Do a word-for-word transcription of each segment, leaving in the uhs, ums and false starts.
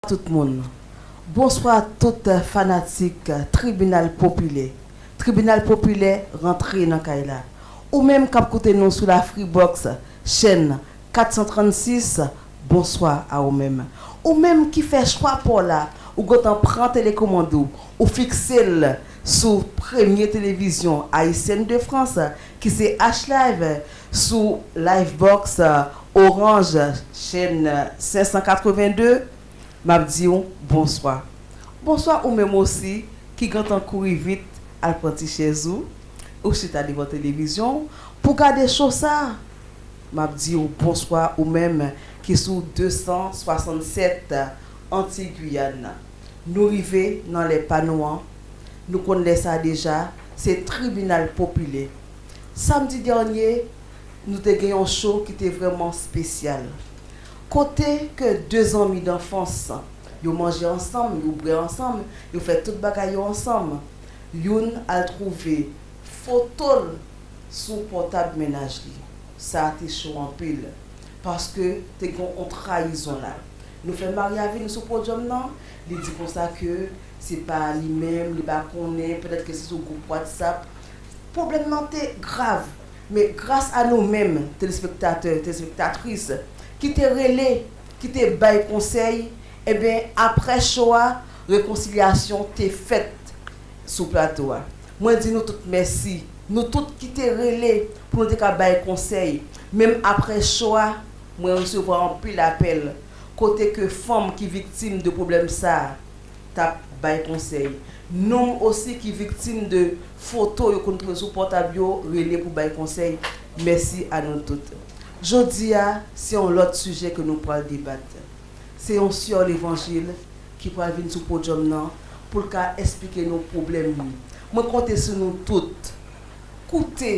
tout moun. Bonswa tout fanatik Tribinal Popilè. Tribinal Popilè rantre nan kay la. Ou menm k ap koute nou sou la Freebox, chèn kat san trannsis, bonswa a ou menm. Ou menm ki fè chwa pa w la, ou gentan pran telekòmand ou, ou fikse l sou premye televizyon ayisyèn de Frans, ki se H Live, sou Livebox, Orange, chèn senk san katreven de, m ap di w bonswa. Bonswa ou menm osi ki gentan kouri vit al pran ti chèz ou, ou chita devan televizyon w pou gade cho sa a. M ap di w bonswa ou menm ki sou de san swasannsèt Anti Guyane. Nou rive nan lè pa nou an. Nou konn lè sa a deja, se tribinal popilè. Samdi dènye, nou te gen yon cho ki te vrèman espesyal. Kote ke de zanmi danfans, yo manje ansanm, yo bwè ansanm, yo fè tout bagay yo ansanm. Youn al twouve foto l sou pòtab mennaj li. Sa a te cho anpil, paske te gen yon trayizon la. Nou fè Maria vin sou podyòm nan, li di konsa ke se pa li menm, li pa konnen, petèt ke se sou gwoup WhatsApp. Pwoblèm nan te grav, men gras a nou menm, telespektatè, telespektatris, ki te rele, ki te bay konsèy, enben, apre cho a, rekonsilyasyon te fèt sou plato a. Mwen di nou tout mèsi. Nou tout ki te rele pou nou te ka bay konsèy. Menm apre cho a, mwen resevwa anpil apèl kote ke fanm ki viktim de pwoblèm sa a t ap bay konsèy. Nou osi ki viktim de foto yo konn twouve sou pòtab yo, rele pou bay konsèy. Mèsi a nou tout. Jodi a, se yon lòt sijè ke nou pral debat. Se yon syè levanjil ki pral vin sou podyòm nan pou l ka esplike nou pwoblèm li. Mwen konte sou nou tout. Koute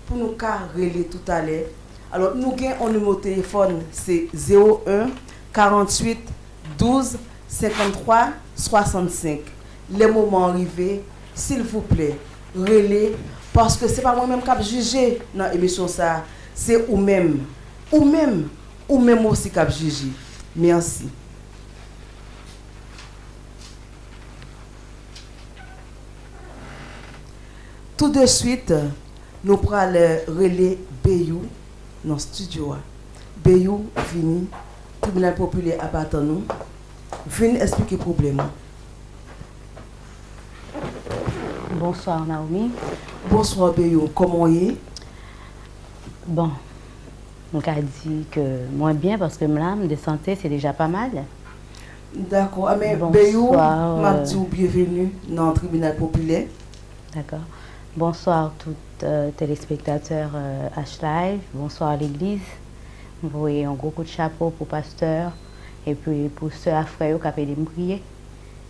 pou nou ka rele toutalè. Alò, nou gen yon nimewo telefòn, se zewo en, karanntuit, douz, senkanntwa, swasannsenk. Lè moman an rive, silvouplè, rele, paske se pa mwen menm k ap jije nan emisyon sa a, se ou menm. Ou menm, ou menm osi k ap jije. Mèsi. Tou de swit, nou pral rele Beyou nan estidyo a. Beyou, vini. Tribinal popilè ap atann ou. Vin esplike pwoblèm ou. Bonswa, Naomi. Bonswa, Beyou. Kòman w ye? Bon, m ka di ke mwen byen paske m la, m de sante, se deja pa mal. Dakò. Enben, Beyou, m ap di w byenveni nan tribinal popilè. Dakò. Bonswa tout, euh, telespektatè, euh, H Live. Bonswa legliz. M voye yon gwo kout chapo pou pastè epi pou sè a frè yo k ap ede m priye.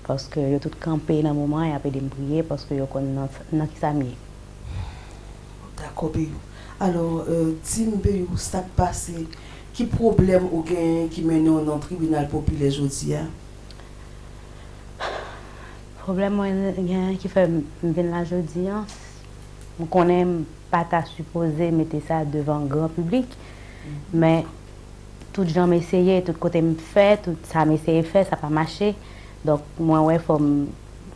Paske yo tout kanpe nan moman an, y ap ede m priye, paske yo konn nan, nan kisa m ye. Dakò, Beyou. Alò, euh, di m, Beyou, sa k pase? Ki pwoblèm ou genyen ki mennen w nan tribinal popilè jodi a? Pwoblèm mwen genyen ki fè m vin la jodi a, m konnen m pa ta sipoze mete sa devan gran piblik, men tout jan m eseye, tout kote m fè, tout sa m eseye fè, sa pa mache. Donk, mwen wè fò m,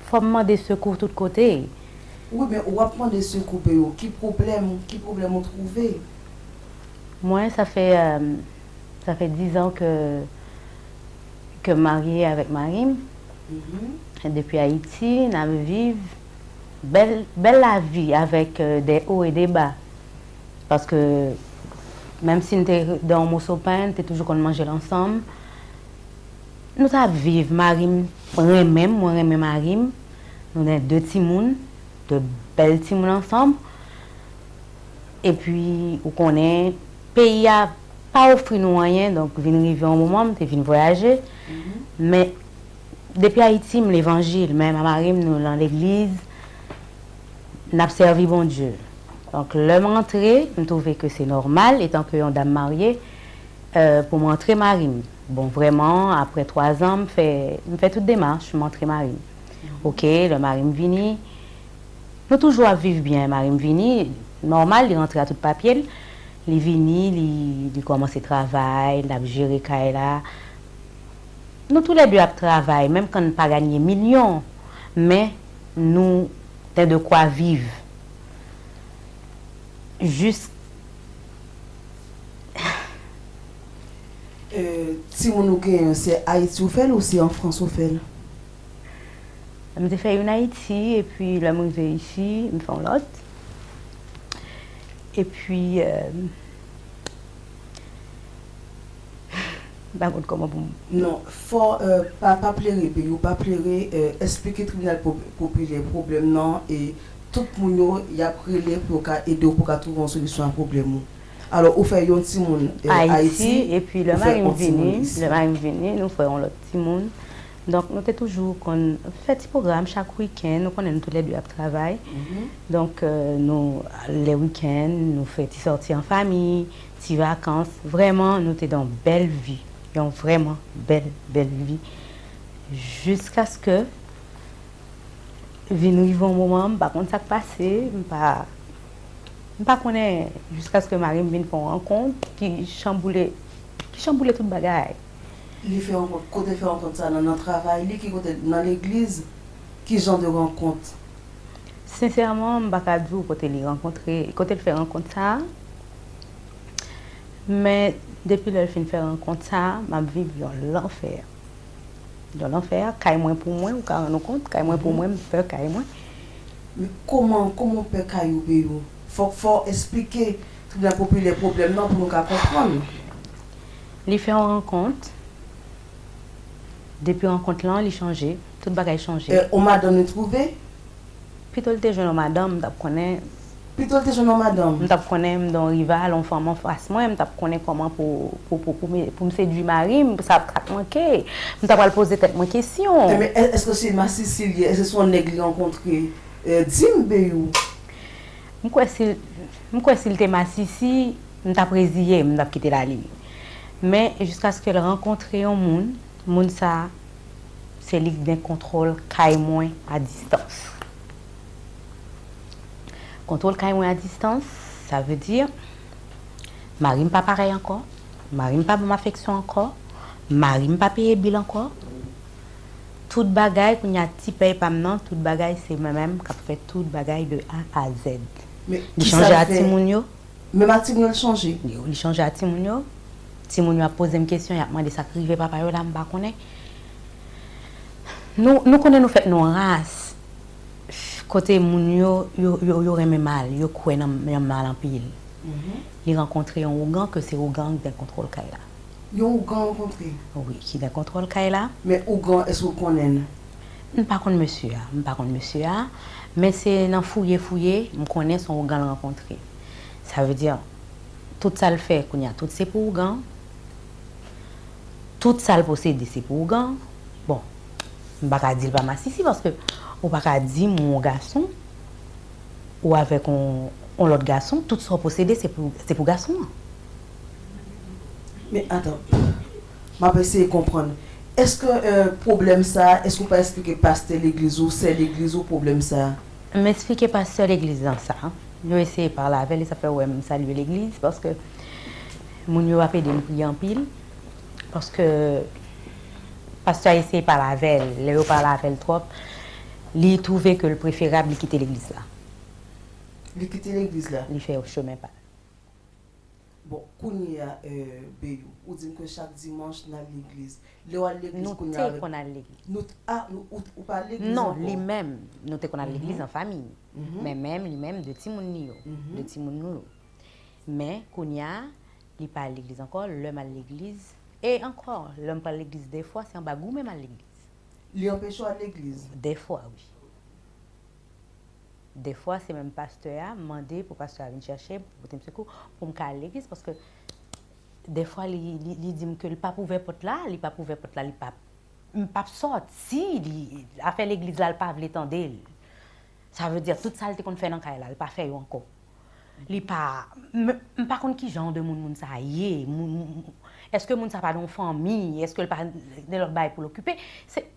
fò m mande sekou tout kote. Wi, men w ap mande sekou, Beyou. Ki pwoblèm, ki pwoblèm ou twouve? Mwen, sa fè, euh, sa fè dizan ke, ke m marye avèk mari m. Mhm. Depi Ayiti, n ap viv bèl, bèl lavi avèk, euh, des hauts et des bas. Paske, menm si n te dan yon moso pen, n te toujou konn manje l ansanm. Nou t ap viv, mari m renmen m, mwen renmen mari m. Nou gen de timoun, de bèl timoun ansanm. Epi, ou konnen, peyi a pa ofri nou anyen, donk vin rive yon moman, m te vin vwayaje. Mhm. Men, depi Ayiti, m levanjil, men mari m, nou nan legliz, n ap sèvi Bondye. Donk, lè m rantre, m twouve ke se nòmal, etan ke yon dam marye, euh, pou m rantre mari m. Bon, vrèman, apre twa zan, m fè, m fè tout demach, m rantre mari m. Oke, lè mari m vini, nou toujou ap viv byen. Mari m vini, nòmal, li rantre a tout papye l. Li vini, li, li kòmanse travay, l ap jere kay la. Nou toulède ap travay, menm kan n pa ganye milyon, men nou ten de kwa viv. Jis Euh, timoun ou genyen, se Ayiti ou fè l ou se an Frans ou fè l? M te fè youn Ayiti, epi lè m rive isi, m fè yon lòt. Epi, euh, m pa konn kòman pou m. Non, fò, euh, pa, pa plere, Beyou, pa plere, euh, eksplike tribinal po- popilè pwoblèm nan e tout moun yo, y ap rele pou yo ka ede w, pou w ka twouve yon solisyon a pwoblèm ou. Alò, ou fè yon timoun euh, Ayiti, epi lè mari m vini, lè mari m vini, nou fè yon lòt timoun. Donk, nou te toujou konn fè ti pwogram chak wikenn, nou konnen nou toulède ap travay. Donk, euh, nou, lè wikenn, nou fè ti sòti an fanmi, ti vakans. Vrèman, nou te nan yon bèl vi, yon vrèman bèl, bèl vi. Jiskaske vin rive yon moman, m pa konn sa k pase, m pa, m pa konnen, jiskaske mari m vin fè yon rankont ki chanboule, ki chanboule tout bagay. Li fè rankont, kote l fè rankont sa nan, nan travay li, ki kote, nan legliz, ki jan de rankont? Sensèman, m pa ka di w kote li rankontre, kote l fè rankont sa a. Men, depi lè l fin fè rankont sa a, m ap viv yon lanfè. Yon lanfè, kay mwen pou mwen, ou ka rann ou kont, kay mwen pou mwen, m pè kay mwen. Men kòman, kòman w pè kay ou, Beyou? Fòk, fò w eksplike tribinal popilè pwoblèm nan pou nou ka konprann. Li fè yon rankont. Depi rankont lan, li chanje. Tout bagay chanje. E, yon madanm li twouve? Pito l te jwenn yon madanm, m t ap konnen. Pito l te jwenn yon madanm? M t ap konnen m gen yon rival, yon fanm anfas mwen, m t ap konnen kòman pou, pou, pou, pou, m- pou m sedui mari m, pou sa, sa k manke. M ta pral poze tèt mwen kesyon. Enben, è- èske se masisi l ye? Èske se yon nèg li rankontre? E, di m, Beyou. M kwè si, m kwè si l te masisi, m t ap reziye m, m t ap kite l ale. Men, jiskaske l rankontre yon moun, moun sa a, se li k gen kontwòl kay mwen a distans. Kontwòl kay mwen a distans, sa vle di, mari m pa parèy ankò, mari m pa ban m afeksyon ankò, mari m pa peye bil ankò. Tout bagay, kounye a ti pèy pa m nan, tout bagay se mwen menm k ap fè tout bagay de A a Z. Li chanje a timoun yo. Menm a timoun yo l chanje? Yo, li chanje a timoun yo. Timoun yo ap poze m kesyon, y ap mande sa k rive papa yo la, m pa konnen. Nou, nou konnen nou fèt nan yon ras kote moun yo, yo, yo, yo renmen mal, yo kwè nan, nan mal anpil. Li rankontre yon ougan ke se ougan an ki gen kontwòl kay la. Yon ougan rankontre? Wi, ki gen kontwòl kay la. Men ougan, èske w konnen l? M pa konn mesye a, m pa konn mesye a, men se nan fouye fouye, m konnen se yon ougan l rankontre. Sa vle di, tout sa l fè kounye a, tout se pou ougan. Tout sa l posede, se pou ougan. Bon, m pa ka di l pa masisi, paske ou pa ka di m ou yon gason, ou avèk yon, yon lòt gason, tout sa w posede, se pou, se pou gason an. Men, atan, m ap eseye konprann. Èske euh, pwoblèm sa a, èske w pa eksplike pastè legliz ou, sè legliz ou pwoblèm sa a? M eksplike pastè legliz lan sa. Yo eseye pale avè l, e sa fè w wè m salye legliz, paske moun yo ap ede m priye anpil. Paske pastè a eseye pale avè l, lè yo pale avè l twòp, li twouve ke l preferab li kite legliz la. Li kite legliz la? Li fè chemen pa l. Bon, kounye a, euh, Beyou, ou di m ke chak dimanch n al legliz. Lè w al legliz kounye a avèk. Nou te konn al legliz. Nou t, a, nou, ou, ou pa al legliz ankò? Non, li menm, nou te konn al legliz an fanmi. Men menm, li menm, de timoun li yo. De timoun nou yo. Men, kounye a, li pa al legliz ankò. Lè m al legliz, e ankò, lè m pral legliz dèfwa, se anba goumen m al legliz. Li anpeche w al legliz? Dèfwa, wi. Dèfwa, se menm pastè a, m mande pou pastè a vin chèche m, pou pote m sekou, pou m ka al legliz, paske dèfwa, li, li, li di m ke li p ap ouvè pòt la, li p ap ouvè pòt la, li p ap, m p ap sòti, li, afè legliz la, li pa vle tande l. Sa vle di, tout sa l te konn fè nan kay la, li pa fè yo ankò. Li pa, m, m pa konn ki jan de moun moun sa ye, moun, moun, èske moun sa pa nan yon fanmi, èske l pa gen lòt bagay pou l okipe, se,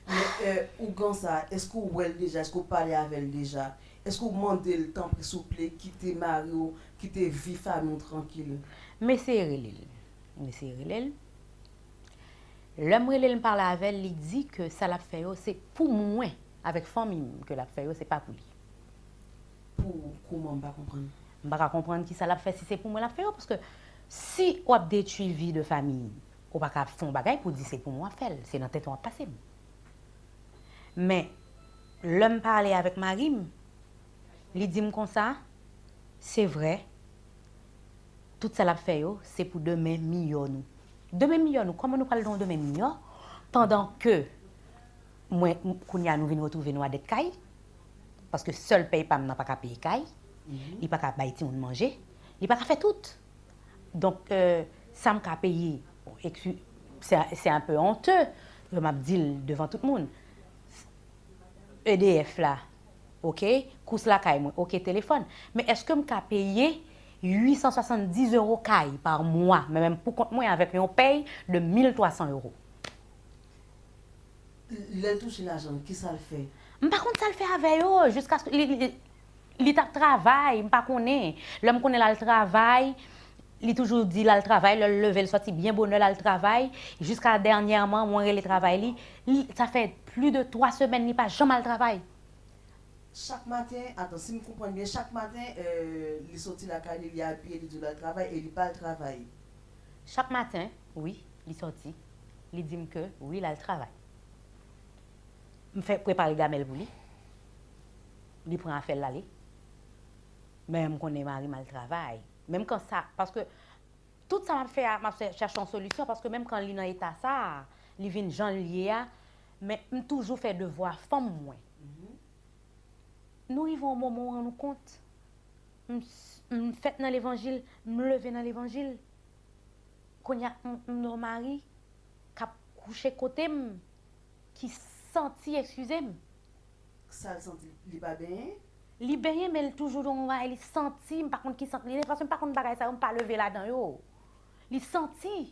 Men, euh, ougan sa, èske w wè l deja? Èske w pale avè l deja? Èske w mande l, tanpri, souple, kite mari w, kite vi fanmi w trankil? M eseye rele l. M eseye rele l. Lè m rele l, m pale avè l, li di ke sa l ap fè yo, se pou mwen, avèk fanmi m ke l ap fè yo, se pa pou li. Pou kouman, m pa konprann. M pa ka konprann ki sa l ap fè si se pou mwen l ap fè yo, paske si w ap detwi vi de fanmi, ou pa ka fè yon bagay pou di se pou mwen w ap fè l, se nan tèt ou w ap pase m. Men, lè m pale avèk mari m, li di m konsa, se vre, tout sa l ap fè yo, se pou demen miyò nou. Demen miyò nou, kòman nou pral gen yon demen miyò, pandan ke mwen, kounye a nou vin retwouve nou a dèt kay, paske sèl pèy pa m nan pa ka peye kay, li pa ka bay timoun manje, li pa ka fè tout. Donk, euh, sa m ka peye, bon, se, se un peu honteux, ke m ap di l devan tout moun. E D F la, oke, kous lakay mwen, oke, telefòn. Men èske m ka peye uit san swasanndis euro kay pa mwa, mwen menm pou kont mwen avèk yon pèy de mil twa san euro? Lè l touche lajan, kisa l fè? M pa konn sa l fè avè yo, jiskaske li, li, li t ap travay, m pa konnen. Lè m konnen l al travay, li toujou di l al travay, lè l leve, l sòti byen bonè, l al travay. Jiska dènyèman, mwen rele travay li. Li, sa fè plis de twa semèn, li pa janm al travay. Chak maten, atann, si m konprann byen, chak maten, euh, li soti lakay li, li abiye, li di l al travay e li pa al travay. Chak maten, wi, li sòti. Li di m ke, wi, l al travay. M fè prepare gamèl pou li. Li pran afè l, l ale. Men m konnen mari m al travay. Menm kan sa, paske tout sa m ap fè a, m ap chèche yon solisyon, paske menm kan li nan eta sa a, li vin jan l ye a, men m toujou fè devwa fanm mwen. Nou rive yon moman ou rann ou kont, m, m fèt nan levanjil, m leve nan levanjil. Kounye a, m, m nan yon mari k ap kouche kote m, ki santi, eskize m. Sa l santi, li pa benyen? Li benyen, men l toujou nan yon bagay, li santi, m pa konn ki sant li ye, paske m pa konn bagay sa yo, m pa leve ladan yo. Li santi.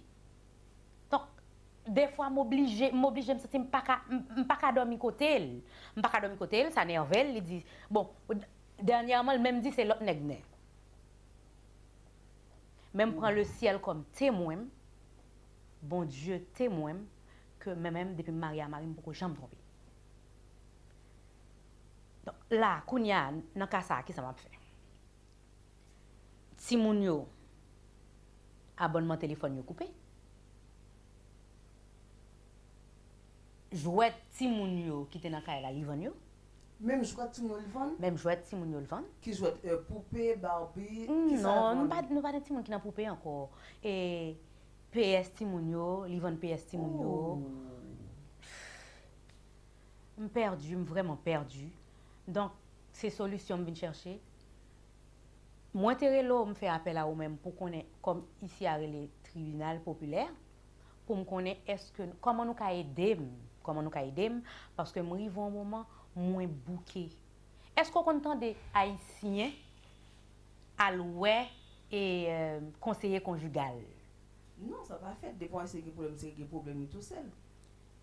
Donk, defwa, m oblije, m oblije, m santi m pa ka, m, m pa ka dòmi kote l. M pa ka dòmi kote l, sa nève l, li di, bon, dènyèman, l menm di se lòt nèg nen. Men m pran lesyèl kòm temwen m, Bondye temwen m, ke mwen menm, depi m marye a mari m, m poko janm twonpe. Donk, la, kounye a, nan ka sa a, kisa m ap fè? Timoun yo, abònman telefòn yo koupe. Jwèt timoun yo ki te nan kay la, li vann yo. Menm jwèt timoun yo, li vann? Menm jwèt timoun yo, li vann. Ki jwèt? Euh, poupe, Barbie, kisa l vann? Non, nou pa, nou pa gen timoun ki nan poupe ankò. E P S timoun yo, li vann P S timoun yo. M pèdi, m vrèman pèdi. Donk, se solisyon m vin chèche. Mwen te rele w, m fè apèl a ou menm pou konnen, kòm isi a rele tribinal popilè, pou m konnen èske, kòman nou ka ede m, kòman nou ka ede m, paske m rive yon moman, mwen bouke. Èske w konn tande Ayisyen al wè e, euh, konseye konjigal? Non, sa pa fèt. Depi w Ayisyen gen pwoblèm, se gen pwoblèm li tousèl.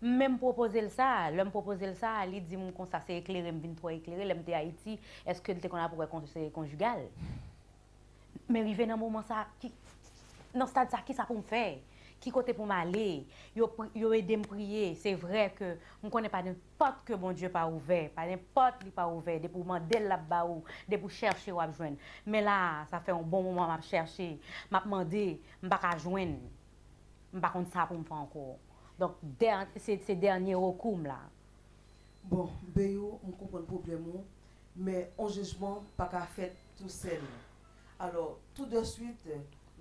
M menm pwopoze l sa, lè m pwopoze l sa, li di m konsa se eklere m vin twò eklere, lè m te Ayiti, èske l te konn ap wè konseye konjigal? Men rive nan moman sa, ki, nan stad sa, kisa pou m fè? Ki kote pou m ale? Yo, yo ede m priye. Se vre ke m konnen pa nenpòt ke Bondye pa ouvè, pa nenpòt li pa ouvè. Depi w mande l, l ap ba ou. Depi w chèche, w ap jwenn. Men la a, sa fè yon bon moman m ap chèche, m ap mande, m pa ka jwenn. M pa konn sa pou m fè ankò. Donk, dè, se, se dènye rekou m la. Bon, Beyou, m konprann pwoblèm ou, men yon jijman pa ka fèt tousèl. Alò, toudeswit,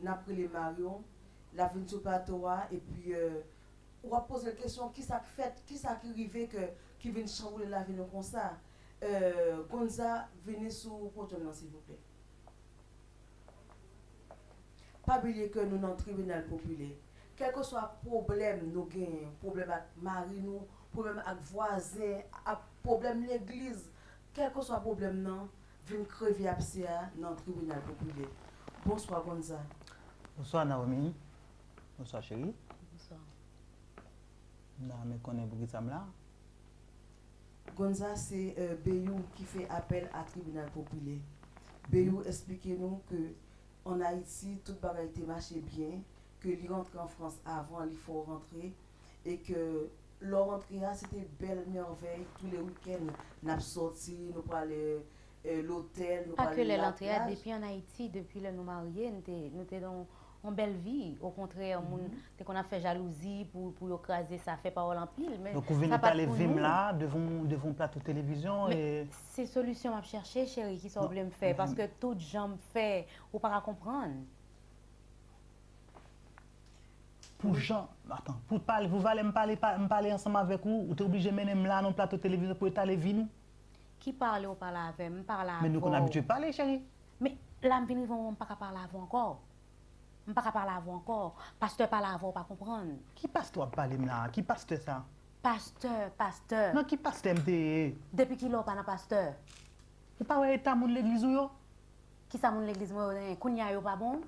n ap rele mari w, l ap vin sou plato a, epi, euh, w ap poze l kesyon, kisa k fèt, kisa ki rive ke, ki vin chanboule lavi nou konsa? Euh, Gonza, vini sou podyòm nan, silvouplè. Pa bliye ke nou nan tribinal popilè. Kèlkeswa pwoblèm nou genyen, pwoblèm ak mari nou, pwoblèm ak vwazen, ak pwoblèm legliz, kèlkeswa pwoblèm nan, vin kreve abse a nan tribinal popilè. Bonswa, Gonza. Bonswa, Naomi. Bonswa, cheri. Bonswa. M ta renmen konnen poukisa m la. Gonza, se, euh, Beyou ki fè apèl a tribinal popilè. Beyou eksplike nou ke ann Ayiti, tout bagay te mache byen, ke li rantre an Frans avan, li fè w rantre, E ke lè w rantre a, se te bèl mèvèy, tou le wikenn, n ap sòti, nou prale eh, lotèl, nou Pa ke prale lè l antre a, laplaj. Depi ann Ayiti, depi lè nou marye, nou te, nou te nan yon bèl vi. Okontrè, moun te konn ap fè jalouzi pou, pou yo kraze sa, fè pawòl anpil. Men Donk ou vin sa pa t etale pou vi m nou. La devan devan yon plato televizyon Men e se solisyon m ap chèche, cheri, ki sa w vle m fè? Paske tout jan m fè, ou pa ka konprann. Pou jan, atan, pou pale, pou valè m pale, pa- m pale ansanm avèk ou, ou te oblije mennen m la nan plato televizyon pou etale vi nou. Ki pale ou pale avè m? M pale avè w. Men nou konn abitye pale, cheri. Men la m vin rive yon moman m pa ka pale avè w ankò. M pa ka pale avè w ankò. Pastè pale avè w, ou pa konprann. Ki pastè w ap pale m la? Ki pastè sa? Pastè, pastè. Nan ki pastè m te ye? Depi kilè w pa nan pastè? Ou pa wè eta moun legliz ou yo? Kisa moun legliz mwen yo genyen? Kounye a yo pa bon?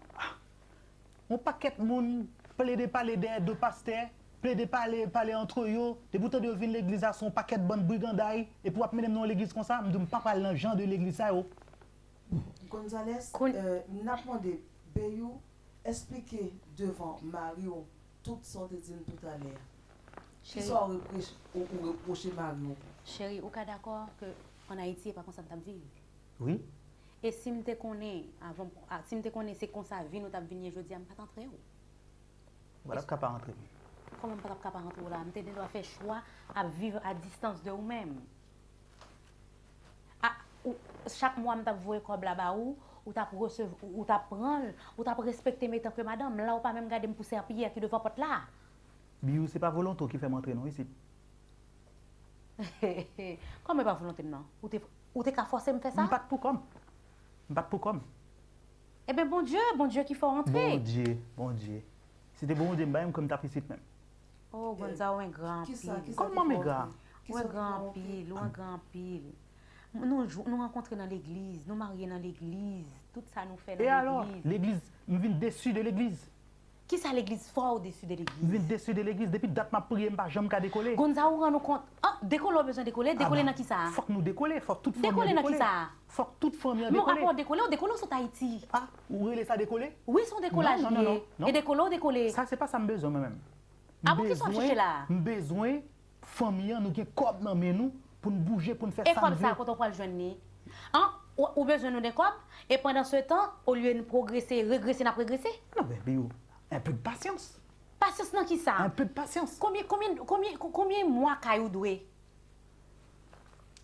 Yon pakèt moun plede pale dèyè do pastè, plede pale pale antre yo, depi w tande yo vin legliz la se yon pakèt bann briganday, epi w ap mennen m nan yon legliz konsa, m di w m pa pral nan jan de legliz sa yo. Gonzales, Kon- euh, n ap mande Beyou esplike devan mari w tout sa w te di n toutalè a. Kisa w reproche, ou, ou reproche mari w? Cheri, ou ka dakò ke ann Ayiti e pa konsa m t ap viv? Wi. E si m te konnen avan, a, si m te konnen se konsa vi nou t ap vin ye jodi a, m pa t antre w. Ou pa t ap ka pa antre m. Kòman m pa t ap ka pa antre w la? M te gendwa fè chwa ap viv a distans de ou menm. A, ou, chak mwa m t ap voye kòb la ba ou, ou t ap resevwa, ou t ap pran l, ou t ap respekte m etanke madanm. La ou pa menm gade m pou sèpiyè ki devan pòt la. Biyou, se pa volonte w ki fè m antre non isit. Kòman e pa volonte m nan? Ou te, ou te ka fòse m fè sa? M pa t pou kò m. M pa t pou kò m. Eben Bondye, Bondye ki fè w antre. Bondye, Bondye. Si te Bondye m pa menm kwè m t ap isit menm. Oh, Gonza, ou engra anpil. Kisa, kisa Kòman ki m engra? fè w antre? Ou engra anpil, ou engra anpil. Nou, jou- nou rankontre nan legliz, nou marye nan legliz, tout sa nou fè nan legliz. E alò, legliz, m vin desi de legliz. Kisa legliz fè w desi de M legliz? vin desi de legliz. Depi dat m ap priye, m pa janm ka dekole. Gonza, ou rann ou kont. Oh, dekole w bezwen dekole? Dekole Aba, nan kisa? Fòk nou dekole, fòk tout fanmi Dekole an nan dekole. kisa? Fòk tout fanmi an Men w dekole. Apre w dekole, w dekole w sot Ayiti. Ah, ou rele sa dekole? Wi, se yon dekolaj Non, non, li non, ye. non, non. E dekole w dekole. Sa se pa sa m bezwen mwen menm. Ah bon, kisa w ap chèche la? M bezwen fanmi an, nou gen kòb nan men nou pou n bouje, pou n fè E sa kòb n sa vle. Kote w pral jwenn li? An, ou, ou bezwen nou de kòb, e pandan se tan, olye n pwogrese, regrese, n ap regrese. Non, men Biyou, un peu de patience. Pasyans nan kisa? Un peu de patience. Konbyen, konbyen, konbyen, konbyen mwa kay ou dwe?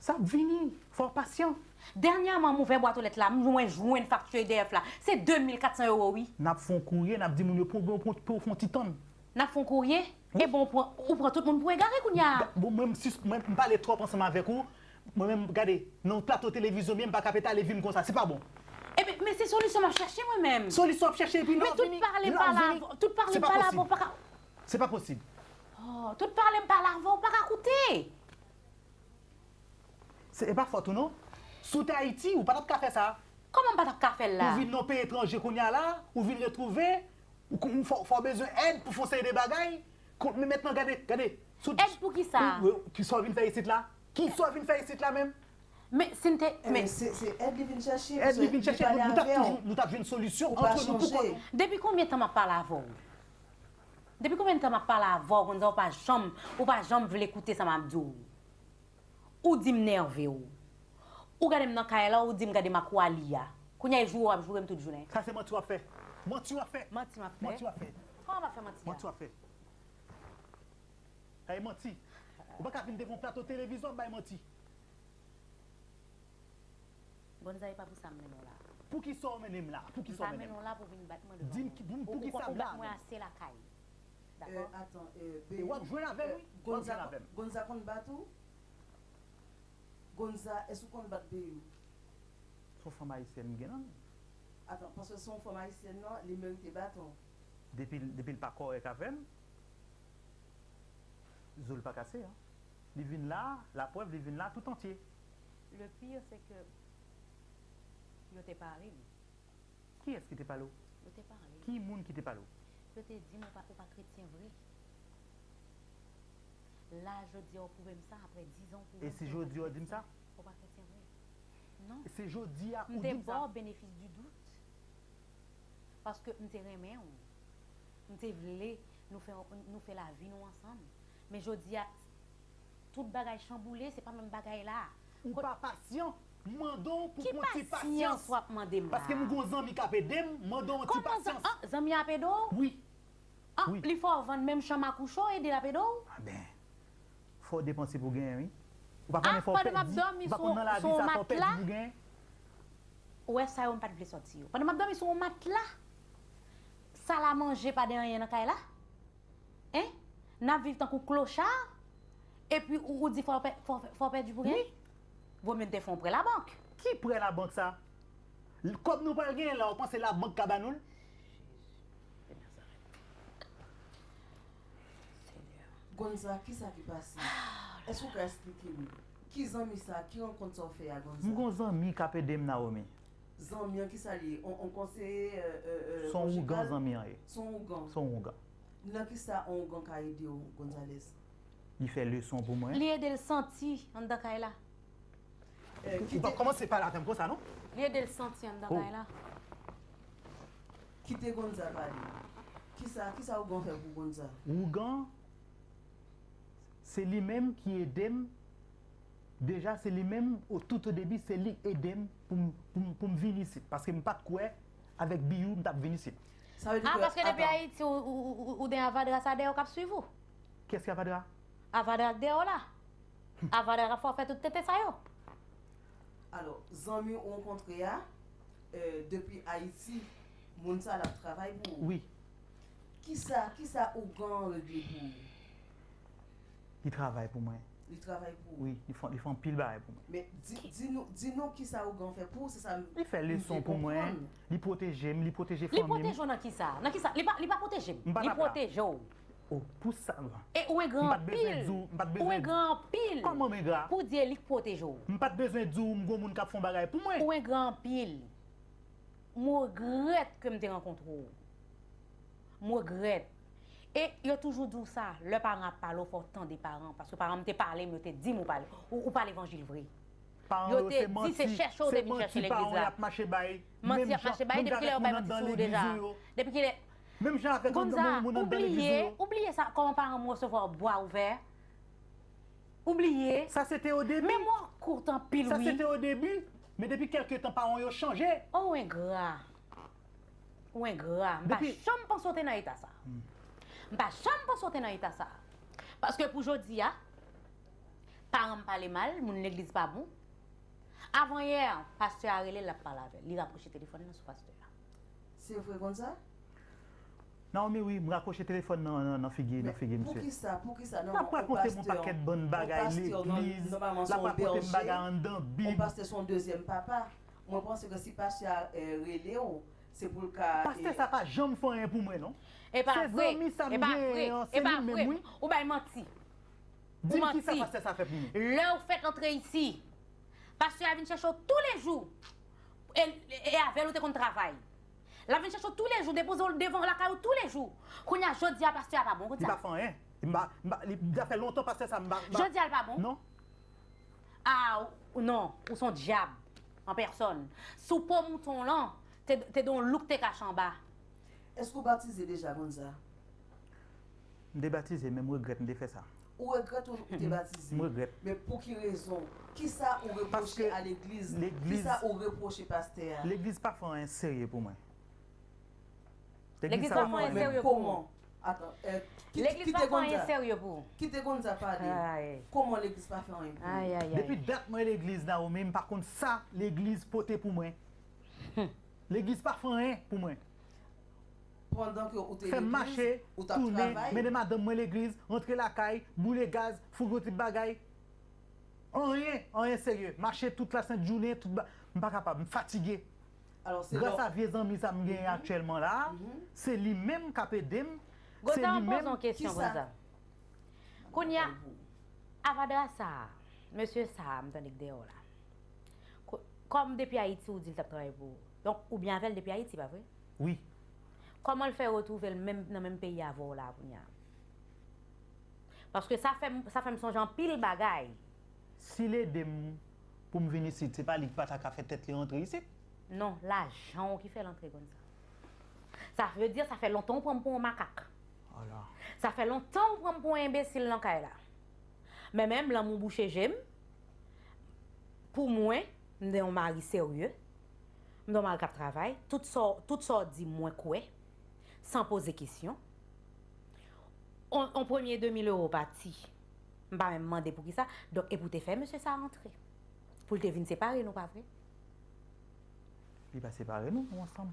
Sa ap vini, fò w pasyan. Dènyèman, m ouvè bwat olèt la, m wè jwenn fakti E D F la. Se de mil kat san ewo, wi. N ap fè yon kourye, n ap di moun yo pou pou- pou fè yon ti tann. N ap fè yon kourye, e bon, ou pran, ou pran tout moun pou egare kounye a. Bon, mwen, m sis- mwen, m pale twòp ansanm avèk ou. Mwen menm, gade, nan yon plato televizyon, byen, m pa ka pete ale vin konsa. Se pa bon. Ebyen, men se solisyon m ap chèche mwen menm. Solisyon ap chèche, epi lè Men w tout vini, pale m lè w pale vini, avè w, tout pale se m pa pale avè posib. w pa ka. Se pa posib. Oh, tout pale m pale avè w pa ka koute. Se e pa fòt ou non. Si w te Ayiti, ou pa t ap ka fè sa. Kòman m pa t ap ka fè l la? Ou vin nan peyi etranje kounye a la, ou vin retwouve, ou, ou fò, fò w bezwen èd pou fè yon seri de bagay. Kon- Men mentnan, gade, gade. Sou- Èd pou ki sa? Ou- ou- Ki sa w vin fè isit la? Ki sa w vin fè isit la menm? Men si n te, Eh, men Se se èd li vin chèche. Èd li vin chèche, Li pale nou t ap avè w. toujou, nou t ap jwenn solisyon Ou pa antre nou pou chanje. kò nou. Depi konbyen tan m ap pale avè w? Depi konbyen tan m ap pale avè w, Gonza, ou pa janm, ou pa janm vle koute sa m ap di w? Ou di m nève w. Ou gade m nan kay la, ou di m gade makwali a. Kounye a e joure w ap joure m tout jounen. Sa se manti w ap fè. Manti w ap fè. Manti m ap fè? Manti w ap fè. Kòman m ap fè manti a? Manti w ap fè. Sa e manti. Ou pa ka vin devan yon plato televizyon ap bay manti. Gonza, e pa pou sa m mennen w la. Pou ki sa w mennen m la? Pou ki M sa pa w mennen mennen w m? la pou vin bat mwen devan Di m moun. ki- pou- pou Ou- ki ou- sa ou m la bat mwen menm? Ase lakay. Euh, Dakò? Atan, euh, E w ap jwenn avè m, euh, wi. W ap jwenn Gonza, avè m. Gonza konn bat ou? Gonza, èske w konn bat Beyou? Se yon fanm ayisyèn m gen nan men m. Atan, paske se yon fanm ayisyèn nan, li merite baton. Depi, depi l pa kòrèk avè m, zo l pa kase, an. Li vin la, laprèv, li vin la tout antye. Le pire, c'est que yo te pale m. Kiyès ki te pale w? Yo te pale m. Ki moun ki te pale w? Yo te di m ou pa, ou pa kretyen vre. La, jodi a, ou pwouve m sa, apre diz an, ou pwouve E m si ke jodi a w di m sa? Ou pa kretyen vre. Non. Se jodi a ou M di te m ba sa? w benefis di dout. Paske m te renmen w. M te vle nou fè, nou fè lavi nou ansanm. Men jodi a, tout bagay chanboule, se pa menm bagay la. Ou pa pasyan, m mande w pou Ki pran ti pasyans pasyans. W ap mande m la? Paske m gon zanmi k ap ede m, m mande w yon ti Kòman zan- pasyans. Ah, zanmi a ap ede w? Wi. Ah, wi. Li fè w vann menm chanm ak ou cho, ede l ap ede w? A ben, fò w depanse pou genyen, wi. Ou pa Ah, konnen fò w pandan m ap pèdi, dòmi ou pa sou konn nan lavi sou sa fò w matla? pèdi pou genyen. Ou wè sa yo m pa t vle sòti yo. Pandan m ap dòmi sou yon matla, sal a manje pa de anyen nan kay la? Hein? N ap viv tankou klocha? Epi ou, ou di fò w pè- fò, fò w pèdi pou genyen? Vo mye n te fè yon prè labank. Ki prè labank sa? Kòb nou pral genyen la, ou panse labank ka ba nou l? Gonza, kisa ki pase? Èske w ka esplike m? Ki zanmi sa? Ki rankont sa w fè a, Gonza? M gon zanmi k ap ede m, Naomi. Zanmi an, kisa li ye? On, on konseye euh, euh, euh, Se yon ougan konjigal? Zanmi an ye. Se yon ougan. Se yon ougan. Nan kisa on ougan ka ede w, Gonzales? Li fè leson pou mwen. Li ede l santi anndan kay la. Eh, Ou kite, pa kòmanse pale avè m konsa, non? Li ede l santi anndan Oh. kay la. Kite Gonza pale. Kisa, kisa ougan fè pou Gonza? Ougan, se li menm ki ede m. Deja, se li menm, o tout o debi, se li k ede m pou m, pou m, pou m vin isit. Paske m pa t kwè, avèk Biyou, m t ap vin isit. Sa vle di Ah, ke, paske depi ata, Ayiti, ou, ou, ou, ou, ou gen avadra sa dèyè w k ap swiv ou? Kiyès ki avadra? Avadra k dèyè w la. Avadra k ap fè w fè tout tenten sa yo. Alò, zanmi ou rankontre a, euh, depi Ayiti, moun sa l ap travay pou ou. Wi. Kisa, kisa ougan an regle pou ou? Li travay pou mwen. Li travay pou ou. Wi, li fè, li fè anpil bagay pou mwen. Men di, di nou, di nou kisa ougan fè pou ou, se sa m Li fè leson pou mwen, li pwoteje m, li pwoteje Li fanmi m. Pwoteje w nan kisa? Nan kisa? Li pa, li pa pwoteje m. M pa Li t ap la. Pwoteje w. Oh, pou sa, E ou engra m pa t bezwen anpil. di w, m pa t Ou bezwen engra anpil. Kòman m engra? Pou di e li k pwoteje w. M pa t bezwen di w m gon moun k ap fè yon bagay pou mwen. Ou engra anpil. M regrèt ke m te rankontre w. M regrèt. E yo toujou di w sa, lè paran ap pale w, fò w tande paran. Paske paran m te pale m, yo te di m ou pale, ou, ou pa levanjil vre. Paran Yo yo te se di manti, se chèche w se te vin manti chèche paran legliz yo la. ap mache bay. Manti Menm y ap jan, mache bay menm depi jan kilè yo avèk bay moun manti anndan sou ou legliz deja. yo yo. Depi kilè. Menm jan avèk moun Gonza, moun anndan legliz oubliye, yo yo. Oubliye sa, kòman paran m resevwa w bwa ouvè? Oubliye. Sa se te o debi. Memwa kout anpil, Sa se wi. Te o debi. Men depi kèlke tan, paran yo chanje. Oh, ou engra. Ou engra. M pa Depi- janm panse w te nan eta sa. M pa janm panse w te nan eta sa. Paske pou jodi a, paran m pale mal, moun legliz pa bon. Avan yè, pastè a rele l, l ap pale avè l. Li rapwoche telefòn nan sou pastè a. Se vre konsa? Naomi, wi, m rakwoche telefòn nan, nan, nan figi, nan figi misye. Poukisa, poukisa nan L ap rakonte m yon pakèt bann bagay legliz, l ap rakonte m bagay anndan Bib. Yon pastè se yon dezyèm papa. Mwen panse ke si pastè a eh, rele w, se pou l ka. Pastè sa pa janm fè anyen pou mwen, non. E pa vre. Se zanmi sa m genyen an, se li menm, wi. Ou bay manti. Di m kisa pastè sa fè pou mwen. Lè w fèk antre isi, pastè a vin chèche w toulejou. E, e avè l ou te konn travay. L ap vin chèche w toulejou, depoze w devan lakay ou toulejou. Kounye a, jodi a, pastè a pa bon konsa. Li pa fè anyen. M pa, m pa, li, sa fè lontan pastè sa m pa, m pa. Jodi a, l pa bon? Non. Ah, ou, non, ou se yon dyab an pèsòn. Sou po mouton w lan, te, te gen yon lou k te kache anba. Èske w batize deja konsa? M te batize, men m regrèt m te fè sa. Ou regrèt ou te batize? M regrèt. Men pou ki rezon? Kisa ou repwoche a legliz? Kisa ou repwoche pastè a? Legliz pa fè anyen serye pou mwen. Legliz pa fè anyen serye pou ou. Atan, eh, kite Gonza. Kite Gonza pale. Kòman legliz pa fè anyen pou ou? Depi dat mwen legliz, Naomi, m pa konn sa legliz pote pou mwen. Legliz pa fè anyen pou mwen. Pandan ke ou te legliz, ou t ap travay. Mennen madanm mwen legliz, rantre lakay, boule gaz, fout gwo tip bagay. Anyen, anyen serye. Mache tout lasent jounen, tout ba, m pa kapab, m fatige. Gras a vye zanmi sa m genyen aktyèlman la, se li menm k ap ede m. Se li menm. Gonza, m poze yon kesyon, Gonza. Kounye a, avadra sa a, mesye sa a, m tande k dèyè w la. Kòm depi Ayiti ou di l t ap travay pou ou. Donk, ou byen avè l depi Ayiti, pa vre? Wi. Kòman l fè retwouve l menm nan menm peyi avè w la kounye a? Paske sa fè m, sa fè m sonje anpil bagay. Si l ede m pou m vin isit, se pa li ki pa ta ka fè tèt li rantre isit? Non, lajan w ki fè l antre konsa. Sa vle di, sa fè lontan w pran m pou yon makak. Sa fè lontan ou pran m pou yon enbesil nan kay la. Men menm lanmou bouche je m. Pou mwen, m te yon mari serye. M te yon mari k ap travay. Tout sa, tout sa w di m, mwen kwè. San poze kesyon. On, on premye de mil euro pati. M pa menm mande poukisa. Donk, epi w te fè mesye sa rantre. Pou l te vin separe nou, pa vre? Li pa separe nou, nou ansanm.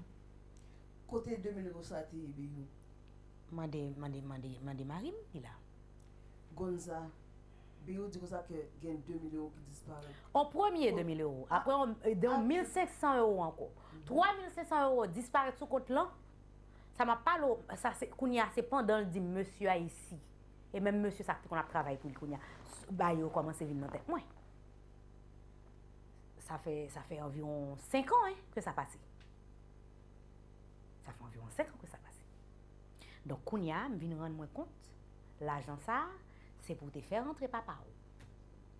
Kote de mil euro sa te ye, Beyou? Mande, mande, mande, mande mari m, li la. Gonza, Beyou di konsa ke gen de mil euro ki disparèt. On premye de mil euro. Apre, on, de on mil senk san euro ankò. Twa mil senk san euro disparèt sou kont lan. Sa m ap pale w, sa se, kounye a, se pandan l di m, mesye a isi. E menm mesye sa ki te konn ap travay pou li kounye a, bagay yo kòmanse vin nan tèt mwen. Sa fè, sa fè anviwon senk an, en, ke sa pase. Sa fè anviwon senk an ke sa pase. Donk, kounye a, m vin rann mwen kont, lajan sa a, se pou w te fè rantre papa w.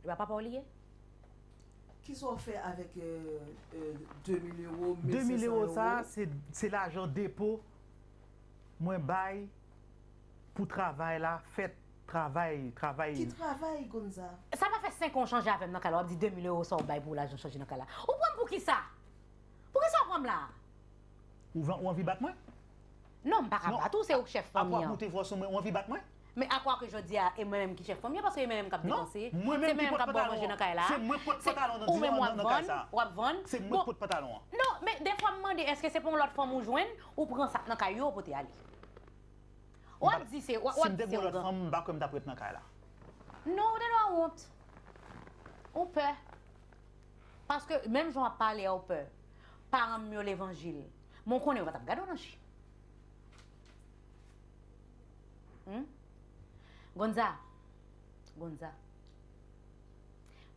E pa papa w li ye? Kisa w fè avèk de mil euro, mil senk san euro? De mil euro sa a, se, se lajan depo mwen bay pou travay la fèt, travay, travay. Ki travay, Gonza? Sa pa fè senk an w chanje avè m nan kay la, w ap di de mil ewo sa w bay pou lajan chanje nan kay la. Ou pran m pou kisa? Pou kisa w pran m la? Ou, ou anvi bat mwen? Non, m pa ka bat ou, se ou k chèf fanmi an. Apre w ap moute vwa sou mwen, ou anvi bat mwen? Men akwè ke jodi a, e mwen menm ki chèf fanmi an, paske e mwen menm k ap depanse, se mwen menm ki pot pantalon an. Se mwen k pot pantalon an. Ou menm w ap vann, w ap vann. Se mwen k pot pantalon an. Non, men defwa m mande, èske se pa yon lòt fanm ou jwenn, ou pran sa k nan kay yo, ou pote ale? W ap di se, w ap di se ougan. Si m te gen yon lòt fanm, m pa kwè m t ap ret nan kay la. Non, ou te dwe wont. Ou pè. Paske menm jan w ap pale a, ou pè. Paran m yo levanjil. Men w konnen yo pa t ap gade w nan je. Gonza. Gonza.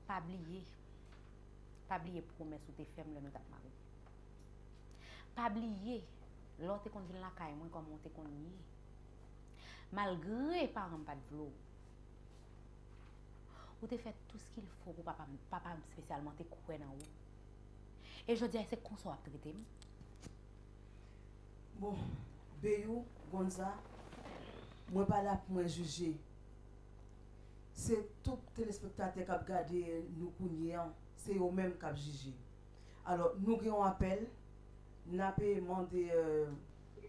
Pa bliye. Pa bliye pwomès ou te fè m lè nou t ap marye. Pa bliye lè w te konn vin lakay mwen kòman w te konn ye. Malgre paran m pa t vle w, ou te fè tout ce qu'il faut pou papa m, papa m espesyalman te kwè nan ou. E jodi a, se konsa w ap trete m? Bon, Beyou, Gonza, mwen pa la pou mwen jije. Se tout telespektatè k ap gade nou kounye an, se yo menm k ap jije. Alò, nou gen yon apèl, n ape mande, euh,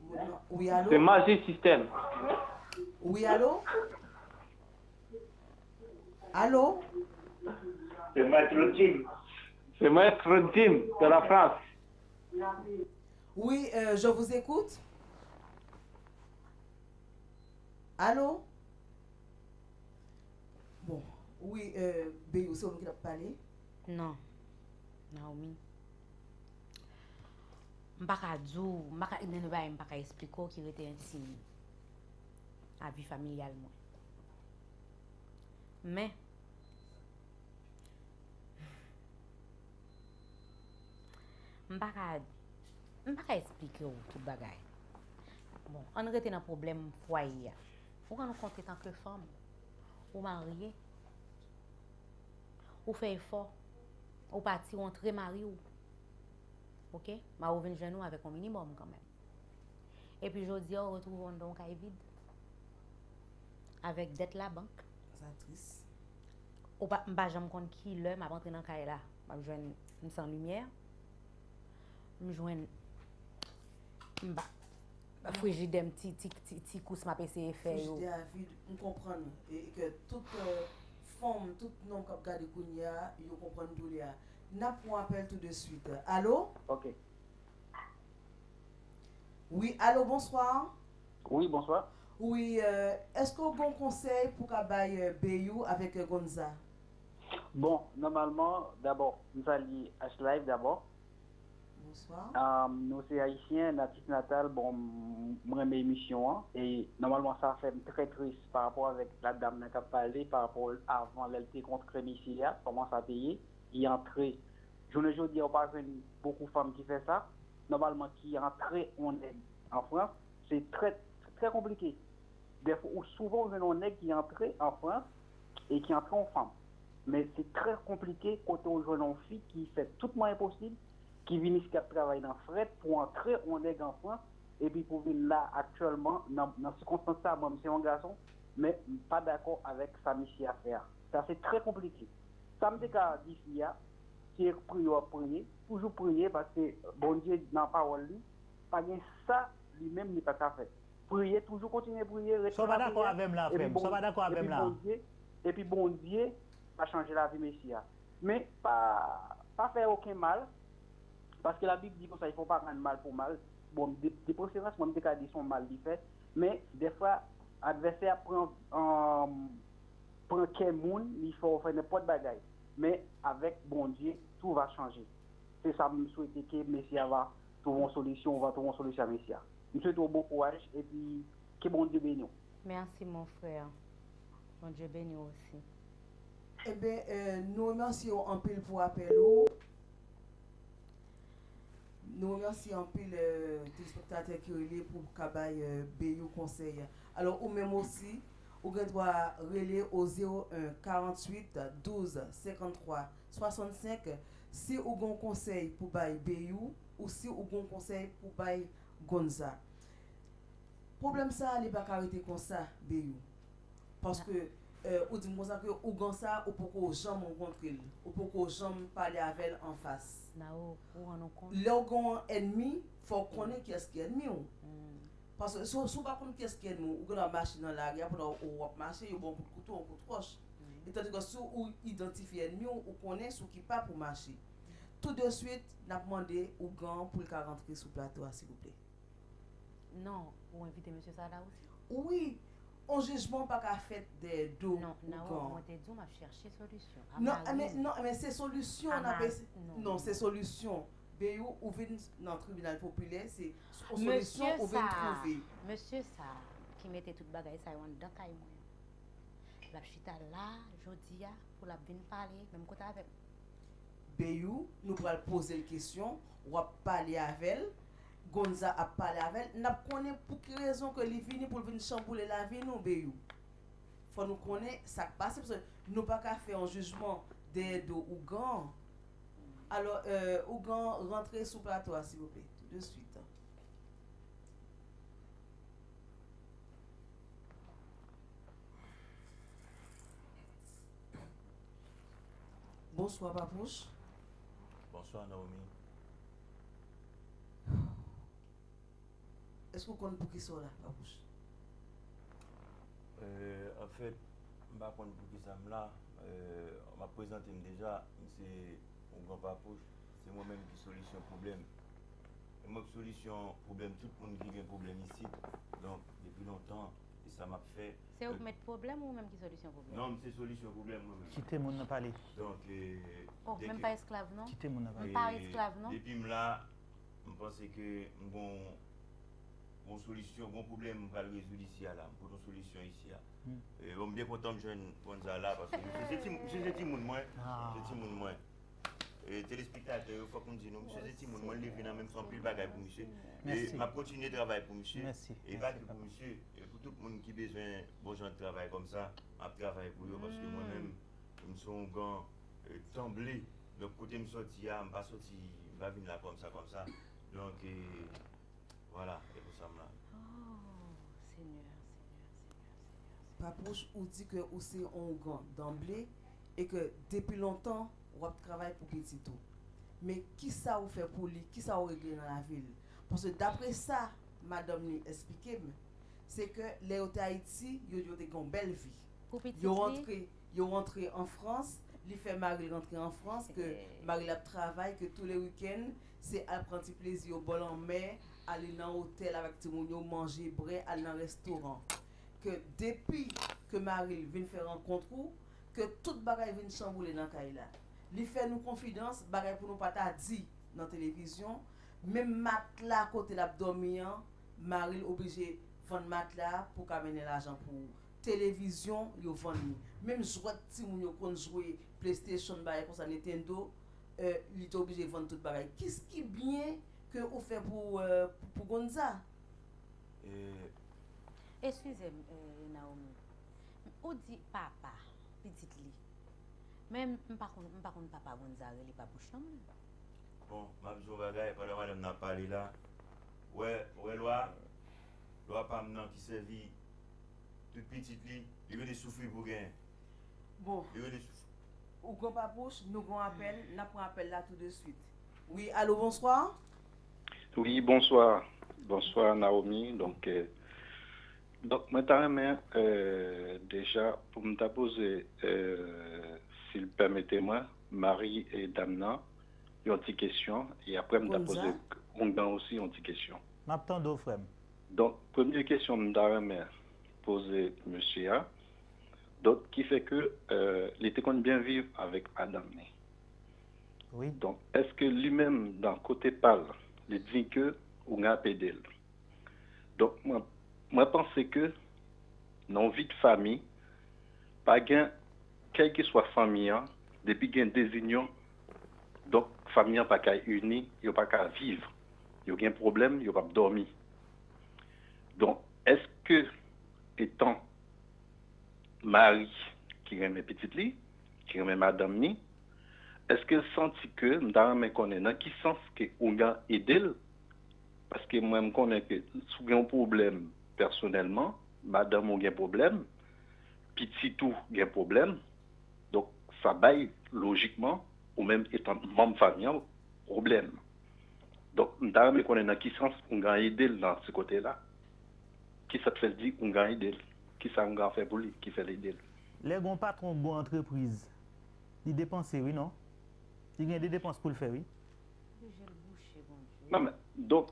moun nan. Wi, alo? Se Magic System. Wi, alo? Alo? Se Maître Jim. Se Maître Jim de la France. Oui, euh, je vous écoute. Alo? Bon, wi, euh, Beyou, se ou menm ki t ap pale? Non. Naomi. M pa ka di w, m pa ka, gen de bagay m pa ka esplike w ki rete entim a vi familyal mwen. Men, m pa ka, m pa ka esplike w tout bagay. Bon, ann rete nan pwoblèm fwaye a. Ou rann ou kont etanke fanm, ou marye, ou fè efò, ou pati, ou antre mari w. Oke? Mari w vin jwenn ou avèk yon minimòm kanmenm. Epi jodi a, ou retwouve w anndan yon kay vid. Avèk dèt labank. Sa tris. Ou pa, m pa janm konn ki lè m ap antre nan kay la. M ap jwenn m san limyè. M jwenn m pa, frijidè m, ti, ti, ti, ti kous m ap eseye fè yo. Frijidè a vid, m konprann ou. E ke tout euh, fanm, tout nonm k ap gade kounye a, yo konprann doulè a. N ap pran apèl tou de swit. Alo? Ok. Wi, alo, bonswa. Wi, bonswa. Wi, euh, èske w gen yon konsèy pou ka bay euh, Beyou avèk euh, Gonza? Bon, nòmalman, dabò, m salye H-Live dabò. Bonswa. Um, nou se ayisyen, natif natal, bon, m renmen emisyon an. E nòmalman, sa fè m trè tris pa rapò avèk la dam nan k ap pale, pa rapò avan lè l te kontre mesye a, kòman sa te ye, li antre. Jounen jodi a, ou pa jwenn bokou fanm ki fè sa. Nòmalman, ki antre yon nèg an Frans, se trè, trè konplike. Dèfwa, ou souvan ou jwenn yon nèg ki antre an Frans e ki antre yon fanm. Men se trè konplike kote ou jwenn yon fi ki fè tout mwayen posib, ki vin isit ap travay nan frèt pou antre yon nèg an Frans, epi pou vin la aktyèlman, nan, nan sikonstans sa, mwen, m se yon gason, men m pa dakò avèk sa misye a fè a. Sa se trè konplike. Sa m te ka di fi a, se priye w ap priye, toujou priye, paske Bondye nan pawòl li, pa gen sa li menm li pa ka fè. Priye, toujou kontinye priye, ret So w pa dakò avè m la, frè m? So w pa dakò avè m la? Epi Bondye pa chanje lavi mesye a. Men pa, pa fè okenn mal, paske Labib di konsa, il faut pas rendre mal pour mal. Bon, de, de preferans, mwen, m te ka di se yon mal li fè, men dèfwa, advèsè a pran, um, pran kè moun, li fè w fè nenpòt bagay. Men avèk Bondye, tout va chanje. Se sa m swete ke mesye a va trouve yon solisyon, ou va trouve yon solisyon a mesye a. M swete w bon kouraj, epi ke Bondye beni w. Merci, mon frère. Bondye beni w osi. Ebyen, euh, nou remèsye w anpil pou apèl ou. Nou remèsye anpil euh, telespektatè ki rele pou ka bay euh, Beyou konsèy. Alò, ou menm osi, ou gen dwa rele o zéro un quarante-huit douze cinquante-trois soixante-cinq si ou gen yon konsèy pou bay Beyou ou si ou gen yon konsèy pou bay Gonza. Pwoblèm sa a, li pa ka rete konsa, Beyou. Paske euh, ou di m konsa ke ougan sa a, ou poko janm rankontre l. Ou poko janm pale avè l anfas. Nao, ou rann ou kont? Lè w gen yon ènmi, fò w konnen kiyès ki ènmi w. Paske si w, si w pa konn kiyès ki ènmi w, ou gen dwa mache nan lari a pandan w ap mache, yo ba w yon kout kouto, yon kout wòch. E tandike si w idantifye ènmi w, ou konnen sou ki pa pou w mache. Tou de swit, n ap mande ougan pou l ka rantre sou plato a, silvouplè. Non, ou envite mesye sa la osi? Wi, yon jijman pa ka fèt dèyè do Non, Nao, ougan. Mwen te di w m ap chèche solisyon. Non, men, non, men se solisyon n ap ese- Non, se solisyon. Beyou, ou vin nan tribinal popilè, se yon solisyon ou vin twouve. Mesye sa ki mete tout bagay sa yo anndan kay mwen an, l ap chita la, jodi a, pou l ap vin pale, menm kote avè m. Beyou, nou pral poze l kesyon, w ap pale avè l, Gonza ap pale avè l, n ap konnen pou ki rezon ke li vini pou l vin chanboule lavi nou, Beyou. Fò nou konnen sa k pase, paske nou pa ka fè yon jijman dèyè do ougan. Alò, euh, ougan, rantre sou plato a, silvouplè, tou de swit. Bonswa, Papouch. Bonswa, Naomi. Èske w konn poukisa w la, Papouch? Euh, anfèt, m pa konn poukisa m la. Euh, m ap prezante m deja. M se Ougan Papouch. Se mwen menm ki solisyon pwoblèm. E mwen k solisyon pwoblèm tout moun ki gen pwoblèm isit. Donk, depi lontan, e sa m ap fè. Se ou k mèt pwoblèm ou menm ki solisyon pwoblèm? Non, m se solisyon pwoblèm mwen menm. Kite moun nan pale. Donk, euh, Oh, men m pa esklav, non? Kite moun nan pale. M pa esklav, non? Depi m la, m panse ke m gon, gon solisyon, gon pwoblèm m pral rezoud isi a la. M pote yon solisyon isi a. E, bon, m byen kontan m jwenn Gonza la, paske misye se ti, misye se timoun mwen. Se timoun mwen. E, telespektatè yo, fòk m di nou, misye se timoun mwen, l leve nan men m, fè anpil bagay pou misye. E, m ap kontinye travay pou misye. E pa ke pou misye, e pou tout moun ki bezwen bon jan travay kòm sa, m ap travay pou yo, paske mwen menm, m se yon ougan, euh, danble. Donk, kote m sòti a, m pa sòti, m pa vin la kòmsa, kòmsa. Donk, euh, vwala, e pou sa m la. Oh, Senyè, Senyè, Senyè, Senyè. Papouch, ou di ke ou se yon ougan danble e ke depi lontan, w ap travay pou pitit ou. Men kisa ou fè pou li? Kisa ou regle nan lavi l? Paske dapre sa madanm li eksplike m, se ke lè yo te Ayiti, yo, yo te gen yon bèl vi. Pou pitit Yo li? Rantre, yo rantre an Frans, li fè mari l rantre an Frans, ke mari l ap travay, ke tou le wikenn, se al pran ti plezi yo bò lanmè, ale nan otèl avèk timoun yo, manje, bwè, al nan restoran. Ke depi ke mari l vin fè rankont ou, ke tout bagay vin chanboule nan kay la. Li fè nou konfidans, bagay pou nou pa ta di nan televizyon, menm matla kote l ap dòmi an, mari l oblije vann matla a pou ka mennen lajan pou ou. Televizyon, yo vann li. Menm jwèt timoun yo konn jwe, PlayStation, bagay konsa, Nintendo, euh, li te oblije vann tout bagay. Kis ki byen ke ou fè pou, euh, pou Gonza? E Eskize m, eh, Naomi. Ou di papa pitit li. Men m pa konn, m pa konn papa Gonza rele Papouch non mwen. Bon, m ap di yon bagay, pandan madanm nan ap pale la, Wè, wè lwa, lwa pa m nan ki sèvi tout pitit li, li rele soufri pou genyen. Bon, Li rele soufri. Ou gon papouch, nou gon apèl, n ap pran apèl la tou de swit. Wi, alo, bonswa. Wi, bonswa. Bonswa, Naomi. Donk, euh, donk mwen ta renmen, euh, deja, pou m ta poze, euh, si l pèmete mwen, mari e dam nan, yon ti kesyon, e apre m ta poze oungan osi yon ti kesyon. M ap tande w, frè m. Donk, premye kesyon m ta renmen poze mesye a, donk, ki fè ke, euh, li te konn byen viv avèk madanm li. Wi. Donk, èske li menm, nan kote pa l, li di ke oungan ap ede l? Donk, mwen, mwen panse ke nan yon vi de fanmi, pa gen, kèlkeswa fanmi an, depi gen dezinyon, donk, fanmi an pa ka ini, yo pa ka viv. Yo gen pwoblèm, yo p ap dòmi. Donk, èske, etan mari ki renmen pitit li, ki renmen madanm ni, èske l santi ke, m ta renmen konnen nan ki sans ke oungan ede l? Paske mwen, m konnen ke si w gen yon pwoblèm pèsonèlman, madanm ou gen pwoblèm, pitit ou gen pwoblèm, donk, sa bay, lojikman, ou menm etan manm fanmi an, pwoblèm. Donk, m ta renmen konnen nan ki sans oungan ede l nan ti kote la. Kisa k fè l di oungan ede l? Kisa oungan fè pou li ki fè l ede l? Lè gon patwon gon antrepriz, li depanse, wi, non? Li gen de depans pou l fè, wi. Non, men, donk,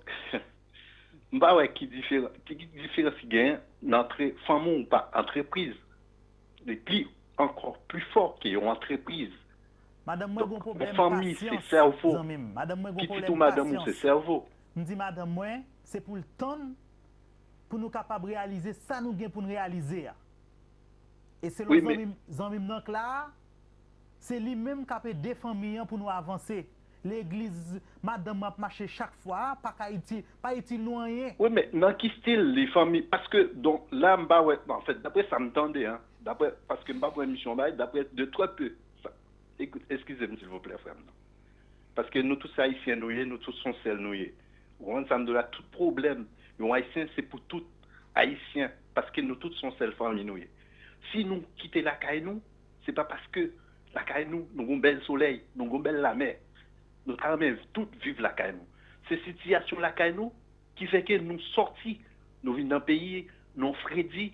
m pa wè ki diferan, ki, ki diferans ki genyen nan antre, fanmi w pa antrepriz. Li pli, ankò pli fò ke yon antrepriz. Madanm mwen gon pwoblèm fanmi se pasyans, sèvo. Zanmi m. Madanm mwen gon Pitit pwoblèm ou madanm ou se pasyans. Sèvo. M di madanm mwen, se pou l tann pou nou kapab reyalize sa nou gen pou n reyalize a. E selon Wi, men- zanmi m, zanmi m nan k la a, se li menm k ap ede fanmi an pou nou avanse. Legliz, madanm mwen ap mache chak fwa, pa ka itil, pa itil nou anyen. Wi, men nan ki stil li fanmi? Paske, donk, la, m pa wè, anfèt, daprè sa m tande, hein, daprè, paske m pa pran emisyon bay, daprè de très peu. Sa, ekout, eskize m, silvouplè, frè m nan. Paske nou tout se Ayisyen nou ye, nou tout se yon sèl nou ye. Ou konprann sa m di w la? Tout pwoblèm yon Ayisyen, se pou tout Ayisyen, paske nou tout se yon sèl fanmi nou ye. Si nou kite lakay nou, se pa paske lakay nou, nou gon bèl solèy, nou gon bèl lamè. Nou ta renmen tout viv lakay nou. Se sitiyasyon lakay nou ki fè ke nou sòti, nou vin nan peyi, nou fredi,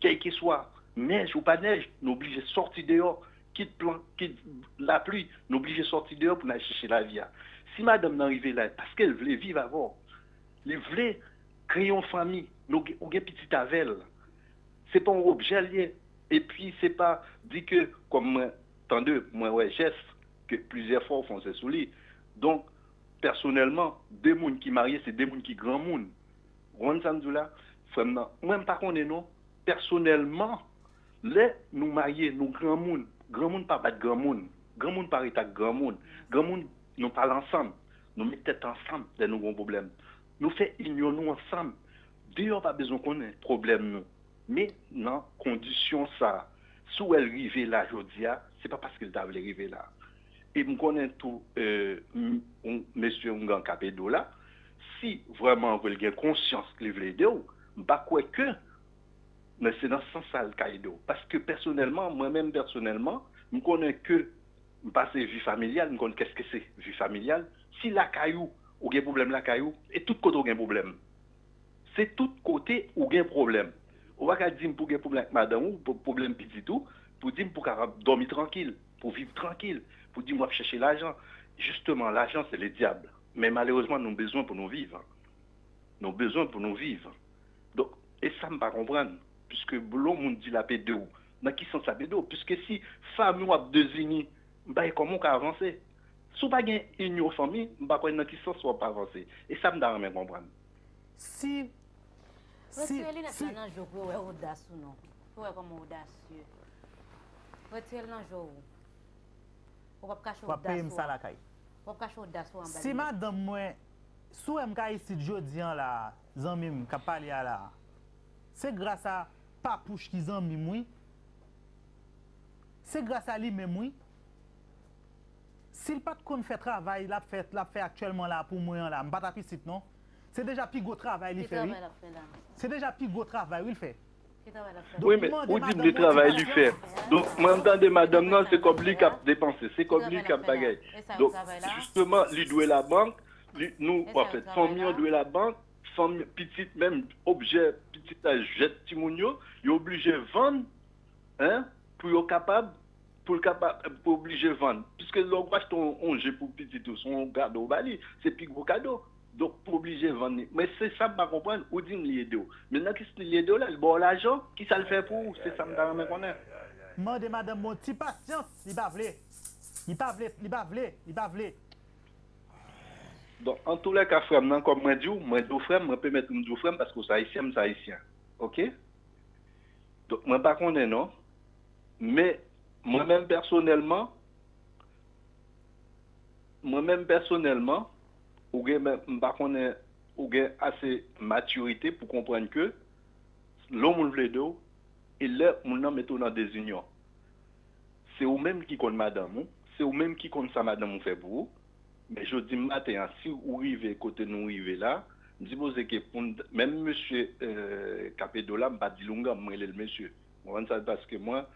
kèlkeswa nèj ou pa nèj, nou oblije sòti deyò, kit plan, kit lapli, nou oblije sòti deyò pou n al chèche lavi a. Si madanm nan rive la, paske l vle viv avè w, li vle kreye yon fanmi, nou gen, ou gen pitit avè l. Se pa yon objè l ye. Epi se pa di ke, kòm mwen tande, mwen wè jès ke plizyè fwa w fonse sou li. Donk, pèsonèlman, de moun ki marye, se de moun ki granmoun. Ou konn sa m di w la? Frè m nan, mwen m pa konnen non. Pèsonèlman, lè nou marye, nou granmoun, granmoun pa bat granmoun, granmoun pa ret ak granmoun, granmoun nou pale ansanm, nou met tèt ansanm lè nou gon pwoblèm. Nou fè inyon nou ansanm. Deyò pa bezwen konnen pwoblèm nou. Men nan kondisyon sa a, si w wè l rive la jodi a, se pa paske l ta vle rive la. E m konnen tou, euh, m- yon mesye oungan k ap ede w la, si vrèman vre l gen konsyans li vle ede w, m pa kwè ke, men se nan sans sa l ka ede w. Paske pèsonèlman, mwen menm pèsonèlman, m konnen ke m pase vi familyal, m konn kèske se vi familyal. Si lakay ou, ou gen pwoblèm lakay ou, e tout kote ou gen pwoblèm. Se tout kote ou gen pwoblèm. Ou pa ka di m pou gen pwoblèm ak madanm ou, pou pwoblèm pitit ou, pou di m pou kapab dòmi trankil, pou viv trankil, pou di m w ap chèche lajan. Jisteman, lajan se ledyab. Men malerezman, nou bezwen pou nou viv. Nou bezwen pou nou viv. Donk, e sa m pa konprann. Piske lè yon moun di l ap ede w, nan ki sans l ap ede w? Piske si fanmi w ap dezini, m pa wè kòman w ka avanse. Si w pa gen inyon fanmi, m pa kwè nan ki sans w ap avanse. E sa m ta renmen konprann. Si, si, Retire linèt si, la nan je w pou yo wè odas ou non. Pou yo wè kòman odasye. Retire l nan je w. Ou p ap kache w ap peye m odas ou sa an. Lakay. W ap kache odas ou anba Si linèt. Madanm mwen, si w wè m ka isit jodi an la, zanmi m k ap pale a la, se gras a Papouch ki zanmi m, wi. Se gras a li menm, wi. Si l pa t konn fè travay l ap fè, l ap fè aktyèlman la pou mwen an la, m pa t ap isit, non. Se deja pi gwo travay li fè, wi. Travay l ap fè la? Se deja pi gwo travay, wi, l fè. Wi, men ou di m li travay li fè. Donk, mwen m tande madanm nan, se kòb li k ap depanse. Se kòb li k ap bagay. Donk, jisteman, li dwe labank. Li, nou, anfèt, fanmi an dwe labank. Fanmi, pitit, menm objè, pitit la jèt timoun yo, yo oblije vann, en, pou yo kapab, pou l kapab, pou oblije vann. Piske lè w achte yon je pou pitit ou, se yon kado w ba li, se pi gwo kado. Donk, pou oblije vann li. Men se sa m pa konprann, ou di m li ede w. Men nan ki sans li ede w la, li ba w lajan, kisa l fè pou ou? Se sa m ta renmen konnen. M mande madanm mwen yon ti pasyans, li pa vle. Li pa vle, li pa vle, li pa vle. Donk, antoulèka, frè m nan, kòm mwen di w, mwen di w frè m, mwen pèmèt ou m di w frè m, paske w se ayisyen, m se ayisyen. Oke? Donk, mwen pa konnen non. Men, mwen menm pèsonèlman, mwen menm pèsonèlman, ou gen, m pa konnen, ou gen ase matirite pou konprann ke lè yon moun vle ede w, e lè moun nan mete w nan dezinyon. Se ou menm ki konn madanm ou, se ou menm ki konn sa madanm ou fè pou ou. Men jodi maten an, si ou rive kote nou rive la, m sipoze ke pou n, menm mesye k ap ede w la, m pa di l oungan, m rele l mesye. Ou konprann sa, paske mwen,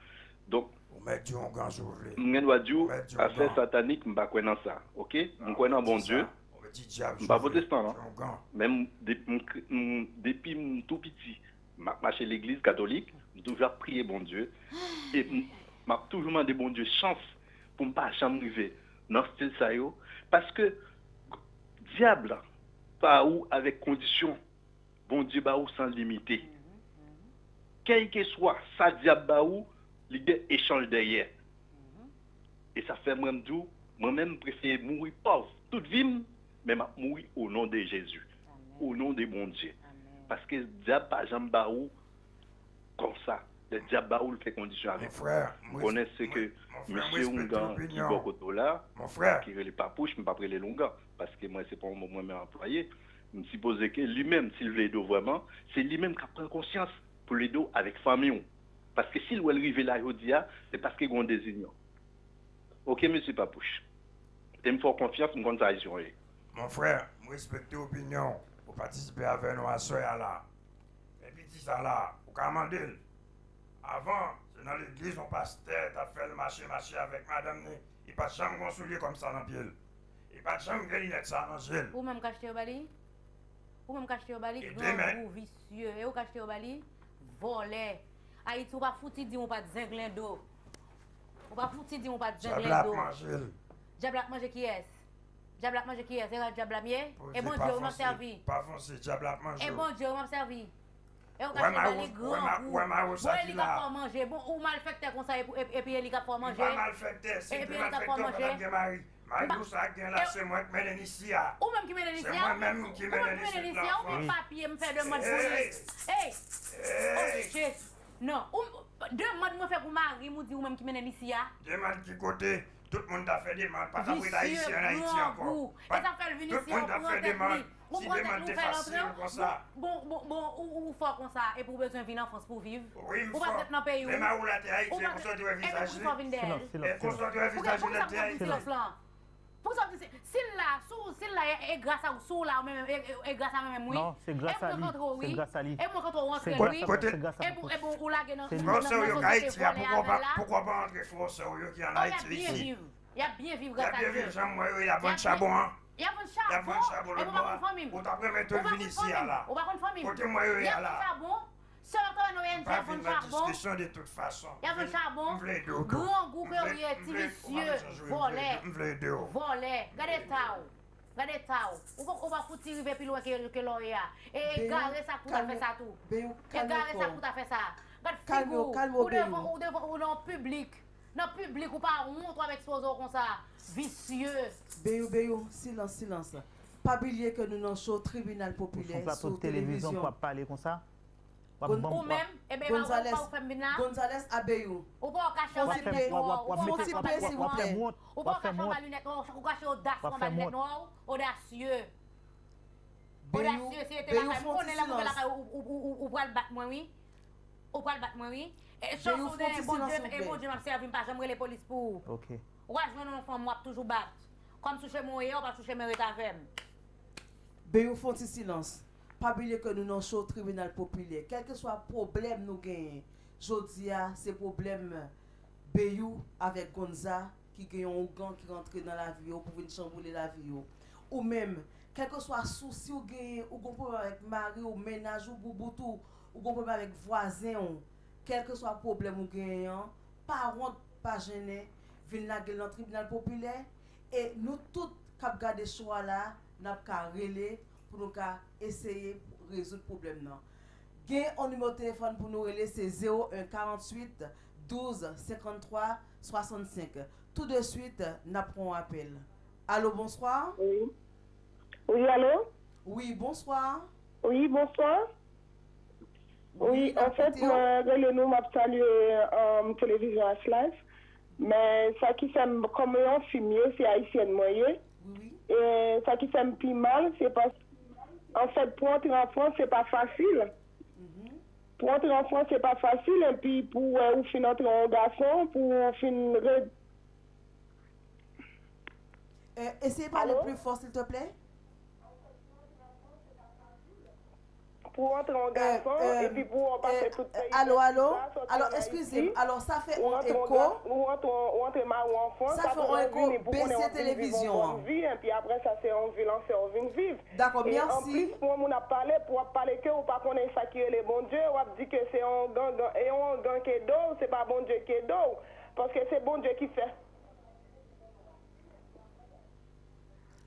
donk, m gen dwa di w, afè satanik, m pa kwè nan sa, oke? M kwè nan Bondye. M pa pwotestan non. Men depi m tou piti, m ap mache legliz katolik, m toujou ap priye Bondye. E m ap toujou mande Bondye chans pou m pa janm rive nan stil sa yo. Paske dyab la ba ou avèk kondisyon, Bondye ba ou san limite. Kèlkeswa sa dyab ba ou, li gen echanj dèyè. E sa fè mwen m di w, mwen menm m prefere mouri pòv tout vi m, men m ap mouri o non de Jezi, o non de Bondye. Paske dyab pa janm ba ou konsa. Lè dyab ba ou, l fè kondisyon avèk ou. M konnen se ke mesye oungan ki bò kote w la, ki rele Papouch, m p ap rele l oungan, paske mwen se pa yon mo mwen menm anplwaye. M sipoze ke li menm, si l vle ede w vrèman, se li menm k ap pran konsyans pou l ede w avèk fanmi w. Paske si l wè l rive la jodi a, se paske gen yon dezinyon. Oke, mesye Papouch. E m fè w konfyans, m konn sa ayisyen w ye. Mon frè, m respekte opinyon w pou patisipe avè nou aswè a la. Men piti sa la, ou ka mande l. Avan, se nan legliz yon pastè t ap fè l mache mache avèk madanm ni. Li pa t janm gen yon soulye kòm sa nan pye l. Li pa t janm gen linèt sa nan je l. Ou menm k achte yo ba li? Ou menm k achte yo ba li, grangou, visye. E ou k achte yo ba li? Vòlè. Ayiti, ou pa fouti di m ou pa t zenglendo. Ou pa fouti di m ou pa t zenglendo. Dyab la ap manje l. Dyab la ap manje kiyès? Dyab la ap manje kiyès? E dyab la m ye? E Bondye wi m ap sèvi. Pa fonse, dyab la ap manje w. E Bondye wi m ap sèvi. E ou ka chita li grangou. Bon, e li k ap fè w manje. Bon, ou malfektè konsa epi e li k ap fè w manje. M pa malfektè, si m te malfektè, ou pa t ap gen mari. Mari w sa k gen la, se mwen k mennen l isi a. Ou menm ki mennen l isi a? Se mwen menm ki mennen l isit la. Ou pa gen papye, m fè demann pou li. Ey! Ey! Oh, Jezi! Non, ou, demann mwen fè pou mari m, ou di ou menm ki mennen l isi a? Demann ki kote? Tout moun ta fè demann, pa t ap ret ayisyen ann Ayiti ankò. Tout moun ta fè demann. Si demann te fasil konsa. Bon, bon, bon, ou, ou fò konsa, epi ou bezwen vin an Frans pou viv? Wi, m fò. Lè mari w la te Ayiti, e konsa w te wè vizaj li? E konsa w te wè vizaj li lè l te Ayiti? Poukisa w di, si l la, si w, si l la, e gras a ou, si w la, ou menm, e gras a mwen menm, wi. Non, se gras a li. Se gras a li. E mwen k antre w antre l, wi. E bon, ou lage nan, nan, nan sosyete vòlè avè l la. Frè w yo k Ayiti a, poukwa w pa antre frè w sè w yo ki ann Ayiti isi? Y ap byen viv. Y ap byen viv gras a Dye. Y ap byen viv, janm wè yo, y ap vann chabon an. Y ap vann chabon. Y ap vann chabon lòtbò a. Ou t ap renmen tou l vin isi a la. Ou pa konn fanmi m. Kote m wè yo ye a la? Y ap vann chabon. Sè yo k travay nan O N G ap vann chabon. Y ap vann chabon. Grangou ke w ye, ti visye, vòlè. Vòlè. Gade eta w. Gade eta w. Ou pa, ou pa fouti rive pi lwen ke, ke lè w ye a. E egare sa k pou ta fè sa tou. Egare sa k pou ta fè sa. Gad figi w. Ou devan, ou devan, ou nan piblik. Nan piblik, ou pa wont w ap ekspoze w konsa. Visye. Beyou, Beyou, silans, silans. Pa bliye ke nou nan show Tribinal Popilè sou televizyon. Ou menm, e ben, e pa ou, pa ou fè m vin la? Gonzales a Beyou. Ou pa w kache w anba l nèt nwa w, ou pa w kache w anba l nèt nwa w. Ou pa w kache w anba linèt nwa w, ou kache odas ou anba linèt nwa w, odasye. Odasye, si w rete lakay, m konnen lè m rive lakay ou, ou, ou, ou, ou pral bat mwen, wi. Ou pral bat mwen, wi. E chans ou genyen, Bondye, e Bondye m ap sèvi, m pa janm rele polis pou ou. Ou pral jwenn yon fanm, w ap toujou bat. Kòm sou chemen w ye a, ou pa sou chemen, ret avè m. Beyou, fè yon ti silans. Pa bliye ke nou nan show Tribinal Popilè. Kèlkeswa pwoblèm nou genyen, jodi a, se pwoblèm Beyou avèk Gonza ki gen yon ougan ki rantre nan lavi yo pou vin chanboule lavi yo. Ou menm, kèlkeswa sousi w genyen, ou gon pwoblèm avèk mari w, mennaj ou, boubout ou, ou gon pwoblèm avèk vwazen w, kèlkeswa pwoblèm ou genyen an, pa wont, pa jennen, vin lage l nan Tribinal Popilè. E nou tout k ap gade show a la, n ap ka rele pou nou ka eseye rezoud pwoblèm nan. Gen yon nimewo telefòn pou nou rele, se zewo en karanntuit douz senkanntwa swasannsenk. Tou de swit, n ap pran yon apèl. Alo, bonswa. Wi. Wi, alo? Wi, bonswa. Wi, bonswa. Wi, wi, n ap koute w. Anfèt, mwen rele nou, m ap salye, um, televizyon H Live. Men sa ki fè m, kòm yon fi m ye, se ayisyèn mwen ye. Wi, wi. E sa ki fè m pi mal, se pas, anfèt, pou antre an Frans, se pa fasil. Mhm. Pou antre an Frans, se pa fasil, epi pou wè ou fin antre yon gason, pou ou fin re-, Euh, essayez parler plus fort, s'il te plaît. Pou antre yon gason, epi pou w pase tout peyi, alo, alo, alo, eskize m, alo, sa fè yon eko. Ou antre, ou antre mawo an Frans, sa fè yon eko, bese televizyon an. Epi apre sa, se yon vi lansè w vin viv. Dakò, mèsi. E anplis, pou yon moun ap pale, pou w ap pale ke ou pa konnen sa ki rele Bondye, w ap di ke se yon gangan, e yon gangan ki ede w, se pa Bondye ki ede w. Paske se Bondye ki fè.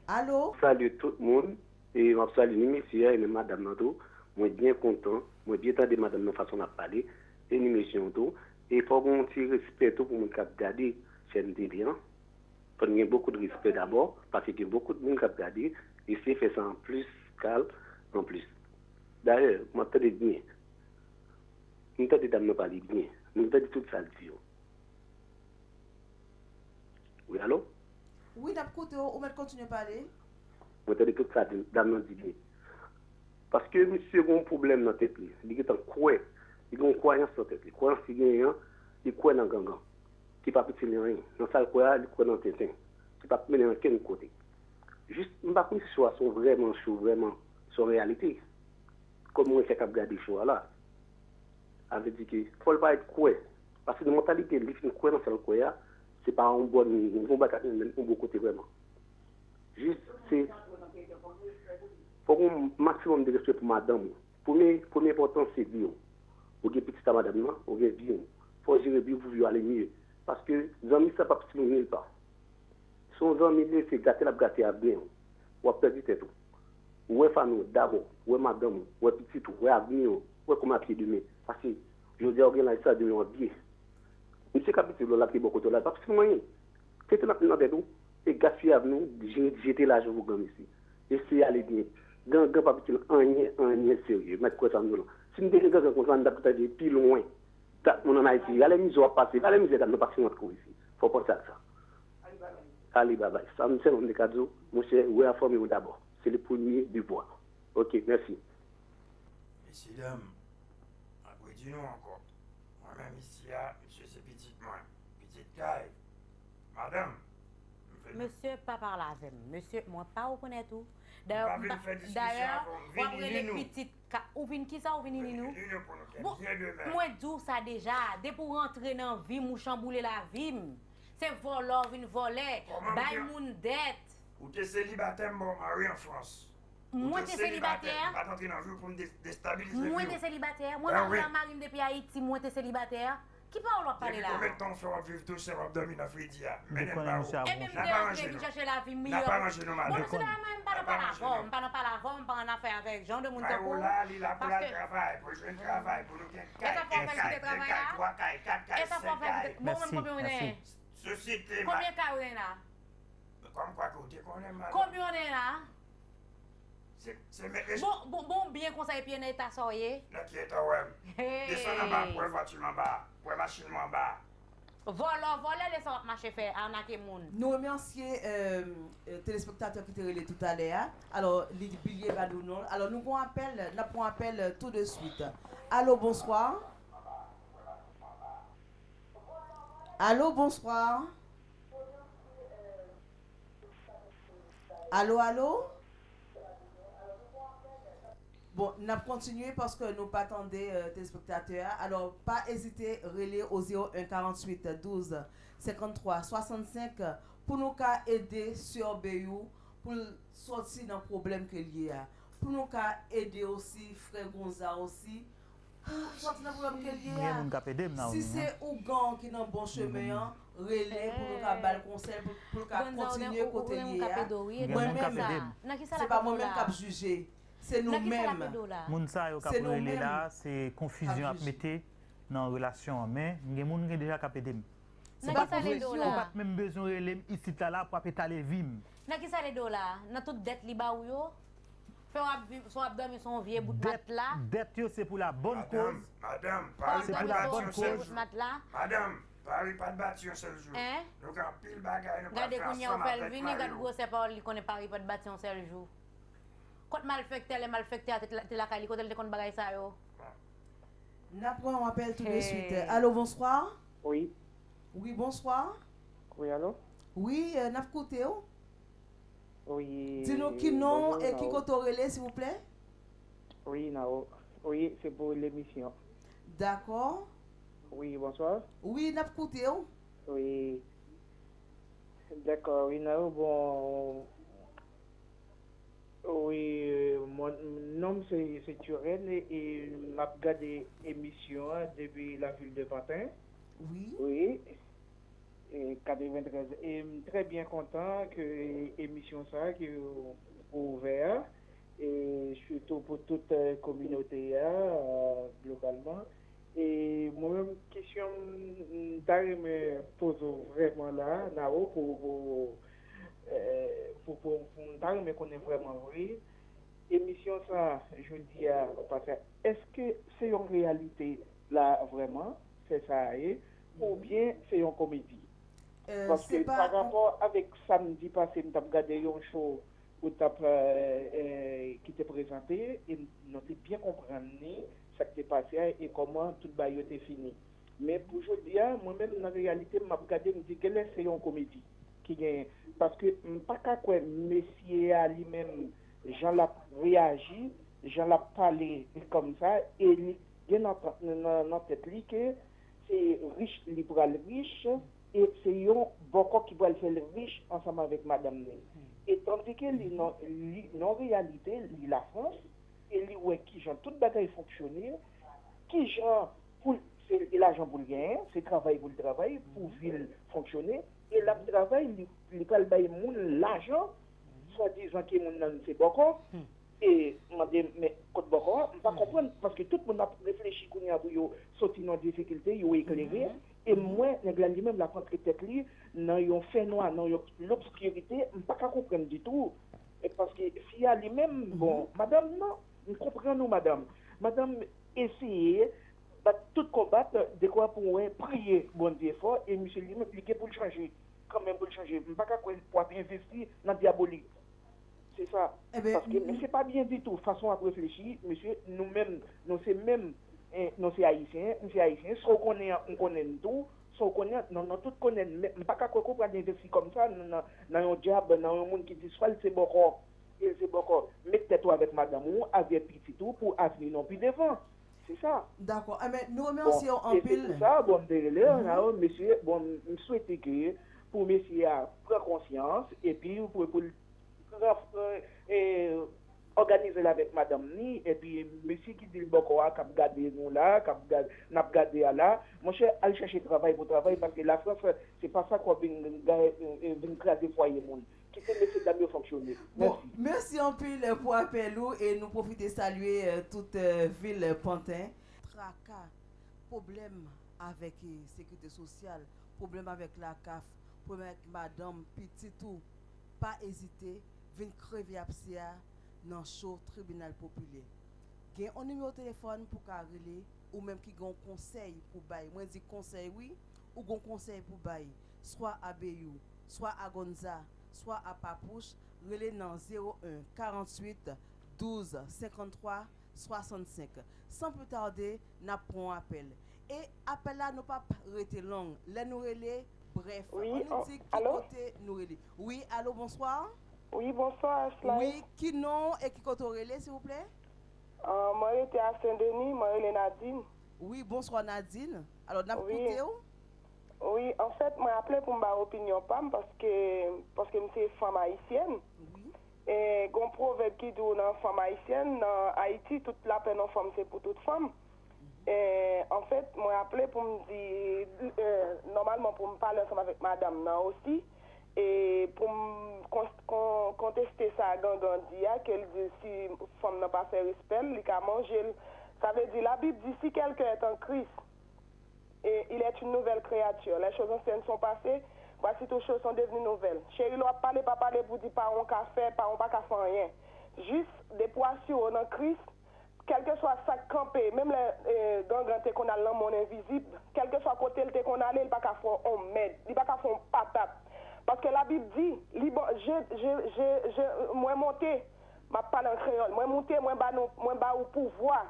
Alo? Salye tout moun, e m ap salye ni mesye a, e menm madanm nan tou. Mwen byen kontan, mwen byen tande madanm nan fason l ap pale, e ni mesye an tou. E fò gen yon ti respè tou pou moun k ap gade chèn T V an. Fò n gen bokou de respè dabò, paske gen bokou de moun k ap gade, eseye fè sa an plis kal, an plis. Dayè, m ap tande byen. M tande dam nan pale byen. M tande tout sa l di yo. Wi, alo? Wi, n ap koute w, ou mèt kontinye pale. Mwen tande tout sa di, dam nan di byen. Paske misye gen yon pwoblèm nan tèt li. Li gentan kwè. Li gen yon kwayans nan tèt li. Kwayans li genyen an, li kwè nan gangan. Ki p ap itil li anyen. Nan sa l kwè a, li kwè nan tenten. Ki p ap mennen l ankenn kote. Jis, m pa konn si cho a se yon vrèman cho, vrèman, se yon reyalite. Kòm mwen fèk ap gade cho a la. Sa vle di ke fò l parèt kwè. Paske nan mantalite l, li fin kwè nan sa l kwè a, se pa yon bòn, yon bon bagay, yon bon kote vrèman. Jis, se, fò gen yon maksimòm de respè pou madanm ou. Premye, premye enpòtans se di yo. Ou gen pitit a madanm nan, ou gen vi w. Fò w jere vi w pou vi w ale mye. Paske zanmi sa p ap itil ou nil pa. Se yon zanmi li ye, se gate l ap gate avni w. W ap pèdi tèt ou. Ou wè fanmi w dabò, ou wè madanm ou, ou wè pitit ou, ou wè avni w, ou wè kòman ap ye demen. Paske jodi a ou gen laj sa, demen w ap vye. Misye k ap itil ou la ki bò kote w la, l p ap itil ou anyen. Tenten l ap met nan tèt ou, e gaspiye avni w, je-, jete laj ou pou granmesi. Eseye ale byen. Gangan p ap itil anyen, anyen serye. Mèt kwè sa m di w lan. Si n te gen gangan konsa, n t ap gentan rive pi lwen. Dat moun ann Ayiti, gade mizè w ap pase, gade mizè dat nou pase rant kou isi. Fò w panse ak sa. Ale babay. Sa m sèlman m te ka di w, monchè, reafime w dabò. Se le premye devwa. Ok, mèsi. Mesye dam, m ap redi nou ankò. Mwen menm isi a, misye se pitit mwen. Pitit kay. Madanm, m vle. Mesye, pa pale avè m. Mesye, mwen pa rekonèt ou. Dayè, m pa vin fè diskisyon avè w, m vin li nou. Dayè, w ap rele pitit ka, ou vin kisa, ou vin li nou? Bon, mwen di w sa deja, depi w rantre nan vi m, ou chanboule lavi m. Se vòlè w vin vòlè, bay moun dèt. Ou te selibatè, m ba w mari an Frans. Mwen te selibatè. M pa t antre nan vi w pou m de-, destabilize vi w. Mwen te selibatè. Mwen pa konn mari m depi Ayiti, mwen te selibatè. Ki pawòl w ap pale la a? Depi konbyen tan w fè w ap viv tou sèl, w ap dòmi nan fredi a? Mennen m ba w. Ebyen, m te rantre vin chèche lavi miyò. N ap aranje nou, madanm. Bon, mesye dam, mwen, m pa nan pale avè w, m pa nan pale avè w, m pa nan afè avèk jan de moun tankou w. Paske travay, pou jwenn travay, pou nou gen kay, de kay, de kay, twa kay, kat kay, senk kay. Bon, mwen, konbyen w genyen? Sosyete, ma- Konbyen kay ou genyen la? Kòm kwa ke w te konnen, madanm. Konbyen w genyen la? Se, se men, bon, bon, bon, byen konsa, epi nan eta sa w ye? Nan ki eta w wè m? Desann anba, pou w wè vwati m anba, pou w wè machin mwen anba. Vòlè, vòlè, lè sa w ap mache fè, anake moun. Nou remèsye, euh, euh, telespektatè ki te rele toutalè a. Alò, li bliye ba nou non. Alò, nou gon apèl, n ap pran apèl, euh, tou de swit. Alo, bonswa. Alo, bonswa. Alo, alo? Bon, n ap kontinye paske nou pa tande euh, telespektatè a. Alò, pa ezite rele o zéro un quarante-huit douze cinquante-trois soixante-cinq pou nou ka ede Sè Beyou pou l sòti nan pwoblèm ke l ye a. Pou nou ka ede osi frè Gonza osi pou l sòti nan pwoblèm ke l ye a. Gen moun k ap ede m nan. Si se ougan ki nan bon chemen an, rele pou nou ka ba l konsèy, pou, pou l ka kontinye kote l ye a. Mwen menm, se pa mwen menm k ap jije. Se nou menm. Moun sa yo k ap rele la, se konfizyon y ap mete nan relasyon an. Men, m gen moun gen deja k ap ede m. Se pa konfizyon. Ou pa t menm bezwen rele m isit la, la pou ap etale vi m. Nan ki sa l ede w la? Nan tout dèt li ba ou yo? Fè w ap viv, fè w ap dòmi sou yon vye bout matla? Dèt yo se pou la bòn koz. Madanm, madanm, pa ri pa t bat yon sèl jou. Madanm, pa ri pa t bat yon sèl jou. Nou gen anpil bagay nou pral fè ansanm avèk Mario. Gade kounye a ou fè l vini, gad gwosè pawòl li konnen pa ri pa t bat yon sèl jou. Kot malfektè, lè malfektè a te, te lakay li, kote l te konn bagay sa yo? N ap pran yon apèl tou de swit. Alo, bonswa. Wi. Wi, bonswa. Wi, alo. Wi, euh, n ap koute w. Wi. Di nou ki non e ki kote w rele, silvouplè. Wi, Nao. Wi, se pou lemisyon. Dakò. Wi, bonswa. Wi, n ap koute w. Wi. Dakò, wi, Nao, bon, wi, mwen, non m se, se Turène e, e m ap gade emisyon an depi la ville de Pantin. Wi. Wi. E, katrevenntrèz. E m trè byen kontan ke emisyon sa a ke ou ouvè a, e sitou pou tout, eh, kominote a, eh, globalman. E mwen menm, kesyon m, m ta renmen poze w vrèman la, Nao, pou, pou, eh, pou, pou, pou m ta renmen konnen vrèman vre, emisyon sa, jodi a, pase, èske se yon reyalite la vrèman, se sa a ye, oubyen se yon komedi? Paske pa rapò avèk samdi pase, m t ap gade yon show ou t ap, eh, eh, ki te prezante, e nou te byen konprann li, sa k te pase a, e kòman tout bagay yo te fini. Men pou jodi a, mwen menm, nan reyalite m, m ap gade, m di, genlè se yon komedi ki genyen. Paske m pa ka kwè mesye a li menm, jan l ap reyaji, jan l ap pale kòmsa, e li gen nan, nan, nan tèt li ke se rich li pral rich, e se yon bòkò ki pral fè l rich ansanm avèk madanm li. E tandike li nan, li nan reyalite, li Lafrans, e li wè kijan tout bagay fonksyone, kijan pou l, se lajan pou l genyen, se travay pou l travay, pou vi l fonksyone, e l ap travay, li, li pral bay moun lajan, swadizan ke moun nan se bòkò, e mande, men kot bòkò a? M pa konprann, paske tout moun ap reflechi kounye a pou yo soti nan difikilte, yo eklere, e m wè nèg la li menm l ap antre tèt li nan yon fènwa, nan yon lobskirite, m pa ka konprann ditou. E paske fi a li menm, bon, madanm nan, m konprann ou, madanm. Madanm eseye bat tout konbat, dekwa pou wè, priye Bondye fò, e misye li menm, li gen pou l chanje, kanmenm pou l chanje. M pa ka kwè w ap envesti nan dyabolik. Se sa. Paske mesye pa byen ditou, fason w ap reflechi, mesye, nou menm, nou se menm, eh, nou se ayisyen, m se ayisyen, sa w konnen an, m konnen l tou, sa w konnen an, nou, nou tout konnen l, men m pa ka kwè ke w pral envesti kòmsa nan, nan, nan yon dyab, nan yon moun ki di swa l se bòkò, e l se bòkò. Met tèt ou avèk madanm ou, avèk pitit ou, pou avni nou pi devan. Se sa. Dakò. Enben, nou remèsye w anpil. Bon, e se pou sa, bon, m te rele, la, mesye, bon, m swete ke pou mesye a pran konsyans, epi pou, pou l pran, pran, e, òganize l avèk madanm ni, epi mesye ki di l bòkò a, k ap gade nou la, k ap gad-, n ap gade a la, monchè, al chèche travay pou travay, paske Lafrans, se pa sa k w ap vin, vin kraze fwaye moun. Kite mesye dam yo fonksyone. Bon, mèsi anpil pou apèl ou e nou pwofite salye, eh, tout, eh, vil Panten. Traka, pwoblèm avèk, eh, sekirite sosyal, pwoblèm avèk lakaf, pwoblèm avèk madanm, pitit ou, pa ezite, vin kreve abse a nan cho tribinal popilè. Gen yon nimewo telefòn pou ka rele, ou menm ki gen yon konsèy pou bay. Mwen di konsèy wi, ou gen yon konsèy pou bay, swa a Beyou, swa a Gonza, swa a Papouch, rele nan zéro un quarante-huit douze cinquante-trois soixante-cinq. San pli tade, n ap pran yon apèl. E apèl la, nou p ap rete long. Lè nou rele, brèf. Wi, ann nou di ki kote nou rele. Wi, alo, bonswa. Wi, bonswa, Sly. Wi, ki non e ki kote w rele, silvouplè? Ah, mwen rete a Sen Deni, mwen rele Nadine. Wi, bonswa Nadine. Alò, n ap koute w. Wi, anfèt, mwen aple pou m ba opinyon pa m paske, paske m se fanm ayisyèn. Wi. E, gon pwovèb ki di w nan fanm ayisyèn, nan Ayiti, tout lapè nan fanm se pou tout fanm. E, anfèt, mwen aple pou m di, e, nòmalman pou m pale ansanm avèk madanm nan osi, e pou m kon-, kon-, konteste sa Gangan di a, ke l di si fanm nan pa fè respè l, li ka manje l. Sa vle di, Labib di, si quelqu'un est en Christ, et il est une nouvelle créature. Les choses anciennes sont passées, voici toutes choses sont devenues nouvelles. Cheri, lè w ap pale, pa pale pou di paran w ka fè, paran w pa ka fè anyen. Jis depi w asire w nan Kris, kèlkeswa sa k kanpe, menm lè, eh, Gangan te konn al nan monn envizib, kèlkeswa kote l te konn ale, li pa ka fè w on mèd, li pa ka fè w on patat. Paske Labib di, li ban, je, je, je, je, mwen monte, m ap pale an kreyòl, mwen moute, mwen ba nou, mwen ba ou pouvwa.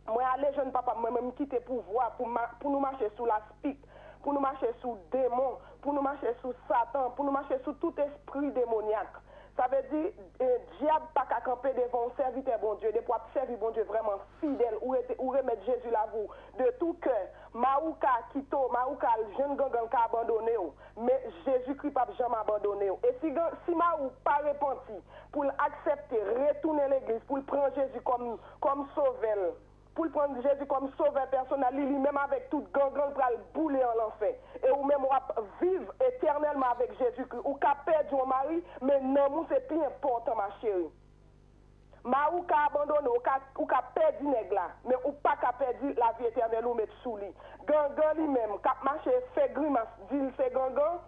Mwen ale jwenn papa m, mwen menm m kite pouvwa pou ma-, pou nou mache sou laspik, pou nou mache sou demon, pou nou mache sou Satan, pou nou mache sou tout espri demonyak. Sa vle di, eh, dyab pa ka kanpe devan yon sèvitè Bondye. Depi w ap sèvi Bondye vrèman fidèl, ou rete, ou remèt Jezi lavi w de tou kè. Mawouka kite w, Mawouka al jwenn Gangan, l ka abandone w. Men Jezikri p ap janm abandone w. E si Gan-, si Mawou pa repanti, pou l aksepte retounen legliz, pou l pran Jezi kòm, kòm sovè l, pou l pran Jezi kòm sovè pèsonèl li, li menm avèk tout Gangan l pral boule an lanfè. E ou menm w ap viv etènèlman avèk Jezikri. Ou ka pèdi yon mari, men nanm ou se pi enpòtan, ma chérie. Mari w ka abandone w, ou ka, ou ka pèdi nèg la, men ou pa ka pèdi lavi etènèl ou met sou li. Gangan li menm, k ap mache fè grimas, di l se Gangan,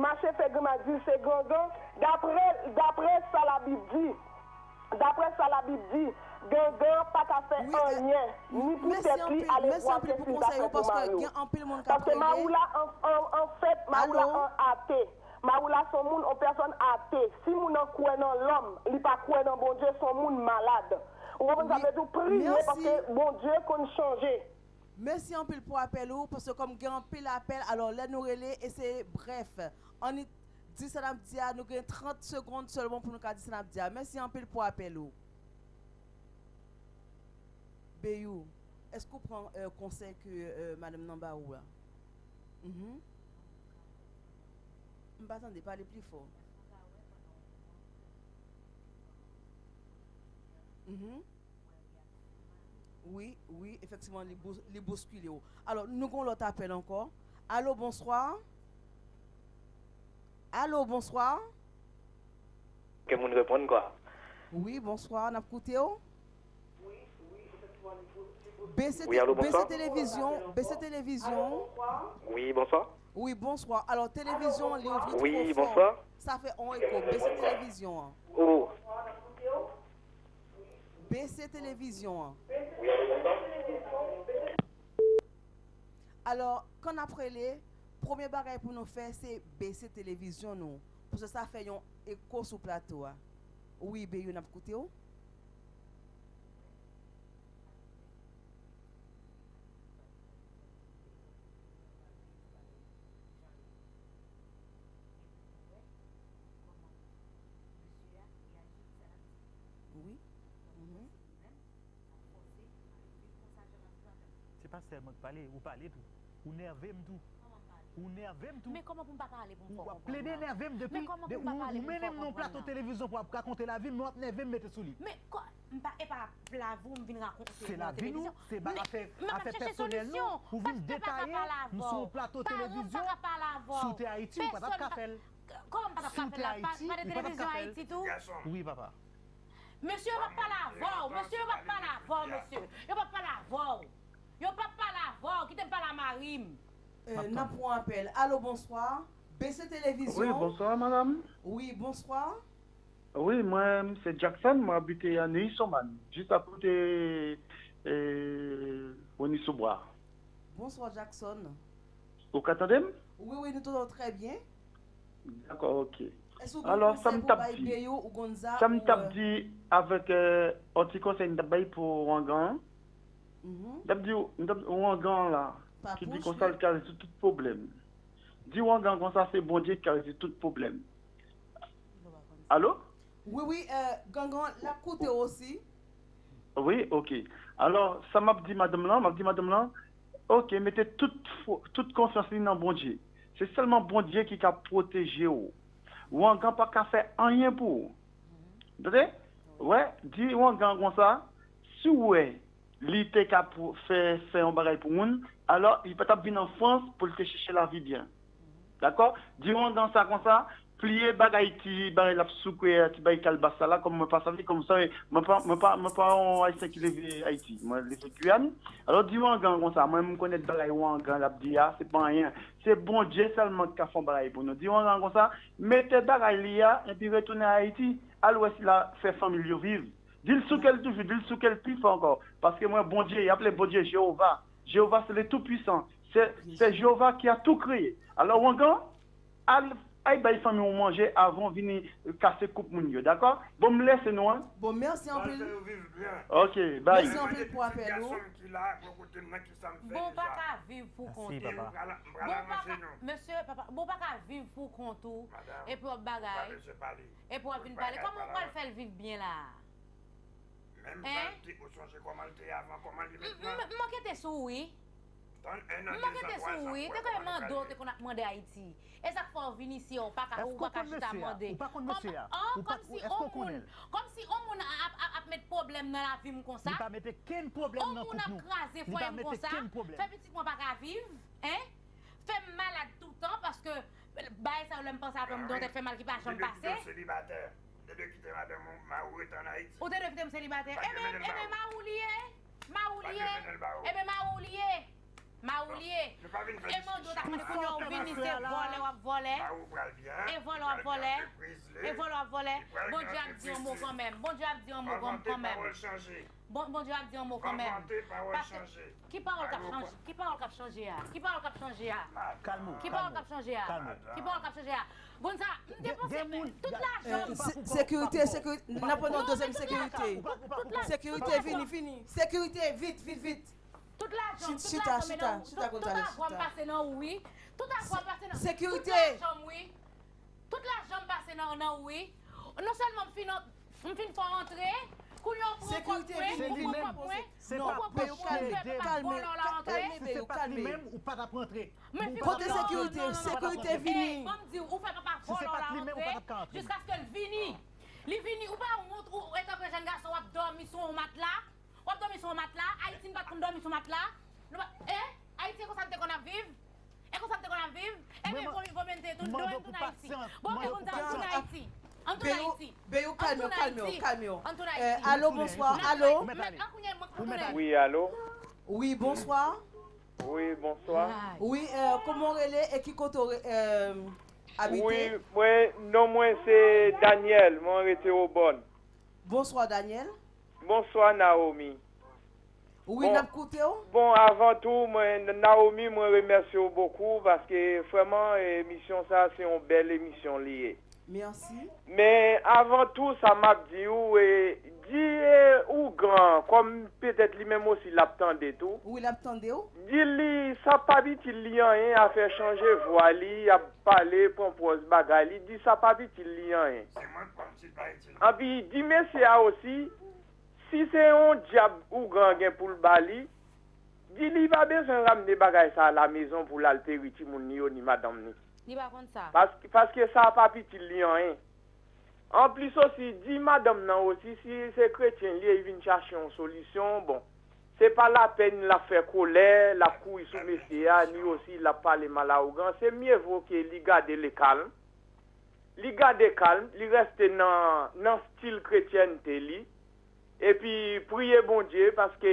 mache fè grimas, di l se Gangan. Daprè, daprè sa Labib di, daprè sa Labib di, Gangan pa ka fè anyen, ni pou tèt li, alevwa ke si l ta fè pou mari w. Paske mari w la, an, an, anfèt, mari w la an ate. Mari w la se yon moun, yon pèsòn ate. Si moun nan kwè nan lòm, li pa kwè nan Bondye, se yon moun malad. Ou konprann sa vle di? Priye paske Bondye konn chanje. Mèsi anpil pou apèl ou, paske kòm gen anpil apèl, alò lè nou rele, e se brèf. Ann di sa n ap di a, nou gen trant segonn sèlman pou nou ka di sa n ap di a. Mèsi anpil pou apèl ou. Beyou, èske w pran, euh, konsèy ke, euh, madanm nan ba ou a? Mhm. M pa tande, pale pli fò. Mhm. Wi, wi, efektivman, li bous-, li bouskile w. Alò, nou gon lòt apèl ankò. Alo, bonswa. Alo, bonswa. Ke moun reponn, kwa. Wi, bonswa, n ap koute w. Bese te-, wi, alo, bonswa. Bese televizyon, bese televizyon. Wi, bonswa. Wi, bonswa. Alò, televizyon, li ouvri twò fò. Wi, bonswa. Sa fè on eko. Bese televizyon an. Oh. Bese televizyon an. Alò, kan n ap rele, premye bagay pou nou fè, se bese televizyon nou. Paske sa fè yon eko sou plato a. Wi, Beyou, n ap koute w. Wi. Mhm. Se pa sèlman k pale, ou pale tou. Ou nève m tou. Ou nève m tou. Men kòman pou m pa pale pou m fè w konprann la? Ou ap plede nève m depi, de, ou, ou mennen m nan yon plato televizyon pou w ap rakonte lavi m, men w ap nève m mete sou li. Men kò-, m pa, e pa lavi w m vin rakonte nan televizyon. Se lavi nou, se ba afè, afè pèsonèl nou. Ou vin detaye m sou yon plato televizyon. Si w te Ayiti, ou pa t ap ka fè l. Kòman m pa t ap ka fè l la? Pa, pa de televizyon Ayiti tou? Wi, papa. Mesye, yo p ap pale avè w. Mesye, yo p ap pale avè w, mesye. Yo p ap pale avè w. Yo p ap pale avè w. Kite m pale a mari m. Eh, n ap pran apèl. Alo, bonswa. Bese televizyon. Wi, bonswa, madanm. Wi, bonswa. Wi, mwen, se Jackson. Mwen abite an Neysoman, jis akote, eh, Rony Soubwa. Bonswa, Jackson. Ou ka tande m? Wi, wi, nou tande w trè byen. Dakò, ok. Alò, sa m t ap di, sa m t ap di avèk, eh, yon ti konsèy m t ap bay pou Wangan an. M t ap di, m t ap, Wangan an la, ki di konsa l ka rezoud tout pwoblèm. Di Wangan konsa se Bondye ki ka rezoud tout pwoblèm. Alo? Wi, wi, eh, Gangan, l ap koute w osi. Wi, ok. Alò, sa m ap di madanm lan, m ap di madanm lan, ok, mete tout, fo- tout konfyans li nan Bondye. Se sèlman Bondye ki ka pwoteje w. Wangan pa ka fè anyen pou ou. Tande? Wè, di Wangan konsa, si w wè li te ka pou- fè, fè yon bagay pou moun, alò li pa t ap vin an Frans pou l te chèche lavi byen. Dakò? Di Wangan sa konsa, pliye bagay ti bagay l ap soukwe a, ti bagay kalbas sa la, kòm mwen pa sòti, kòm sa, mwen pa, mwen pa, mwen pa yon Ayisyen ki leve Ayiti, mwen leve Guyane. Alò di Wangan konsa, mwen m konèt bagay Wangan l ap di a, se pa anyen. Se Bondye sèlman ki ka fè yon bagay pou nou. Di Wangan konsa, mete bagay li a, epi retounen Ayiti, al wè si l a fè fanmi l yo viv. Di l sou kè l toujou, di l sou kè l pi fò ankò. Paske mwen, Bondye, y ap rele Bondye Jewova. Jewova se le Tou Pwisan. Se se Jewova ki a tou kreye. Alò, Wangan, al, al bay fanmi w manje avan w vini kase koup moun yo, dakò? Bon, m lese nou, en. Bon, mèsi anpil. Ok, bay. Mèsi anpil pou apèl ou. Bon, pa ka viv pou kont ou. Bon, pa ka, mesye, papa, bon, pa ka viv pou kont ou. Epi w ap bagay. Epi w ap vin pale. Kòman w pral fè l viv byen la a? Menm jan l te, ou sonje kòman l te ye avan, kòman l ye mentnan? M, m, m enkyete sou ou, wi. M enkyete sou ou, wi. Te konn mande w, te konn ap mande Ayiti. E sa k fè w vin isi a, ou pa ka, ou pa ka chita mande. Kòm, an, kòmsi on moun, kòmsi on moun ap, ap, ap met pwoblèm nan lavi m konsa. On moun ap kraze fwaye m konsa. Fè pitit mwen pa ka viv, en? Fè m malad toutan, paske bagay sa yo, lè m panse avè m, gen yon tèt fè mal ki pa janm pase. Ou te dwe kite madanm ou, mari w rete ann Ayiti. Ou te dwe kite m selibatè. Ebyen, ebyen, mari w li ye. Mari w li ye. Ebyen, mari w li ye. Mari w li ye. E mande w ta konnen kounye a ou vini, se vòlè w ap vòlè. E vòlè w ap vòlè. E vòlè w ap vòlè. Bondye ap di yon mo kanmenm. Bondye ap di yon mo kanmenm. Bon, Bondye ap di yon mo kanmenm. Paske ki pawòl k ap chanje? Ki pawòl k ap chanje a? Ki pawòl k ap chanje a? Kalme w, kalme w, kalme w. Ki pawòl k ap chanje a? Gonza, m te panse tout lajan. Sekirite, sekirite, n ap pran yon dezyèm sekirite. Sekirite, vini, vini. Sekirite, vit, vit, vit. Tout lajan, tout lajan, chita, chita, chita, tout avwa m pase nan ou, wi. Tout avwa m pase nan, tout lajan m, wi. Tout lajan m pase nan, nan ou, wi. Non sèlman m fin, m fin fè w antre, kounye a ou pran kòb mwen, ou pran kòb mwen, ou pran kòb mwen, ou fè papa vòlè w la rantre. Se pa li menm, ou pa t ap rantre. Kote sekirite? Sekirite vini. Ban m di w, ou fè papa vòlè w la rantre, jiskaske l vini. Li vini, ou pa wont, ou, etanke jèn gason, w ap dòmi sou yon matla. W ap dòmi sou yon matla? Ayiti, n pa t konn dòmi sou matla? Nou pa, e? Ayiti, e konsa n te konn ap viv? E konsa n te konn ap viv? Ebyen, vòmye, vòmye n te tou, dòmi n tounen Ayiti. Bon, ok, konn sa, an tounen Ayiti. An tounen Ayiti. Beyou, kalme w, kalme w, kalme w. An tounen Ayiti. Alo, bonswa, alo. Wi, alo. Wi, bonswa. Wi, bonswa. Wi, kòman w rele e ki kote w abite? Wi, mwen, non mwen se Daniel, mwen rete Obòn. Bonswa, Daniel. Bonswa, Naomi. Wi, n ap koute w. Bon, avan tou, mwen, Naomi, mwen remèsye w bokou paske vrèman, emisyon sa, se yon bèl emisyon li ye. Mèsi. Men, avan tou, sa m ap di w, e, di, e, ougan, kòm petèt li menm osi l ap tande tou. Wi, l ap tande w. Di li, sa p ap itil li anyen, afè chanje vwa li, ap pale, pran pòz bagay li, di sa p ap itil li anyen. Se mwen k p ap di l pa itil. Anpi, di mesye a osi, si se yon djab ougan gen pou l ba li, di li pa bezwen ramne bagay sa a lamezon pou l al peri timoun li yo ni madanm li. Li pa konn sa. Pas-, paske sa p ap itil li anyen. Anplis osi, di madanm nan osi, si se kretyen li ye, li vin chache yon solisyon, bon, se pa lapèn l ap fè kolè, l ap kouri sou mesye a, ni osi l ap pale mal a ougan. Se mye vo ke li gade le kalm. Li gade kalm, li rèste nan, nan stil kretyènte li, epi priye Bondye, paske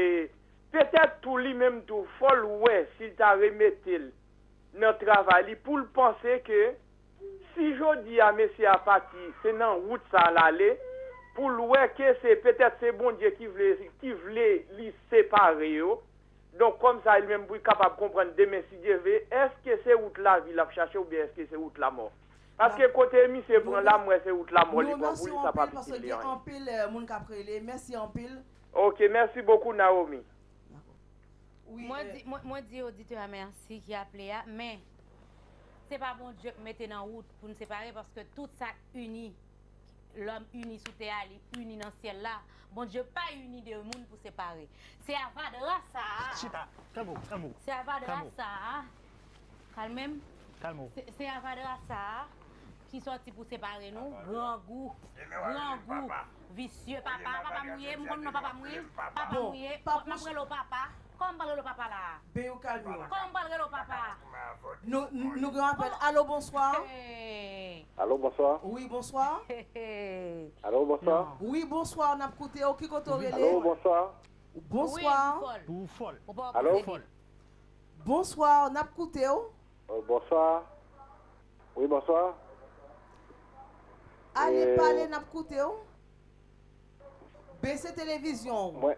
petèt tou li menm tou, fò l wè si l ta remete l nan travay li, pou l panse ke si jodi a mesye a pati, se nan wout sa l ale, pou l wè ke se, petèt se Bondye ki vle, ki vle li separe yo. Donk, kòmsa, li menm pou li kapab konprann demen, si Dye vle, èske se wout lavi l ap chache oubyen èske se wout lamò? Paske kote misye pran la, m wè se wout lamò li pran pou li, sa p ap itil li anyen. Anpil, eh, moun k ap rele. Mèsi anpil. Ok, mèsi bokou, Naomi. Dakò. Wi, mwen eh, di, mwen, mwen di oditè a mèsi ki aple a, men se pa Bondye k mete nan wout pou n separe, paske tout sa k ini, Lòm ini sou tè a, li ini nan syèl la. Bondye pa ini de moun pou separe. Se avadra sa a. Chita, kanbo, kanbo. Se avadra sa a. Kalmem. Kalmo. Se, se avadra sa a ki sòti pou separe nou. Grangou. Grangou. Visye papa, papa mouye, m konn non papa mouye. Papa mouye, m ap rele w papa. Kòman m pral rele w papa la a? Beyou kalme w. Kòman m pral rele w papa? Nou, nou, nou gen apèl. Alo, bonswa. Hey. Alo, bonswa. Wi, bonswa. Hey, hey. Alo, bonswa. Wi, bonswa, n ap koute w. Ki kote w rele? Alo, bonswa. Bonswa. Wi, ou fòl. Ou fòl. Ou pa Alo? Posede. Bonswa, n ap koute w. Euh, bonswa. Wi, bonswa. Ale pale, n ap koute w. Bese televizyon w. Mwen.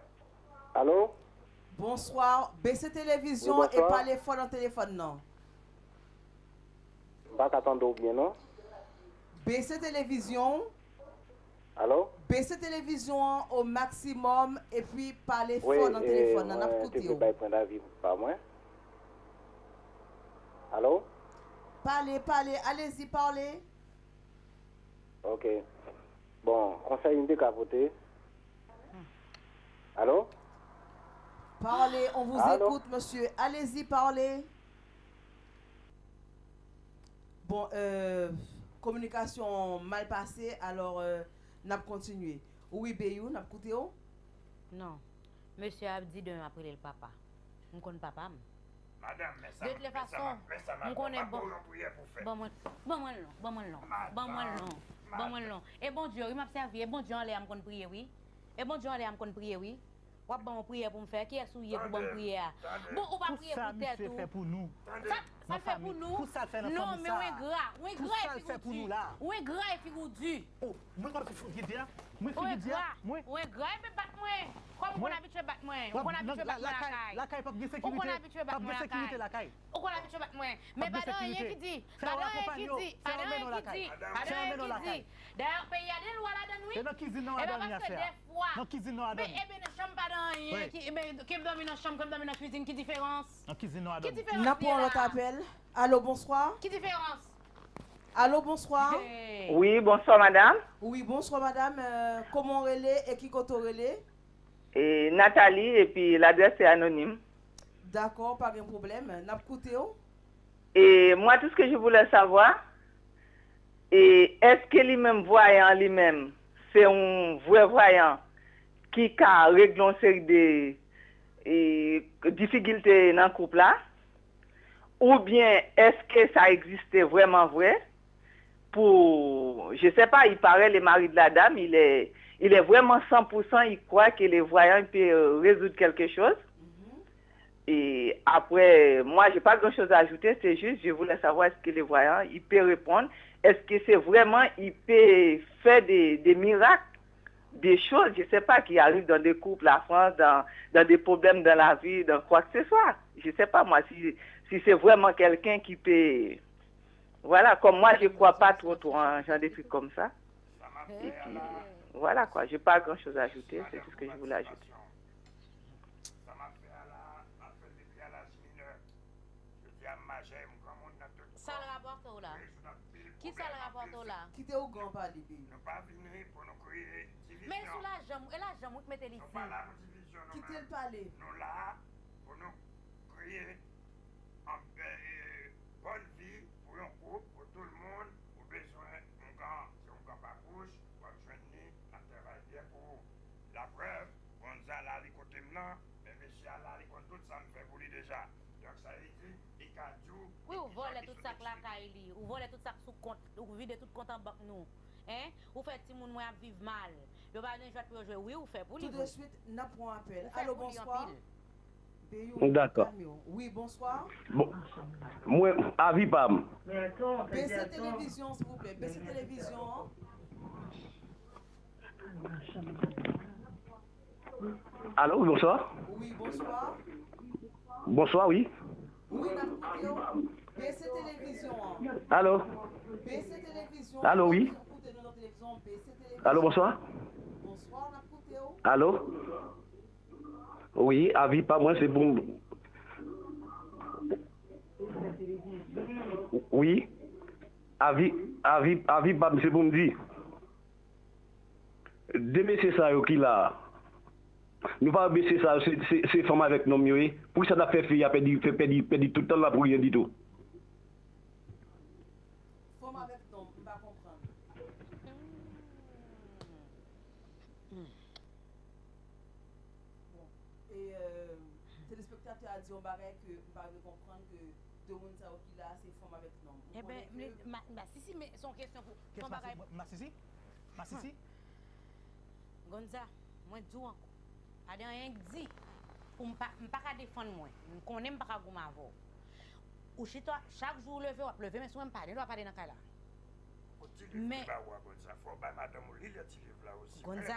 Alo? Bonswa. Bese televizyon w e pale fò nan telefòn nan. M pa ka tande w byen, non. Bese televizyon w. Alo? Bese televizyon an o maksimòm epi pale fò nan telefòn nan, n ap koute w. Wi, e, mwen te vle bay pwen davi pa mwen. Alo? Pale, pale, alezi, pale. Ok. Bon, konsèy m te ka pote. Alo? Parlez, on vous écoute, monsieur. Allez-y, parlez. Bon, euh, kominikasyon mal pase, alò, euh, n ap kontinye. Wi, Beyou, n ap koute w. Non. Mesye a ap di demen m ap rele l papa. M konn papa m. Madanm, men sa, de toute façon, m konnen bon. Ban mwen, ban mwen l non, ban mwen l non, ban mwen l non, ban mwen l non. E Bondye, wi, m ap sèvi, e Bondye anlè a m konn priye, wi. E Bondye anlè a m konn priye, wi. W ap ban yon priyè pou m fè. Kiyès ou ye pou ban m priyè a? Bon, ou pa priye pou tèt ou. Sa, sa l fè pou nou? Non, men w engra. W engra e figi w di. W engra e figi w di. Mwen konn figi w di a. Mwen figi w di a. W engra. W engra epi bat mwen. Kòm ou konn abitye bat mwen. Ou konn abitye bat mwen lakay. Ou konn abitye bat mwen lakay. Ou konn abitye bat mwen. Men pa de anyen ki di. Pa de anyen ki di. Pa de anyen ki di. Pa de anyen ki di. Dayè, peyi a de lwa ladann, wi. E pa paske dèfwa. Men ebyen, nan chanm pa de anyen. Ki, ebyen, ke m dòmi nan chanm, ke m dòmi nan kwizin, ki diferans? Nan kizin nou a dòmi. Ki diferans li ye la? N ap pran lòt apèl. Alo, bonswa. Ki diferans? Alo, bonswa. Hey. Wi, bonswa, madanm. Wi, bonswa, madanm. Euh, kòman w rele e ki kote w rele? E, Nathalie, epi ladrès se anonim. Dakò, pa gen pwoblèm. N ap koute w. Et moi, tout ce que je voulais savoir, et est-ce que li menm vwayan li menm, se yon vrè vwayan ki ka regle yon seri de, e, difikilte nan koup la? Oubyen, èske sa egziste vrèman vre? Pour, je sais pas, il paraît, le mari de la dame, il est, il est vraiment cent pour cent, il croit que les voyants peuvent résoudre quelque chose. Et après, moi, j'ai pas grand-chose à ajouter, c'est juste, je voulais savoir est-ce que le voyant, il peut répondre, est-ce que c'est vraiment, il peut faire des, des miracles, des choses, je sais pas, qui arrivent dans des couples, la France, dans, dans des problèmes dans la vie, dans quoi que ce soit. Je sais pas, moi, si, si c'est vraiment quelqu'un qui peut, voilà, comme moi, je crois pas trop, trop en genre de trucs comme ça. Et puis, voilà quoi, j'ai pas grand-chose à ajouter, c'est tout ce que je voulais ajouter. Sa m ap fè a la, m ap fè l depi a laj minè. Jodi a, m majè, m granmoun nan tout kò. Sa l rapòte w la? Kisa l rapòte w la? Kite ougan pale, Beyou. Nou pa vini pou nou kreye divizyon. Men e sou lajan m, e lajan m wi k mete l isi. Nou pa la pou divizyon, nou menm. Kite l pale. Nou la pou nou kreye an, e, bòn vi pou yon koup, pou tout moun. Ou bezwen ougan, se ougan pa kouch, w ap jwenn li, n ap travay byen pou ou. Laprèv, Gonzala li kote m nan, men mesye a la, li konn tout sa m fè pou li deja. Donk, sa vle di, li ka di w. Wi, ou vòlè tout sa k lakay li, ou vòlè tout sa k sou kont, ou vide tout kont an bank nou. Hein? Ou fè timoun mwen ap viv mal. Yo pa gen jwèt pou yo jwe. Wi, ou fè pou li, wi. Tout de suite, n ap pran apèl. Alo, bonswa. Dakò. Wi, bonswa. Bon, mwen, avi pa m. Bese televizyon, silvouplè. Bese televizyon an. Alo, wi, bonswa. Wi, bonswa. Bonswa, wi. Wi, n ap koute w. Bese televizyon an. Alo. Bese televizyon an. Alo, wi. Koute nou nan televizyon, bese televizyon. Alo, bonswa. Bonswa, n ap koute w. Alo. Wi, avi pa mwen, se pou m, wi. Avi, avi, avi pa m, se pou m di. De mesye sa yo ki la a, nou pa wè mesye sa yo se, se, se fanm avèk nonm yo ye? Poukisa n ap fè fi a pèdi, fè pèdi, pèdi tout tan l la pou ryen ditou? Fanm avèk nonm, m pa konprann. Bon, e, euh, telespektatè a di yon bagay ke m pa rive konprann, ke de moun sa yo ki la, se fanm avèk nonm. Ou konnen ke... Masisi, men se yon kesyon pou... Masisi? Masisi? Gonza, mwen di w ankò. Pa gen anyen k di pou m pa, m pa ka defann mwen. M konnen m pa ka goumen avè w. Ou chita, chak jou ou leve, w ap leve men sou mwen, m pa gen dwa pale nan kay la. Ou ti liv ki ba ou a, Gonza, fò w bay madanm ou li lè ti liv la osi. Gonza,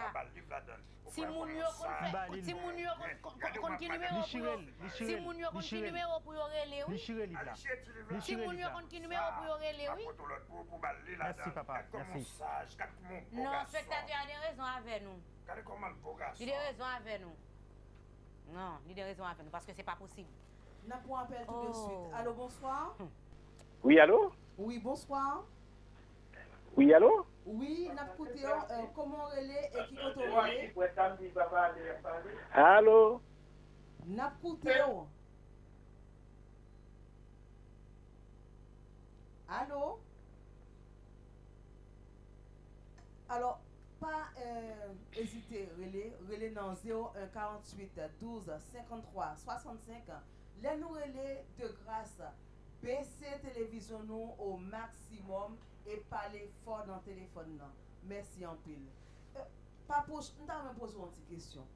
timoun yo konn fè, timoun yo konn, konn, konn, konn ki nimewo pou yo, timoun yo konn ki nimewo pou yo rele, wi. Timoun yo konn ki nimewo pou yo rele, wi. Non, spektatè a gen rezon avè nou. Li gen rezon avè nou. Non, li gen rezon avè nou, paske se pa posib. N ap pran apèl tou de swit. Alo, bonswa. Wi, alo? Wi, bonswa. Wi, alo? Wi, n ap koute w. Euh, kòman w rele e ki kote w rele? Alo? N ap koute w. Alo? Alò, pa, euh, ezite rele, rele nan zewo en karanntuit douz senkanntwa swasannsenk. Lè nou rele, de gras, bese televizyon nou o maksimòm e pale fò nan telefòn nan. Mèsi anpil. Euh, Papouch, m ta renmen poze w yon ti kesyon.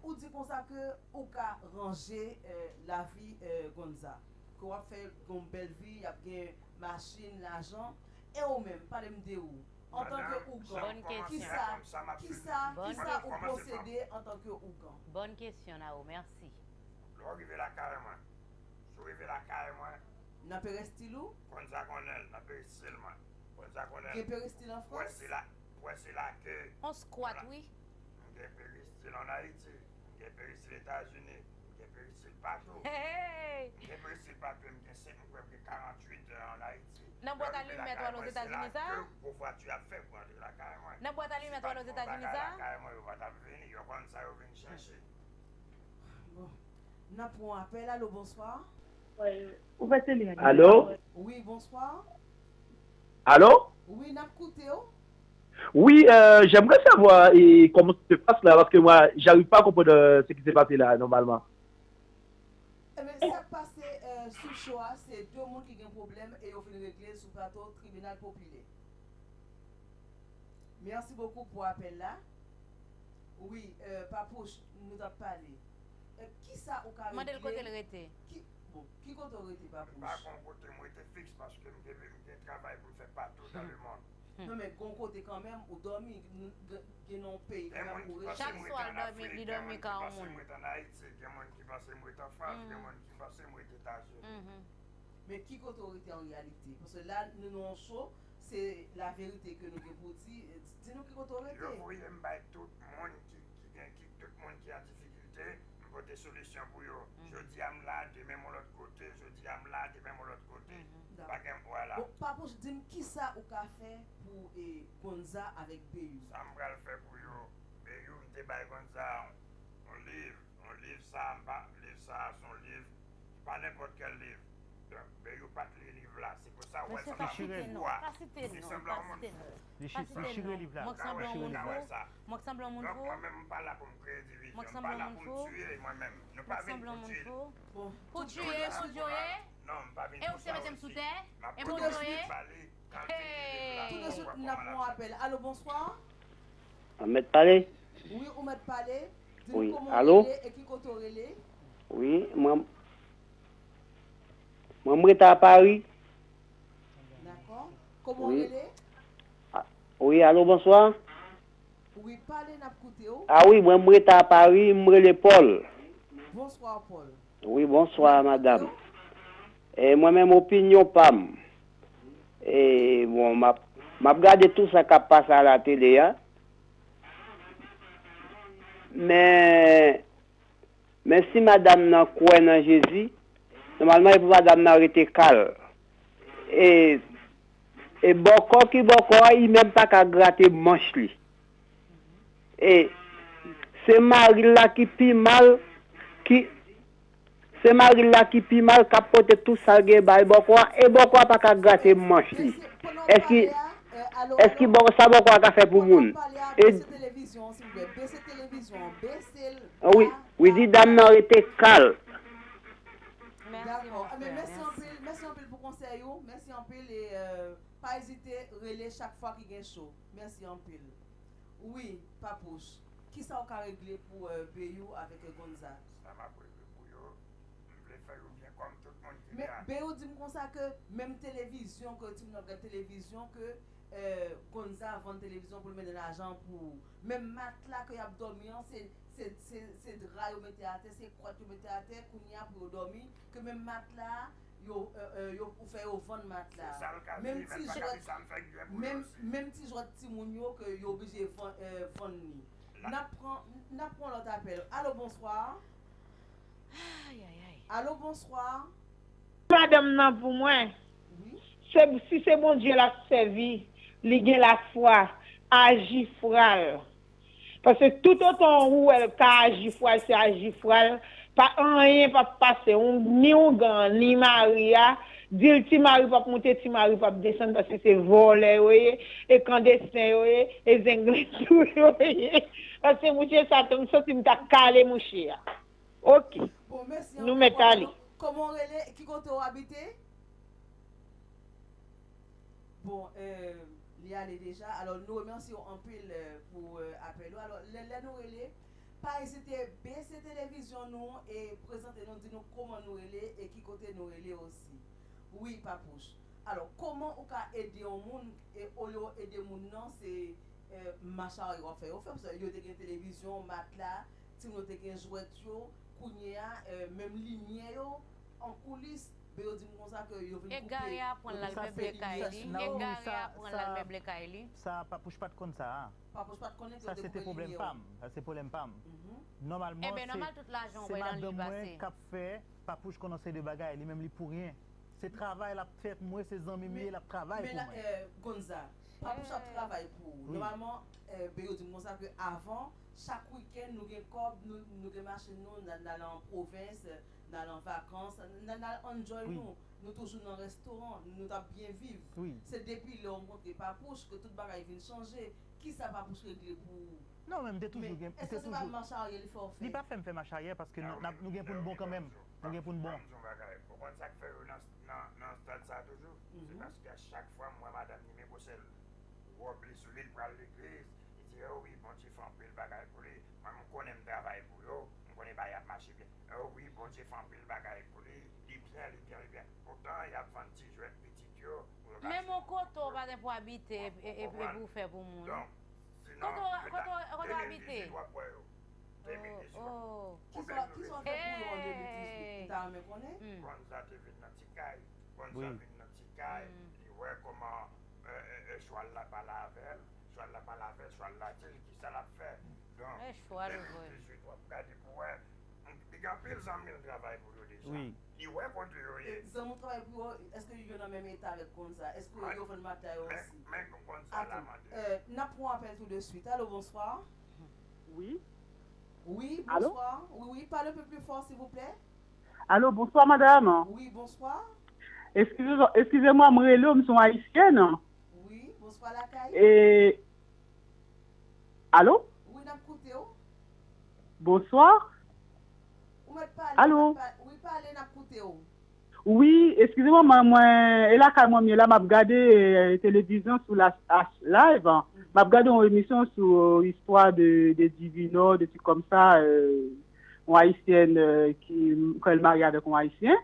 Ou di konsa ke ou ka ranje, euh, lavi, euh, Gonza. Ke w ap fè yon bèl vi, y ap gen machin, lajan. E ou menm, pale m de ou. Antanke ougan, kisa, kisa, kisa ou posede antanke ougan? Bòn kesyon, Nao, mèsi. Lè w rive lakay mwen, si w rive lakay mwen, nan perestil ou? Gonza konnen l, nan perestil mwen. Gonza konnen l. Gen perestil an Frans? Wè, se la, wè, se la ke... On squat, wi. M gen peristil ann Ayiti, m gen peristil Etazini, m gen peristil patou. M gen peristil patou, m gen senk, m kwè m gen karanntuit ann Ayiti. Nan bwat alimèt w al Ozetazini sa? Gwo vwati ap fè pou antre lakay mwen. Nan bwat alimèt w al Ozetazini sa? Lakay mwen, yo pa t ap vini, yo konn sa yo vin chèche. Bon. N ap pran yon apèl. Alo, bonswa. Alo? Wi, bonswa. Alo? Wi, n ap koute w. Oui, euh, j'aimerais savoir et comment ça se passe là, parce que moi, j'arrive pas à comprendre euh, ce qui s'est passé là, normalement. Ebyen, sa k pase euh, sou cho a, se de moun ki gen pwoblèm e yo vin regle sou plato tribinal popilè. Mèsi bokou pou apèl la. Wi, euh, Papouch, nou t ap pale. Euh, kisa ou ka regle? Mande l kote l rete. Ki, bon, ki kote w rete, Papouch? M pa gon kote m rete fiks paske m gen, m gen travay pou m fè patou dans le monde. Non, men gon kote kanmenm ou dòmi, gen nan yon peyi kanmenm ou rete. Chak swa l dòmi, li dòmi ka yon moun. Gen moun ki panse m rete an Ayiti, gen moun ki panse m rete an Frans, gen moun ki panse m rete Etazini. Men ki kote w rete an reyalite? Paske la, nou nan yon cho, se laverite ke nou gen pou di. Di nou ki kote w rete. Yo voye m bay tout moun ki, ki gen, ki, tout moun ki an difikilte, m pote solisyon pou yo. Jodi a m la, demen m yon lòt kote, jodi a m la, demen m yon lòt kote. Pa gen, vwala. Bon, Papouch, di m kisa ou ka fè pou e, Gonza avèk Beyou? Sa m pral fè pou yo? Beyou, m te bay Gonza yon liv. Yon liv sa, m pa, liv sa, se yon liv, pa nenpòt kèl liv. Donk, Beyou pa t li liv la, se pou sa ou wè l sanble yon moun fou a. Li sanble yon moun fou. Li chire liv la. Mwen k sanble yon moun fou. Mwen k sanble yon moun fou. Donk, mwen menm, m pa la pou m kreye divizyon. M pa la pou m tiye mwen menm. Nou pa vin pou tiye. Pou tiye, pou tiye. Non, m pa vin pou sa osi. M ap kontinye ba li. Tout de suite, n ap pran yon apèl. Alo, bonswa. Mwen mèt pale? Wi, ou mèt pale. Di nou kòman w rele e ki kote w rele. Wi, mwen, mwen m rete a Pari. Dakò. Kòman w rele? Wi, alo, bonswa. Wi, pale, n ap koute w. A wi, mwen m rete a Pari, m rele Paul. Bonswa, Paul. Wi, bonswa, madanm. E mwen menm, opinyon pa m. E, bon, m ap, m ap gade tout sa k ap pase a la tele a. Men, men si madanm nan kwè nan Jezi, nòmalman, e pou madanm nan rete kal. E, e bòkò ki bòkò a, li menm pa ka grate manch li. E se mari l la ki pi mal, ki se mari l la ki pi mal, k ap pote tout sa l gen bay bòkò a, e bòkò a pa ka grate manch li. Èske èske bò, sa bòkò a ka fè pou moun? E wi, wi, di dam nan rete kal. Dakò. Mèsi anpil, mèsi anpil pou konsèy ou. Mèsi anpil e pa ezite rele chak fwa ki gen cho. Mèsi anpil. Wi, Papouch, kisa w ka regle pou Beyou avèk Gonza? Sa m ap regle pou yo, m vle fè yo byen kòm tout moun ki byen. Men Beyou di m konsa ke menm televizyon ke timoun yo ap gad televizyon ke Gonza vann televizyon pou l mennen lajan pou ou. Menm matla ke y ap dòmi an, se se se se dra yo mete atè, se kwat yo mete atè, kounye a pou yo dòmi, ke menm matla a, yo, yo, ou fè yo vann matla a. Menm ti jwèt, menm, menm ti jwèt timoun yo ke yo oblije vann, vann li. N ap pran, n ap pran lòt apèl. Alo, bonswa. Alo, bonswa. Madanm nan pou mwen. Se, si se Bondye l ap sèvi, li gen lafwa, aji fwa l. Paske toutotan ou wè l ka aji fwa l, se aji fwa l, pa, anyen p ap pase. Ou, ni ougan an, ni mari a, di l ti mari p ap moute, ti mari p ap desann, paske se vòlè yo ye, e klandesten yo ye, e zenglen tou yo ye. Paske mouche sa, m santi m ta kale mouche a. Ok. Nou mèt ale. Kòman w rele? Ki kote w abite? Bon, li ale deja. Alò, nou remèsye w anpil pou apèl ou. Alò, lè, lè nou rele, pa ezite bese televizyon nou e prezante nou, di nou kòman nou rele e ki kote nou rele osi. Wi, Papouch. Alò, kòman ou ka ede yon moun e olye w ede moun nan, se mach arye w ap fè yo fè, paske yo te gen televizyon, matla, timoun yo te gen jwèt yo, kounye a, menm limyè yo, an koulis, ben yo di m konsa ke yo vin koupe. Egare a pran l al meble kay li, egare a pran l al meble kay li. Sa, Papouch pa t konn sa a. Papouch pa t konnen ke yo te koupe limyè yo. Sa se te pwoblèm pa m, sa se pwoblèm pa m. Nòmalman, se madanm mwen k ap fè Papouch konn yon seri de bagay, li menm li pou ryen. Se travay l ap fè pou mwen, se zanmi m li ye, l ap travay pou mwen. Gonza, Papouch ap travay pou ou. Nòmalman, ben yo di m konsa ke avan, chak wikenn nou gen kòb, nou, nou gen machin nou, n al, n al an pwovens, n al an vakans, n al, n al enjoy nou. Nou toujou nan restoran, nou t ap byen viv. Se depi lè w rankontre Papouch ke tout bagay vin chanje. Kisa Papouch regle pou ou? Non, men m te toujou gen, m te toujou. Èske se pa mach aryè li fè w fè? Li pa fè m fè mach aryè paske nou gen pou n bon kanmenm. Nou gen pou n bon. Ou konn sa k fè yo nan nan, nan estad sa a toujou, se paske a chak fwa m wè madanm li men gwo sèl wòb li sou li, li pral legliz, li di, o wi, Bondye fè anpil bagay pou li, mwen m konnen m travay pou yo, m konnen bagay ap mache byen, o wi, Bondye fè anpil bagay pou li, li byen, li byen, li byen. Poutan, y ap vann ti jwèt pitit yo pou yo ka jwe. Menm yon kote w pa gen pou abite epi w fè pou moun. Donk, sinon, kote w abite? Kote w abite? De mil dizwit, w ap wè yo. De mil dizwit. Kisa, kisa w fè pou yo an de mil dizwit? M ta renmen konnen. Gonza te vin nan ti kay. Gonza vin nan ti kay. Li wè kòman chwal la pale avè l. Chwal la pale avè l. Chwal la di l kisa l ap fè. Donk, de mil dizwit, w ap gade pou w wè. Li gen anpil zanmi l travay pou yo deja. Li wè kote yo ye. Zanmi w travay pou yo, èske yo nan menm eta avèk Gonza? Èske yo vann matla yo osi? Men Gonza la mande. N ap pran yon apèl tou de swit. Alo, bonswa. Wi. Wi, bonswa. Wi, wi, pale un peu plus fort, s'il vous plaît. Alo, bonswa, madanm. Wi, bonswa. Eskize, eskize mwa, mwen rele w, m se yon ayisyèn. Wi, bonswa lakay. E, alo? Wi, n ap koute w. Bonswa. Ou mèt pale, alo? Wi, pale, n ap koute w. Wi, eskize mwen, mwen, mwen, e lakay mwen m ye la, m ap gade televizyon sou la, live. M ap gade yon emisyon sou istwa de, de Divino, de ti kòm sa, yon ayisyèn ki, ke l marye avèk yon ayisyen.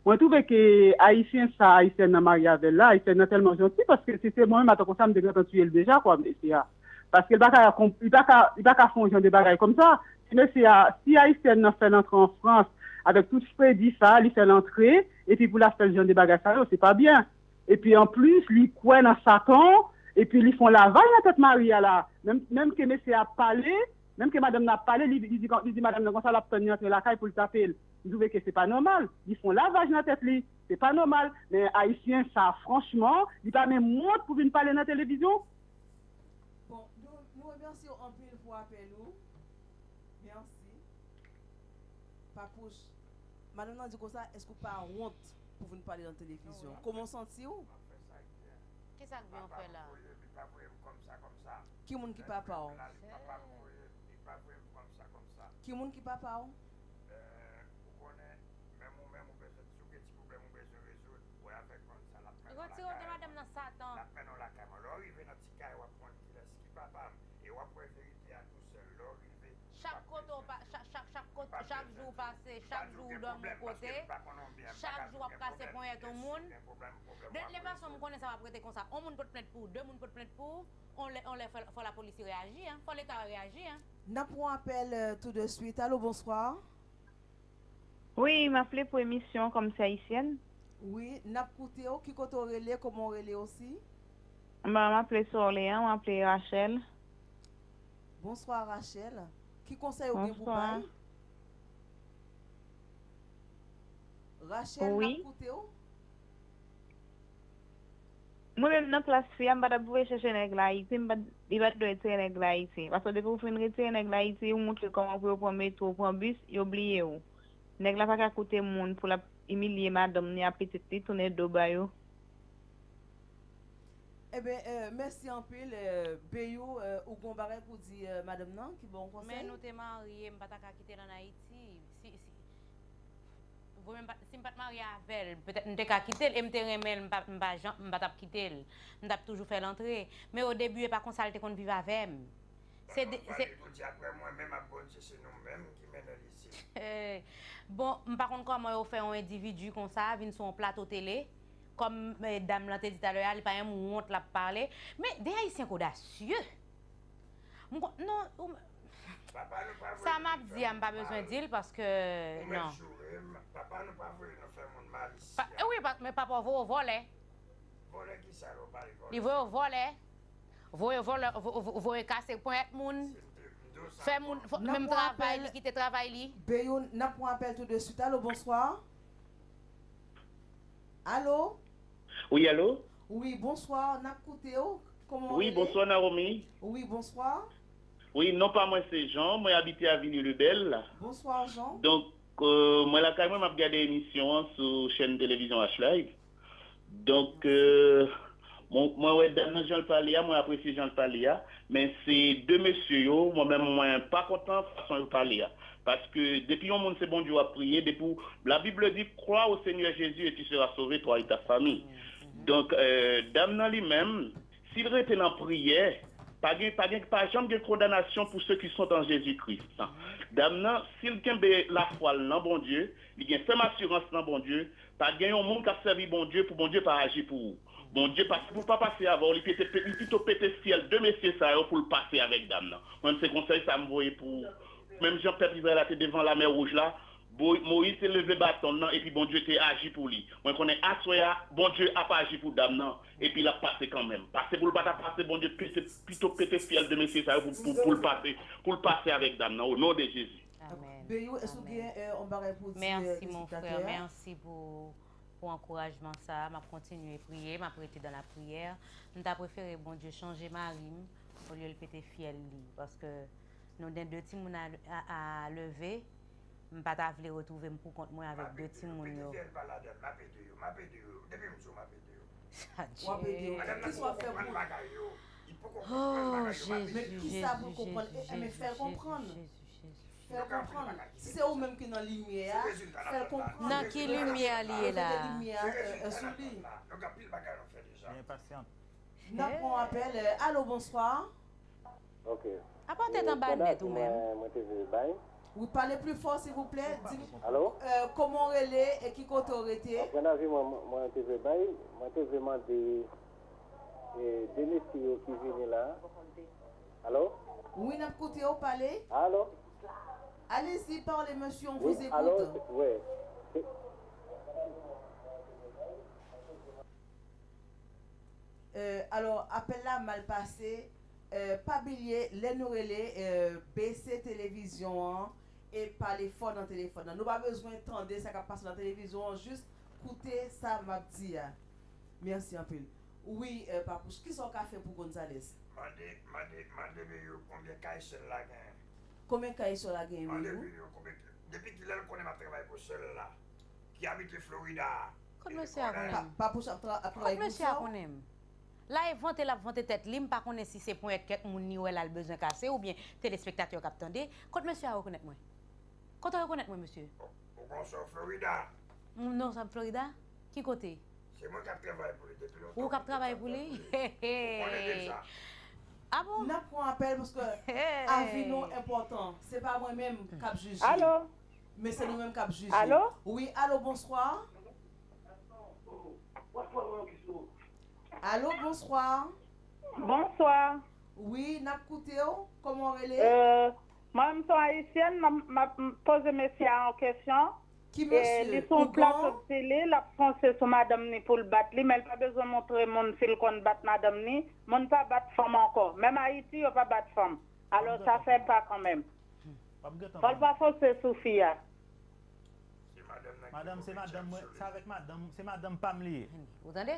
Mwen twouve ke ayisyen sa, ayisyèn nan marye avè l la, ayisyèn nan tèlman janti, paske si se mwen menm, atan konsa, m te gentan tiye l deja, kwa, mesye a. Paske li pa ka, li pa ka, li pa ka fè yon jan de bagay kòm sa. Si mesye a, si ayisyèn nan fè l antre an Frans avèk tout fredi sa, li fè l antre, epi pou l ap fè l jan de bagay sa yo, se pa byen. Epi anplis, li kwè nan Satan, epi li fè yon lavaj nan tèt mari a la. Menm, menm ke mesye a ap pale, menm ke madanm nan ap pale, li, li di, li di madanm nan konsa l ap tann li antre lakay pou l tape l. M twouve ke se pa nòmal. Li fè yon lavaj nan tèt li. Se pa nòmal. Men ayisyen sa, franchman, li pa menm wont pou vin pale nan televizyon. Bon, nou, Remèsye w anpil pou apèl ou. Mèsi. Papouch, madanm nan di konsa, èske w pa wont pou vin pale nan televizyon? Kòman w santi w? Kisa k byen w fè la? Ki moun ki papa w? Ki moun ki papa w? Retire w de madanm nan, Satan. Chak kote w pa, chak, chak, chak kote, chak jou w pase, chak jou w dòmi yon kote, chak jou w ap kase ponyèt yon moun. De tout fason, m konnen sa p ap rete konsa. On moun pot plent pou ou, de moun pot plent pou ou, on lè, on lè fò, fò lapolis reyaji, en. Fò Leta reyaji, en. N ap pran yon apèl euh, tout de suite. Allô, bonsoir. Wi, m aple pou emisyon an kòm se ayisyèn. Wi, n ap koute w. Ki kote w rele? Kòman w rele osi? Bon, m aple sou Orleans, m aple Rachel. Bonswa Rachel. Ki konsèy ou gen pou bay? Rachel, n ap koute w. Mwen menm nan plas fi a, m pa t ap voye chèche nèg la Ayiti, m pa t, li pa t dwe retire nèg la Ayiti. Paske depi w fin retire nèg la Ayiti, ou moutre kòman pou yo pran metwo, pran bis, yo bliye w. Nèg la pa ka koute moun pou l ap imilye madanm ni a pitit li, tounen do ba yo. Enben, euh, mèsi anpil. Euh, Beyou, euh, ou gon bagay pou di euh, madanm nan ki ba w konsèy? Men nou te marye, m pa ta ka kite l ann Ayiti. Si, si, Vo m pa, si m pa t marye avè l, petèt m te ka kite l e m te renmen l, m pa, m pa, jan, m pa t ap kite l. M t ap toujou fè l antre. Men odebi, e pa konsa l te konn viv avè m. Se de, se. Jodi a, mwen menm ak Bondye, se nou menm ki mennen l isit. Bon, m pa konn kòman yo fè yon endividi konsa vin sou yon plato tele. Kòm dam lan te di talè a, li pa menm wont l ap pale. Men, de Ayisyen k odasye! M kon, non, ou, sa m ap di a, m pa bezwen di l paske, non. Pa, wi, men papa w voye w vòlè. Li voye w vòlè. Voye vòlè, voye kase ponyèt moun. Fè moun, menm travay li, kite travay li. Beyou, n ap pran apèl tou de swit. Alo, bonswa. Alo? Wi, alo? Wi, bonswa, n ap koute w. Kòman w rele? Wi, bonswa, Naomi. Wi, bonswa. Wi, non pa mwen se Jean, mwen abite Avenue Lebel. Bonswa, Jean. Donk, euh, mwen lakay mwen, m ap gade emisyon an sou chèn televizyon H-Live. Donk, euh, mwen, mwen wè dam nan jan l pale a, mwen apresye jan l pale a, men se de mesye yo, mwen menm, mwen pa kontan fason yo pale a. Paske depi yon moun se Bondye w ap priye, depi w, la Bible dit, crois au Seigneur Jésus et tu seras sauvé, toi et ta famille. Donk, euh, dam nan li menm, si l rete nan priyè, pa gen, pa gen, pa janm gen kondanasyon pour ceux qui sont en Jésus-Christ. Dam nan, si l kenbe lafwa l nan Bondye, li gen fèm asirans nan Bondye, pa gen yon moun k ap sèvi Bondye pou Bondye pa aji pou ou. Bondye pa, pou pa pase avè w, li pete, li pito pete fyèl de mesye sa yo pou l pase avèk dam nan. Mwen, se konsèy sa m voye pou ou. Menm jan pèp Izrayèl la te devan Lamè Wouj la, Moyiz te leve baton l nan epi Bondye te aji pou li. Mwen konnen aswè a, Bondye ap aji pou dam nan epi l ap pase kanmenm. Pase pou l pa ta pase, Bondye pete, pito pete fyèl de mesye sa yo pou, pou, pou l pase, pou l pase avèk dam nan, o non de Jezi. Amèn. Beyou, èske w gen yon bagay pou w di telespektatè a? Mèsi, mon frè. Mèsi pou, pou ankourajman sa a. M ap kontinye priye, m ap rete dans la prière. M ta prefere Bondye chanje mari m olye l pete fyèl li. Paske nou gen de timoun a, a, a leve. M pa ta vle retwouve m poukont mwen avèk de timoun yo. Pete fyèl pa ladan l, m ap ede yo, m ap ede yo. Depi m di w m ap ede yo. W ap ede yo. Kisa w ap fè pou yo? Oh, Jezi, men kisa pou l konprann? Enben, fè l konprann. Fè l konprann. Si se ou menm ki nan limyè a, fè l konprann. Nan ki limyè li ye la? Mete limyè a sou li. N ap pran yon apèl. Alo, bonswa. Apa w tèt anba nèt ou menm? Mwen te vle bay. Wi, pale pli fò silvouplè. Di m kòman w rele e ki kote w rete. Apre nan vi mwen, mwen te vle bay, mwen te vle mande de mesye yo ki vini la. Alo? Wi, n ap koute w, pale. Alo? Allez-y, parlez, monsieur, on vous écoute. Alo, wi. Alò, apèl la mal pase. Pa bliye, lè nou rele, bese televizyon an e pale fò nan telefòn nan. Nou pa bezwen tande sa k ap pase nan televizyon an, jis koute sa m ap di a. Mèsi anpil. Wi, euh, Papouch, kisa w ka fè pou Gonzales? Mande, mande, mande Beyou konbyen kay sè l la genyen. Konbyen kay sè w la genyen, Beyou? Mande Beyou konbyen, depi kilè l konnen m ap travay pou sè l la, ki abite Florida a? Kot mesye a konnen m? Papouch ap tra- ap travay pou sè w? Kot mesye a konnen m? La e vante l ap vante tèt li, m pa konnen si se ponyèt kèk moun li wè la l bezwen kase oubyen telespektatè k ap tande. Kot mesye a rekonèt mwen? Kote w rekonèt mwen, mesye? Ou, ou gon sè w Florida? Non, sa Florida? Ki kote? Se mwen k ap travay pou li depi lontan. Ou k ap travay pou li? Ou konnen deja. Ah bon? N ap pran apèl paske avi nou enpòtan. Se pa mwen menm k ap jije. Alo? Men se nou menm k ap jije. Alo? Wi, alo, bonswa. Alo, bonswa. Bonswa. Wi, n ap koute w. Kòman w rele? Euh, mwen menm se yon ayisyèn, m ap, m ap poze mesye a yon kesyon. Ki mesye? Li sou yon plato de tele, l ap fonse sou madanm ni pou l bat li, men l pa bezwen montre moun si l konn bat madanm ni. Moun pa bat fanm ankò. Menm Ayiti, yo pa bat fanm. Alò, sa fè pa kanmenm. Fò l pa fonse sou fi a. Madanm, se madanm mwen, se avèk madanm, se madanm pa m li ye. Ou tande?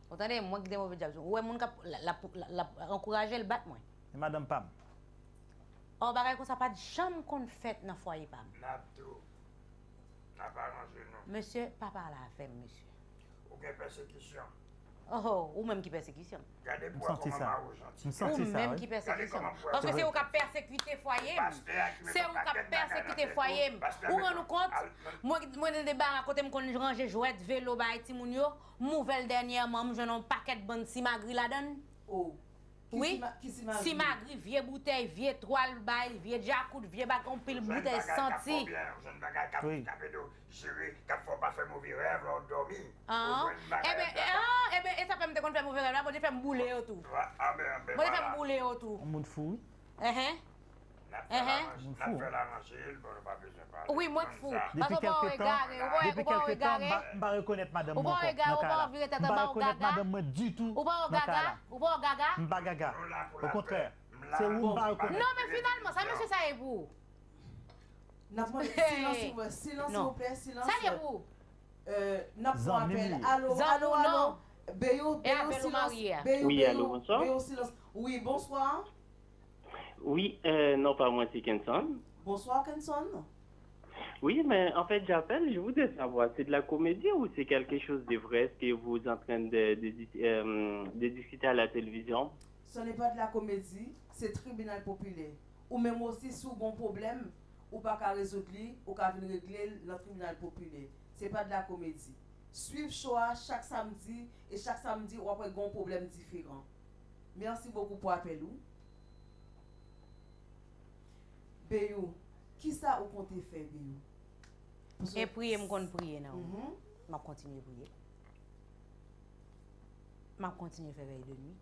Ou tande? Mwen ki te move djab. Ou wè moun k ap, l ap, l ap, l ap ankouraje l bat mwen. Se madanm pa m. Ò, bagay konsa pa t janm konn fèt nan fwaye pa m. N ap tou, n ap aranje nou. Mesye, pa pale avè m, mesye. Ou gen pèsekisyon. Oh, ou menm ki pèsekisyon. Gade pou wè kòman mari w janti. Ou menm ki pèsekisyon. Paske se ou k ap pèsekite fwaye m. Se ou k ap pèsekite fwaye m. Ou rann ou kont? Mwen, mwen gen de bara kote m konn ranje jwèt, velo, bay timoun yo. M ouvè l dènyèman, m jwenn yon pakèt bann simagri ladan l. Oh. Wi, simagri, vye boutèy, vye twal bay, vye djakout, vye bag, anpil boutèy santi. Wi. Jere, k ap fè w pa fè move rèv lè w dòmi. Ou jwenn bagay. Eben, ah, eben, e sa fè m te konn fè move rèv la, Bondye fè m boule yo tou. Bondye fè m boule yo tou. Yon moun fou, wi. Enhen. Enhen. Moun fou. Wi, mwen k fou. Paske ou pa wè egare, ou pa wè egare. M pa rekonèt madanm mwen ankò nan kay la. M pa rekonèt madanm mwen ditou nan kay la. Ou pa wè gaga, ou pa wè gaga. M pa gaga. Okontrè, se ou m pa rekonèt. Non, men finalman, sa mesye sa ye pou ou? N ap mande silans, silvouplè, silans, silans. Sa l ye pou ou? Euh, n ap pran apèl. Alo, alo, alo. Beyou, Beyou, silans. Beyou, Beyou, silans. Wi, bonswa. Oui, euh, non pa mwen, se Kenson. Bonswa, Kenson. Oui, mais en fait, j'appelle, je voudrais savoir, c'est de la comédie ou c'est quelque chose de vrai, ce que vous êtes en train de, de, dis- euh, de discuter à la télévision? Ce n'est pas de la comédie, c'est tribunal populaire. Ou menm osi, si w gon pwoblèm, ou pa ka rezoud li, ou ka vin regle l nan tribinal popilè. Se pa de la komedi. Swiv show a chak samdi, e chak samdi w ap wè gon pwoblèm diferan. Merci beaucoup pou apèl ou. Beyou, kisa ou konte fè, Beyou? E priye m konn priye nan. M ap kontinye priye. M ap kontinye fè vèy de nwi.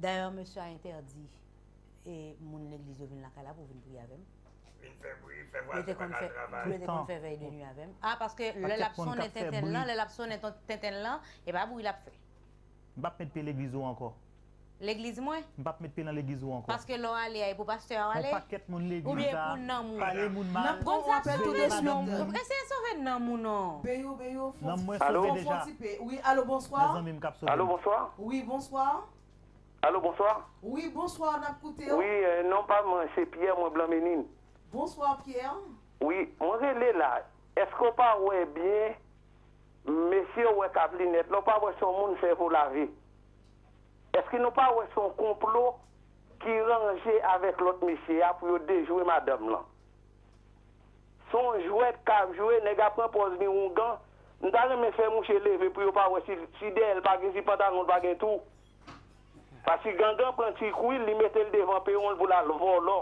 Dayè, mesye a entèdi e moun legliz yo vin lakay la pou vin priye avè m. Vin fè bri, fè vwazen pa ka al travay. Yo te konn fè vèy de nwi avè m. Ah, paske lè l ap sonnen tenten l lan, lè l ap sonnen tenten l lan, e pa bri l ap fè. M p ap met pye legliz ou ankò. Legliz mwen? M p ap met pye nan legliz ou ankò. Paske lè w ale a, e pou pastè a w ale? Yon pakèt moun legliz la, pale moun mal, veye madanm moun. Eseye sove nanm ou non. Beyou, Beyou, fon ti pe. Wi, alo, bonswa. Mezanmi, m k ap sove. Alo, bonswa. Wi, bonswa. Alo, bonswa. Wi, bonswa, n ap koute w. Wi, euh, non pa mwen, se Pierre, mwen Blan Menin. Bonswa, Pierre. Wi, mwen rele la. Èske w pa wè byen, mesye w wè k ap linèt la, w pa wè se yon moun sèvo lave? Èske nou pa wè se yon konplo ki ranje avèk lòt mesye a pou yo dejwe madanm lan? Se yon jwèt k ap jwe, nèg ap pran pòz li oungan. M ta renmen fè mouche leve pou yo pa wè si, si dèyè l pa gen, si pantalon l pa gen twou. Paske gangan pran ti kwi l, li mete l devan pewon l pou l al vòlò.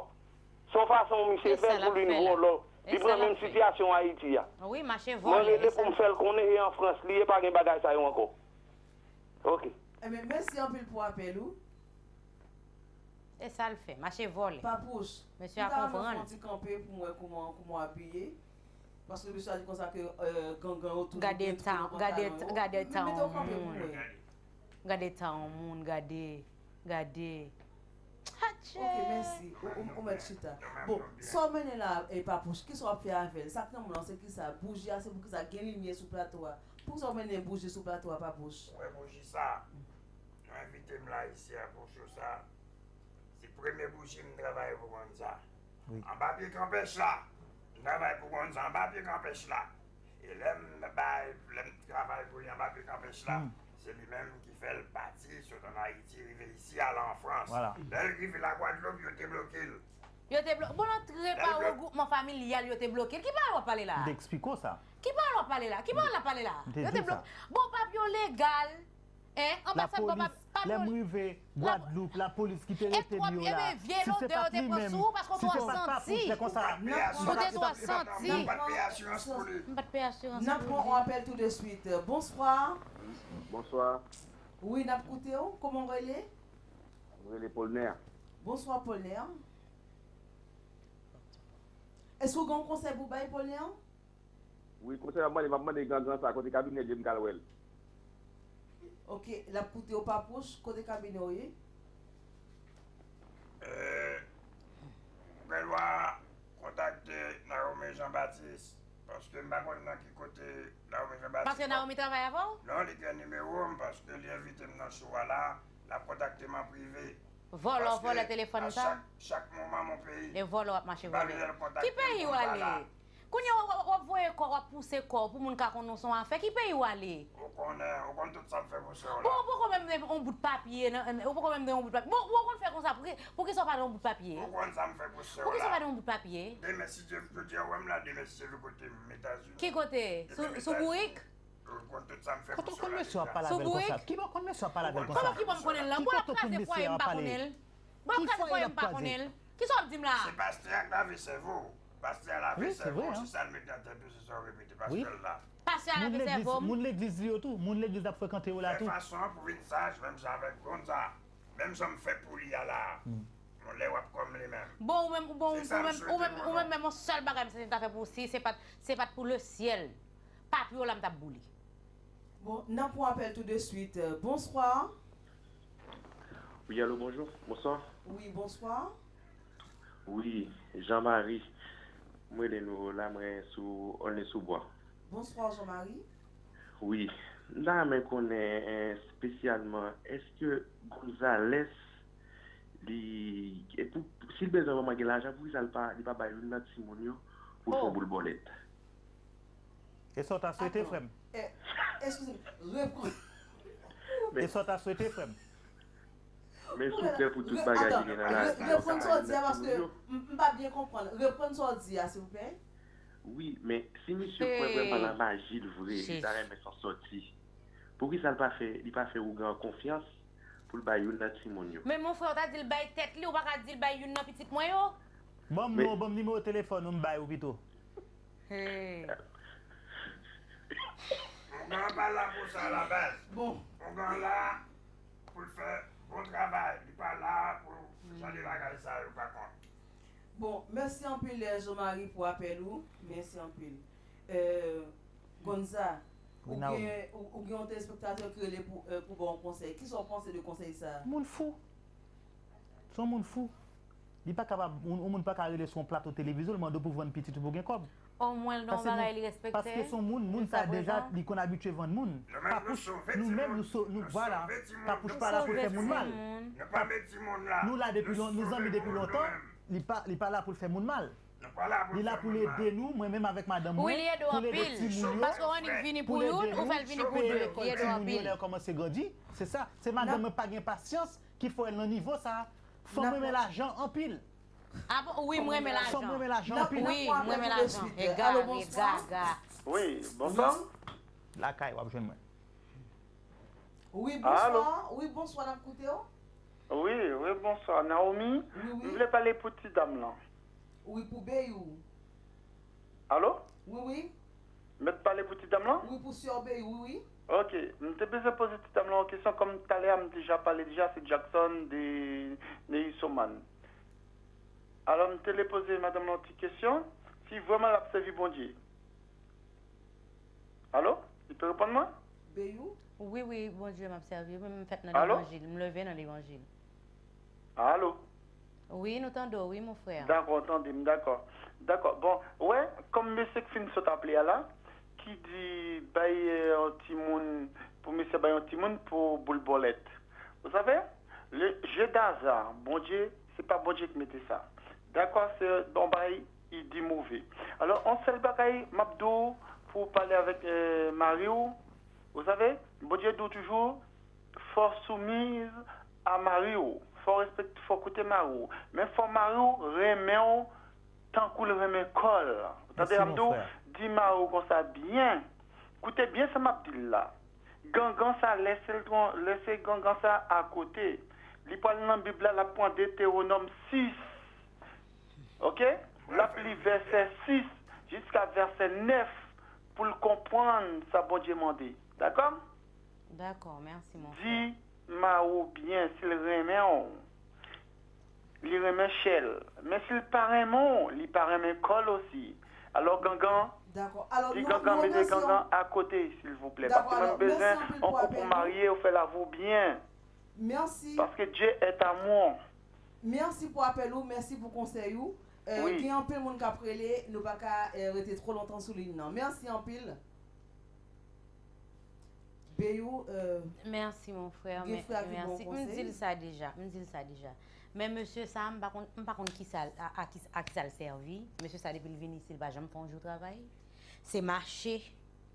Se yon fason misye fè l pou li vòlò. Li pran menm sitiyasyon Ayiti a. Mwen rele pou m fè l konnen e an Frans li ye, pa gen bagay sa yo ankò. Ok. Enben, mèsi anpil pou apèl ou. E sa l fè, mache vòlè. Papouch, m ta renmen fè yon ti kanpe pou m wè kòman, kòman w abiye. Paske mesye a di konsa ke, euh, gangan yo toujou gen twou nan pantalon yo. Gade eta yon moun. Gade eta yon moun, gade, gade. Atchè! Ok, mèsi. Ou, ou, ou mèt chita. Bon, sa w mennen la, e Papouch, kisa w ap fè avè l? Sa k nan men w lan, se kisa? Bouji a, se pou kisa? Gen limyè sou plato a. Poukisa w mennen bouji sou plato a, Papouch? Ou wè bouji sa? Te m la isi a pou cho sa. Se premye bouji m travay pou konn sa. Wi. Anba pye kanpèch la. M travay pou konn sa anba pye kanpèch la. E lè m bay, lè m travay pou li anba pye kanpèch la, hmm, se li menm ki fè l pati, sot ann Ayiti, rive isi, al an Frans. Vwala. Lè l rive Lagwadloup, yo te bloke l. Yo te bloke. Bon, nan tre pa regroupman familyal, yo te bloke l. Ki pawòl w ap pale la? M te eksplike w sa. Ki pawòl w ap pale la? Ki pawòl w ap pale la? M te di w sa. Yo te bloke. Bon, papye w legal. Hein? Anbasad bon, lapolis, lè m rive Gwadloup, lapolis ki te rete m yo la. Si se pa t li menm, si se pa t papou, se konsa. Ou te twò santi. M pa t peye asirans pou li. M pa t peye asirans pou li. N ap pran yon apèl tou de swit. Bonswa. Bonswa. Wi, n ap koute w. Kòman w rele? M rele Polner. Bonswa, Polner. Èske w gen yon konsèy pou bay, Polner? Wi, konsèy m ap mande, m ap mande grangran sa, kote kabinè l ye m ka al wè l. Ok, l ap koute w Papouch, kote kabinè w ye? Eh, ou gen dwa kontakte Naomi Jean Baptiste, paske m pa konn nan ki kote Naomi Jean Baptiste. Paske Naomi travay avè w? Non, li gen nimewo m, paske li envite m nan show a la, l ap kontakte m an prive. Vòlò, vòlò telefòn sa? Chak, chak moman mon peyi. E vòlò w ap mache vòlè. Ki peyi w ale? Kounye a w ap voye kò w, w ap pouse kò w pou moun ka konnen w se yon afè. Ki peyi w ale? Ou konnen, ou konn tout sa m fè pou sè w la. Bon, ou poko menm gen yon bout papye nan, ou poko menm gen yon bout papye. Bon, ou konn fè konsa, pouki, poukisa w pa gen yon bout papye? Ou konn sa m fè pou sè w la. Poukisa w pa gen yon bout papye? Demen, si Dye vle, jodi a, ou wè m la, demen, si Dye vle, kote m Etazini. Ki kote? Sou, sou bourik? Ou konn tout sa m fè pou sè w la deja. Sou bourik? Ki bò w konn mesye w ap pale avè l konsa? Kòman ki bò m konnen l la? Bon, l ap kraze fwaye m pa konnen l. Bon, l ap kraze fwaye m pa konnen l. Kisa w ap di m la? Se pastè a k lave sèvo w. Pastè a lave sèvo w, se sa l mete nan tèt ou, se sa w repete. Pastè l la. Pastè a lave sèvo m. Moun legliz li yo tou, moun legliz l ap frekante yo la tou. Fè fason an pou vin saj, menm jan avèk Gonza. Menm jan m fè pou li a la. Yon lè w ap kòm li menm. Bon, ou menm, ou bon, ou menm, ou menm, ou menm, menm yon sèl bagay m santi m ta fè pou ou, si se pa t, se pa t pou lesyèl. Papye w la m t ap boule. Bon, n ap pran apèl tou de swit. Bonswa. Wi, alo, bonjou. Bonswa. Wi, bonswa. Wi, Jean Marie. Mwen rele nou la, mwen sou Aulnay-sous-Bois. Bonswa, Jean Marie. Wi, m ta renmen konnen, eh, espesyalman, èske Gonzales, li, e pou, si l bezwen vrèman gen lajan, poukisa l pa, li pa bay youn nan timoun yo pou l fè yon boul bòlèt? E sa w ta swete, frè m? Eh, eskize m, reprann. E sa w ta swete, frè m? Men sou tè pou tout bagay ki gen nan lavi yo, reprann sa w di a, paske m, m pa byen konprann. Reprann sa w di a, silvouplè. Wi, men si misye kwè vrèman nan maji l vre, li ta renmen s'en sortir. Poukisa l pa fè, li pa fè ougan an konfyans pou l bay youn nan timoun yo? Men mon frè, ou ta di l bay tèt li, ou pa ka di l bay youn nan pitit mwen yo? Ban m non, ban m nimewo telefòn ou, m bay ou pito. Hey. Ougan an pa la pou sa a la baz. Bon. Ougan an la pou l fè bon travay. Li pa la pou jan de bagay sa yo, pa kont. Bon, mèsi anpil, eh, Jean Marie, pou apèl ou. Mèsi anpil. Eh, Gonza, ou gen, ou, ou gen yon telespektatè ki rele pou, eh, pou ba w yon konsèy. Kisa w panse de konsèy sa a? Moun fou. Se yon moun fou. Li pa kapab, yon, yon moun pa ka rele sou yon plato televizyon, li mande w pou vann pitit ou pou gen kòb. Omwen l nan yon bagay li respekte. Paske se yon moun, moun sa deja, li konn abitye vann moun. Papouch, nou menm, nou so-, nou, vwala. Papouch pa la pou l fè moun mal. Nou la depi lon-, nou zanmi depi lontan, li pa, li pa la pou l fè moun mal. Li la pou l ede nou, mwen menm avèk madanm mwen, pou l ede timoun yo, pou l ede nou, pou lekòl timoun yo lè yo kòmanse grandi. Se sa, se madanm mwen pa gen pasyans ki fè l nan nivo sa a. Fanm renmen lajan anpil. Ah bon? Wi, m renmen lajan. Fanm renmen lajan anpil. Wi, m renmen lajan. Egare, gaga. Wi, bonswa. Lakay, w ap jwenn mwen. Wi, bonswa. Wi, bonswa, n ap koute w. Wi, wi, bonswa. Naomi, m vle pale pou ti dam lan. Wi, pou Beyou. Alo? Wi, wi. Mèt pale pou ti dam lan? Wi, pou sè Beyou, wi, wi. Ok, m te bezwen poze ti dam lan yon kesyon, kòm talè a m deja pale deja, se Jackson de Neyisoman. Alò, m te le poze madanm lan yon ti kesyon, si vrèman l ap sèvi Bondye. Alo? Li pe reponn mwen? Beyou? Wi, wi, Bondye m ap sèvi. Wi, m fèt nan levanjil. M leve nan levanjil. Alo? Wi, nou tande w, wi, mon frè. Dakò, tande m, dakò. Dakò. Bon, wè, kòm mesye k fin sot aple a la, ki di bay, eh, yon timoun, pou mesye bay yon timoun pou boul bòlèt. Vous savez, le jeu d'hasard, Bondye, se pa Bondye ki mete sa. Dakò, se yon bagay, li di move. Alò, yon sèl bagay m ap di w pou w pale avèk eh, mari w, vous savez, Bondye di w toujou, fò soumiz a mari w, fò respekte, fò koute mari w. Men fò mari w renmen w tankou l renmen kò l. Tande sa m di w? Di mari w konsa byen. Koute byen sa m ap di l la. Gangan sa, lèse l tran-, lèse gangan sa akote. Li pral nan Bib la, l ap pran Detewonòm sis. Oke? L ap li vèsè sis jiska vèsè nèf pou l konprann sa Bondye mande. Dakò? Dakò, mèsi mon Di mari w byen si l renmen w. Li renmen chè l. Men si l pa renmen w, li pa renmen kò l osi. Alò gangan, Dakò. Alò, di nou, gangan nou mete remèsye gangan anpil. Akote silvouplè. Dakò, Paske mwen alò, bezwen mèsi anpil yon pou koup apèl pou ou. Marye ou fè lavi w byen. Mèsi. Paske Dye est amour. Mèsi pou apèl ou, mèsi pou konsèy ou. Eh, Wi. Gen anpil moun k ap rele, nou pa ka eh, rete twò lontan sou liy nan. Mèsi anpil. Beyou, eh, Mèsi mon frè, Gen frè ki bon mèsi. M konsèy. Di l sa deja, m di l sa deja. Men mesye sa, m pa konn, m pa konn kisa, a, a, ki- a kisa l sèvi. Mesye sa, depi l vin isi, l pa janm fè yon jou travay. Se mache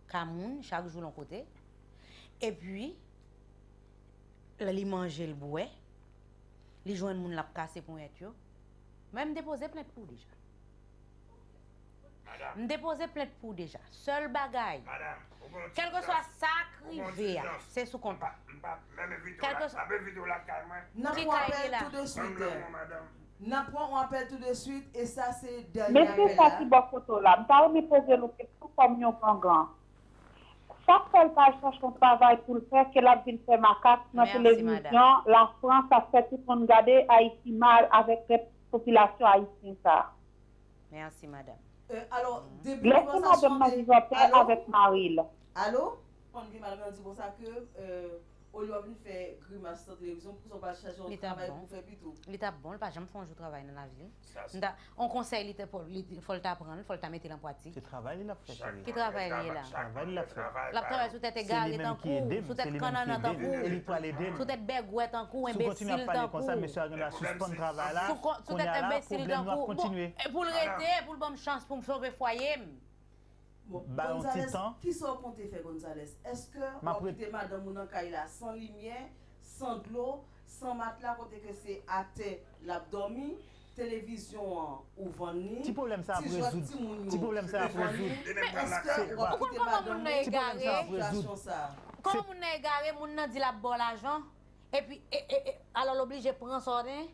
ka moun, chak jou l yon kote. Epi, lè li manje, l bwè. Li jwenn moun l ap kase ponyèt yo. Mwen, m depoze plent pou w deja. M depoze plent pou w deja. Sèl bagay, kèlkeswa sa k rive a, se sou kont ou. Kèlkeswa. N ap Ki pran kay li apèl la? Tou de swit. Ban m nan mwen, madanm. N ap pran yon apèl tou de swit e sa se dènye Mesye apèl sa la. Ki bò kote w la, m ta renmen poze l yon kesyon kòm yon gangan. Sa k fè l pa al chache yon travay pou l fè ke l ap vin fè makak nan Mèsi, televizyon, Lafrans ap fè tout moun gade Ayiti mal avèk rès popilasyon ayisyen sa. Mèsi, madanm. Euh, alò, depi Lèse madanm nan viv anpè avèk mari l. Alo? Konn gen madanm nan di konsa ke euh, olye w ap vin fè grimas nan televizyon, poukisa w pa al chache yon Li t ap travay bon. Pou fè pito? Li t ap bon, li pa janm fè yon jou travay nan lavi l. Sa se Nda, on konsèy li te fò, li, fò l ta pran l, fò l ta mete l an pratik. Se travay li l ap fè, cheri. Ki travay li ye la? Travay li l ap fè. L ap travay sou tèt Se li egarè menm ki tankou ede w, m, sou se tèt li menm kannannan ki ede m, tankou e li w, pral ede m. Sou tèt bègwè tankou w, Si w kontinye ap enbesil pale tankou konsa, w. mesye a gen dwa sispann travay la. Sou kon- sou Kounye tèt a la, enbesil pwoblèm nou ap tankou w. Bon, kontinye. E pou l rete, pou l ban m chans pou m sove fwaye m. Bon, Ba yon ti Gonzales, tan. Kisa w konte fè, Gonzales? Èske w M ap ap ret- kite madanm ou nan kay la san limyè, san dlo, san matla, kote ke se atè l ap dòmi, televizyon an ou vann li, Ti pwoblèm sa ap ti jwèt rezoud. timoun yo Ti pwoblèm sa ap ou vann li? rezoud. Èske Se- w ap Ou konn kite kòman madanm moun ou nan nan egare? Sitiyasyon sa? Kòman moun nan egare, moun nan di l ap ba w lajan, epi e, e, e, alò l oblije pran sa w gen?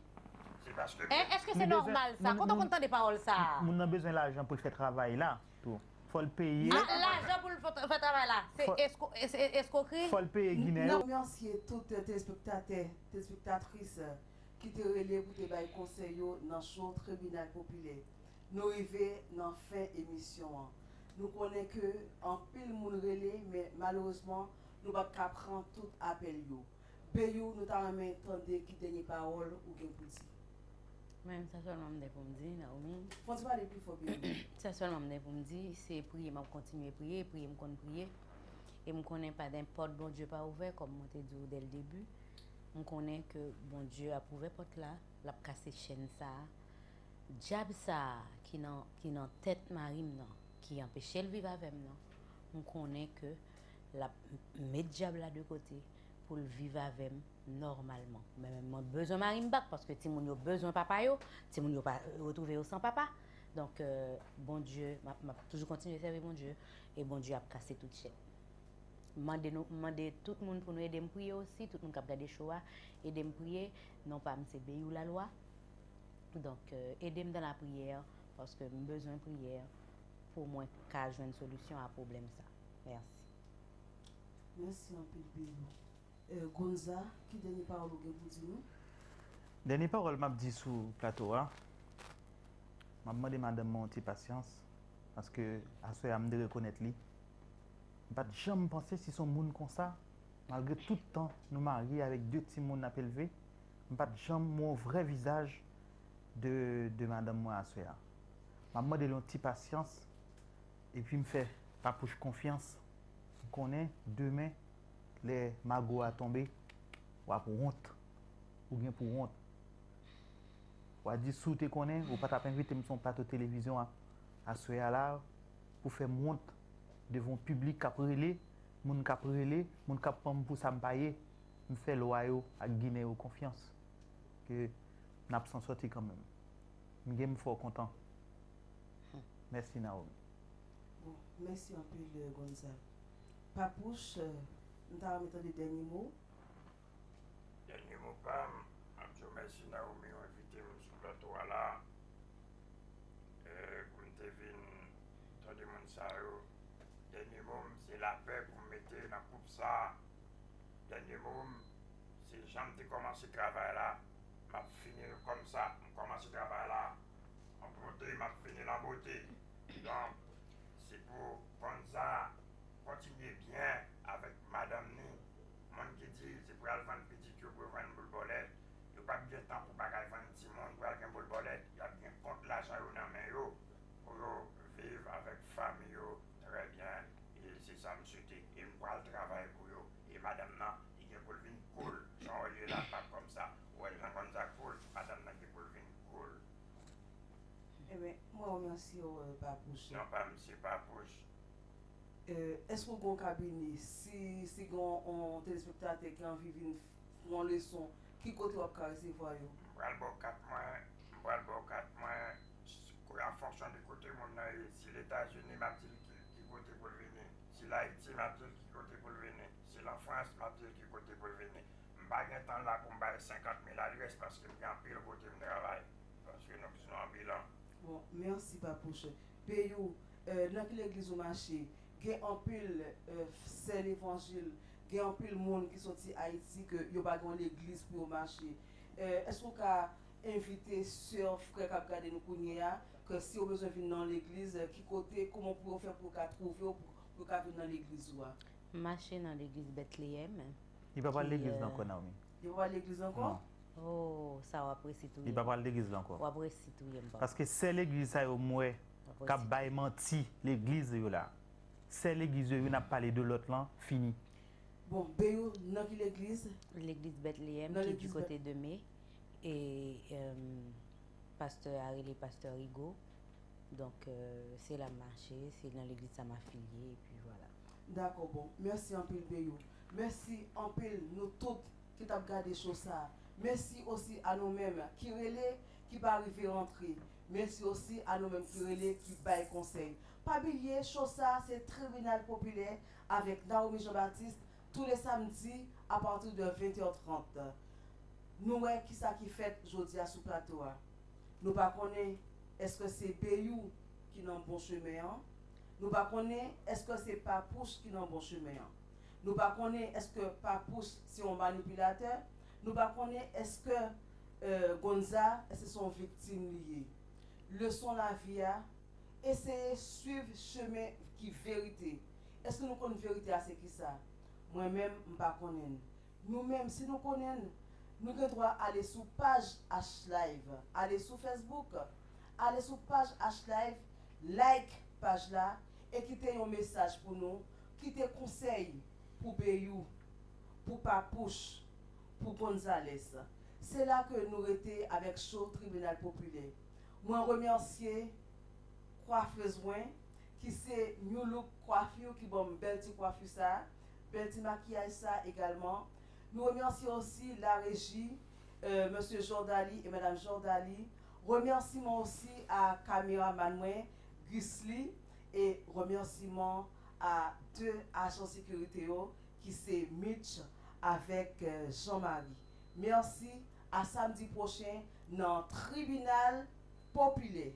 Se paske Hein? Èske se Li bezwen- nòmal sa? moun- Kote w moun- konn tande pawòl sa? Moun nan bezwen lajan pou l fè travay la tou. Fò l peye. Ah, lajan pou l fè fè travay la. Se Fò- esko- e- e- eskokri? Fò l peye ginen N ap yo. remèsye tout telespektatè, telespektatris ki te rele pou te bay konsèy yo nan show Tribinal Popilè. Nou rive nan fen emisyon an. Nou konnen ke anpil moun rele, men malerezman, nou pa t ka pran tout apèl yo. Beyou, nou ta renmen tande ki dènye pawòl ou gen pou di. Mwen, sa sèlman m gen pou m di, Naomi. Fò w ti pale pi fò, Beyou. Sa sèlman m gen pou m di, se priye m ap kontinye priye, priye m konn priye. E m konnen pa nenpòt Bondye pa ouvè, kòm mwen te di w dè l debi. M konnen ke Bondye ap ouvè pòt la, l ap kase chèn sa a. Dyab sa a ki nan, ki nan tèt mari m nan, ki anpeche l viv avè m nan, m konnen ke l ap met dyab la de kote pou l viv avè m nòmalman. Men mwen bezwen mari m back paske timoun yo bezwen papa yo, timoun yo pa retwouve yo san papa. Donk, euh, Bondye, m ap, m ap toujou kontinye sèvi Bondye e Bondye ap kase tout chèn. M mande nou, m mande tout moun pou nou ede m priye osi, tout moun k ap gade show a, ede m priye. Non pa m se Beyou Lalwa. Donk, euh, ede m nan lapriyè, paske m bezwen priyè pou mwen ka jwenn solisyon a pwoblèm sa. Mèsi. Mèsi anpil, Beyou. Euh, Gonza, ki dènye pawòl ou gen pou di nou? Dènye pawòl m ap di sou plato a, m ap mande madanm mwen yon ti pasyans, paske aswè a m te rekonèt li. M pa t janm panse si se yon moun konsa, malgre tout tan nou marye avèk de timoun n ap elve, m pa t janm wè yon vrè vizaj de, de madanm mwen aswè a. M ap mande l yon ti pasyans, epi m fè Papouch konfyans. M konnen demen, lè mago a tonbe, W ap wont. Ou gen pou wont. W a di si w te konnen, ou pa t ap envite m sou yon plato televizyon a, aswè a la, pou fè m wont devan yon piblik k ap rele, moun k ap rele, moun k ap pran m pou sa m pa ye. M fè lwa yo ak Ginen yo konfyans ke n ap san sòti kanmenm. M gen m fè w kontan. Mèsi, Naomi. Bon, mèsi anpil, Gonzague. Papouch, m ta renmen tande dènye mo. Dènye mo pa m, m ap di w mèsi Naomi ou envite m sou plato a la pou m te vin tande moun sa yo. Dènye mo m se lapè pou m mete nan koup sa. Dènye mo m se jan m te kòmanse travay la, m ap fini l kòmsa, m kòmanse travay la an bote, m ap fini l an bote. Donk, se pou Gonza kontinye byen avèk madanm ni. Moun ki di se pou y al vann pitit yo pou yo vann boul bòlèt, yo p ap gen tan pou bagay vann timoun pou y al gen boul bòlèt, y ap gen kont lajan yo nan men yo pou yo viv avèk fanmi yo trè byen. E se sa m swete. E m pral travay pou yo. E madanm nan, li gen pou l vin cool. Jan w wè l ye la, pa kòmsa. Ou wè jan Gonza cool, madanm nan gen pou l vin cool. Ebyen, mwen remèsye w, Papouch. Non pa m, se Papouch. Èske w gen yon kabinè? Si, si gen yon telespektatè ki anvi vin fè yon leson, ki kote w ap ka resevwa yo? M pral ba w kat mwen, m pral ba w kat mwen, an fonksyon de kote moun nan ye. Si Letazini, m ap di l ki, ki kote pou l vini. Si l Ayiti, m ap di l ki kote pou l vini. Si l an Frans, m ap di l ki kote pou l vini. M pa gen tan la pou m bay senkant mil adrès paske m gen anpil kote m travay. Paske nou bezwen yon bilan. Bon, mèsi Papouch. Peyou, nan ki legliz ou mache? Gen anpil sè levanjil, gen anpil moun ki soti Ayiti ke yo pa gen yon legliz pou yo mache. Èske ou ka envite sè, frè k ap gade nou kounye a, ke si yo bezwen vin nan yon legliz, ki kote, kòman pou yo fè pou yo ka twouve w, pou, pou yo ka vin nan legliz ou a? M mache nan legliz Betleyèm. Li pa pral legliz la ankò, Naomi. Li pa pral legliz ankò? Non. Oh, sa w ap resi touye m. Li pa pral legliz la ankò. W ap resi touye m, papa. Paske sè legliz sa yo m wè k ap bay manti legliz yo la. Sè legliz yo, youn ap pale de lòt lan, fini. Bon, Beyou, nan ki legliz? Legliz Betleyèm ki di kote de me. E pastè a rele pastè Rigo. Donk, se la m mache, se nan legliz sa m afilye, epi vwala. Dakò, bon. Mèsi anpil, Beyou. Mèsi anpil nou tout ki t ap gade cho sa. Mèsi osi a nou menm ki rele, ki pa rive rantre. Mèsi osi a nou menm ki rele, ki bay konsèy. Pa bliye, cho sa se Tribinal Popilè avèk Naomi Jean Baptiste, tou le samdi, apati de ventè trant. Nou wè kisa ki fèt jodi a sou plato a. Nou pa konnen èske se Beyou ki nan bon chemen an. Nou pa konnen èske se Papouch ki nan bon chemen an. Nou pa konnen èske Papouch se yon manipilatè. Nou pa konnen èske Gonza, èske se yon viktim li ye. Leson lavi a, eseye swiv chemen ki verite. Èske nou konn verite a se kisa? Mwen menm, m pa konnen l. Nou menm, si nou konnen l, nou gen dwa ale sou paj H-Live, ale sou Facebook, ale sou paj H-Live, like paj la e kite yon mesaj pou nou, kite konsèy pou Beyou, pou Papouch, pou Gonzales. Se la ke nou rete avèk cho Tribinal Popilè. Mwen remèsye kwafez mwen ki se New Look Coiffure ki ban m bèl ti kwafi sa, bèl ti makiyaj sa egalman. Nou remèsye osi la reji, mesye Jordali e madanm Jordali. Remèsiman osi a kameramann mwen, Gisly, e remèsiman a de ajan sekirite yo ki se Mitch avèk Jean Marie. Mèsi, a samdi pwochen nan Tribinal Popilè.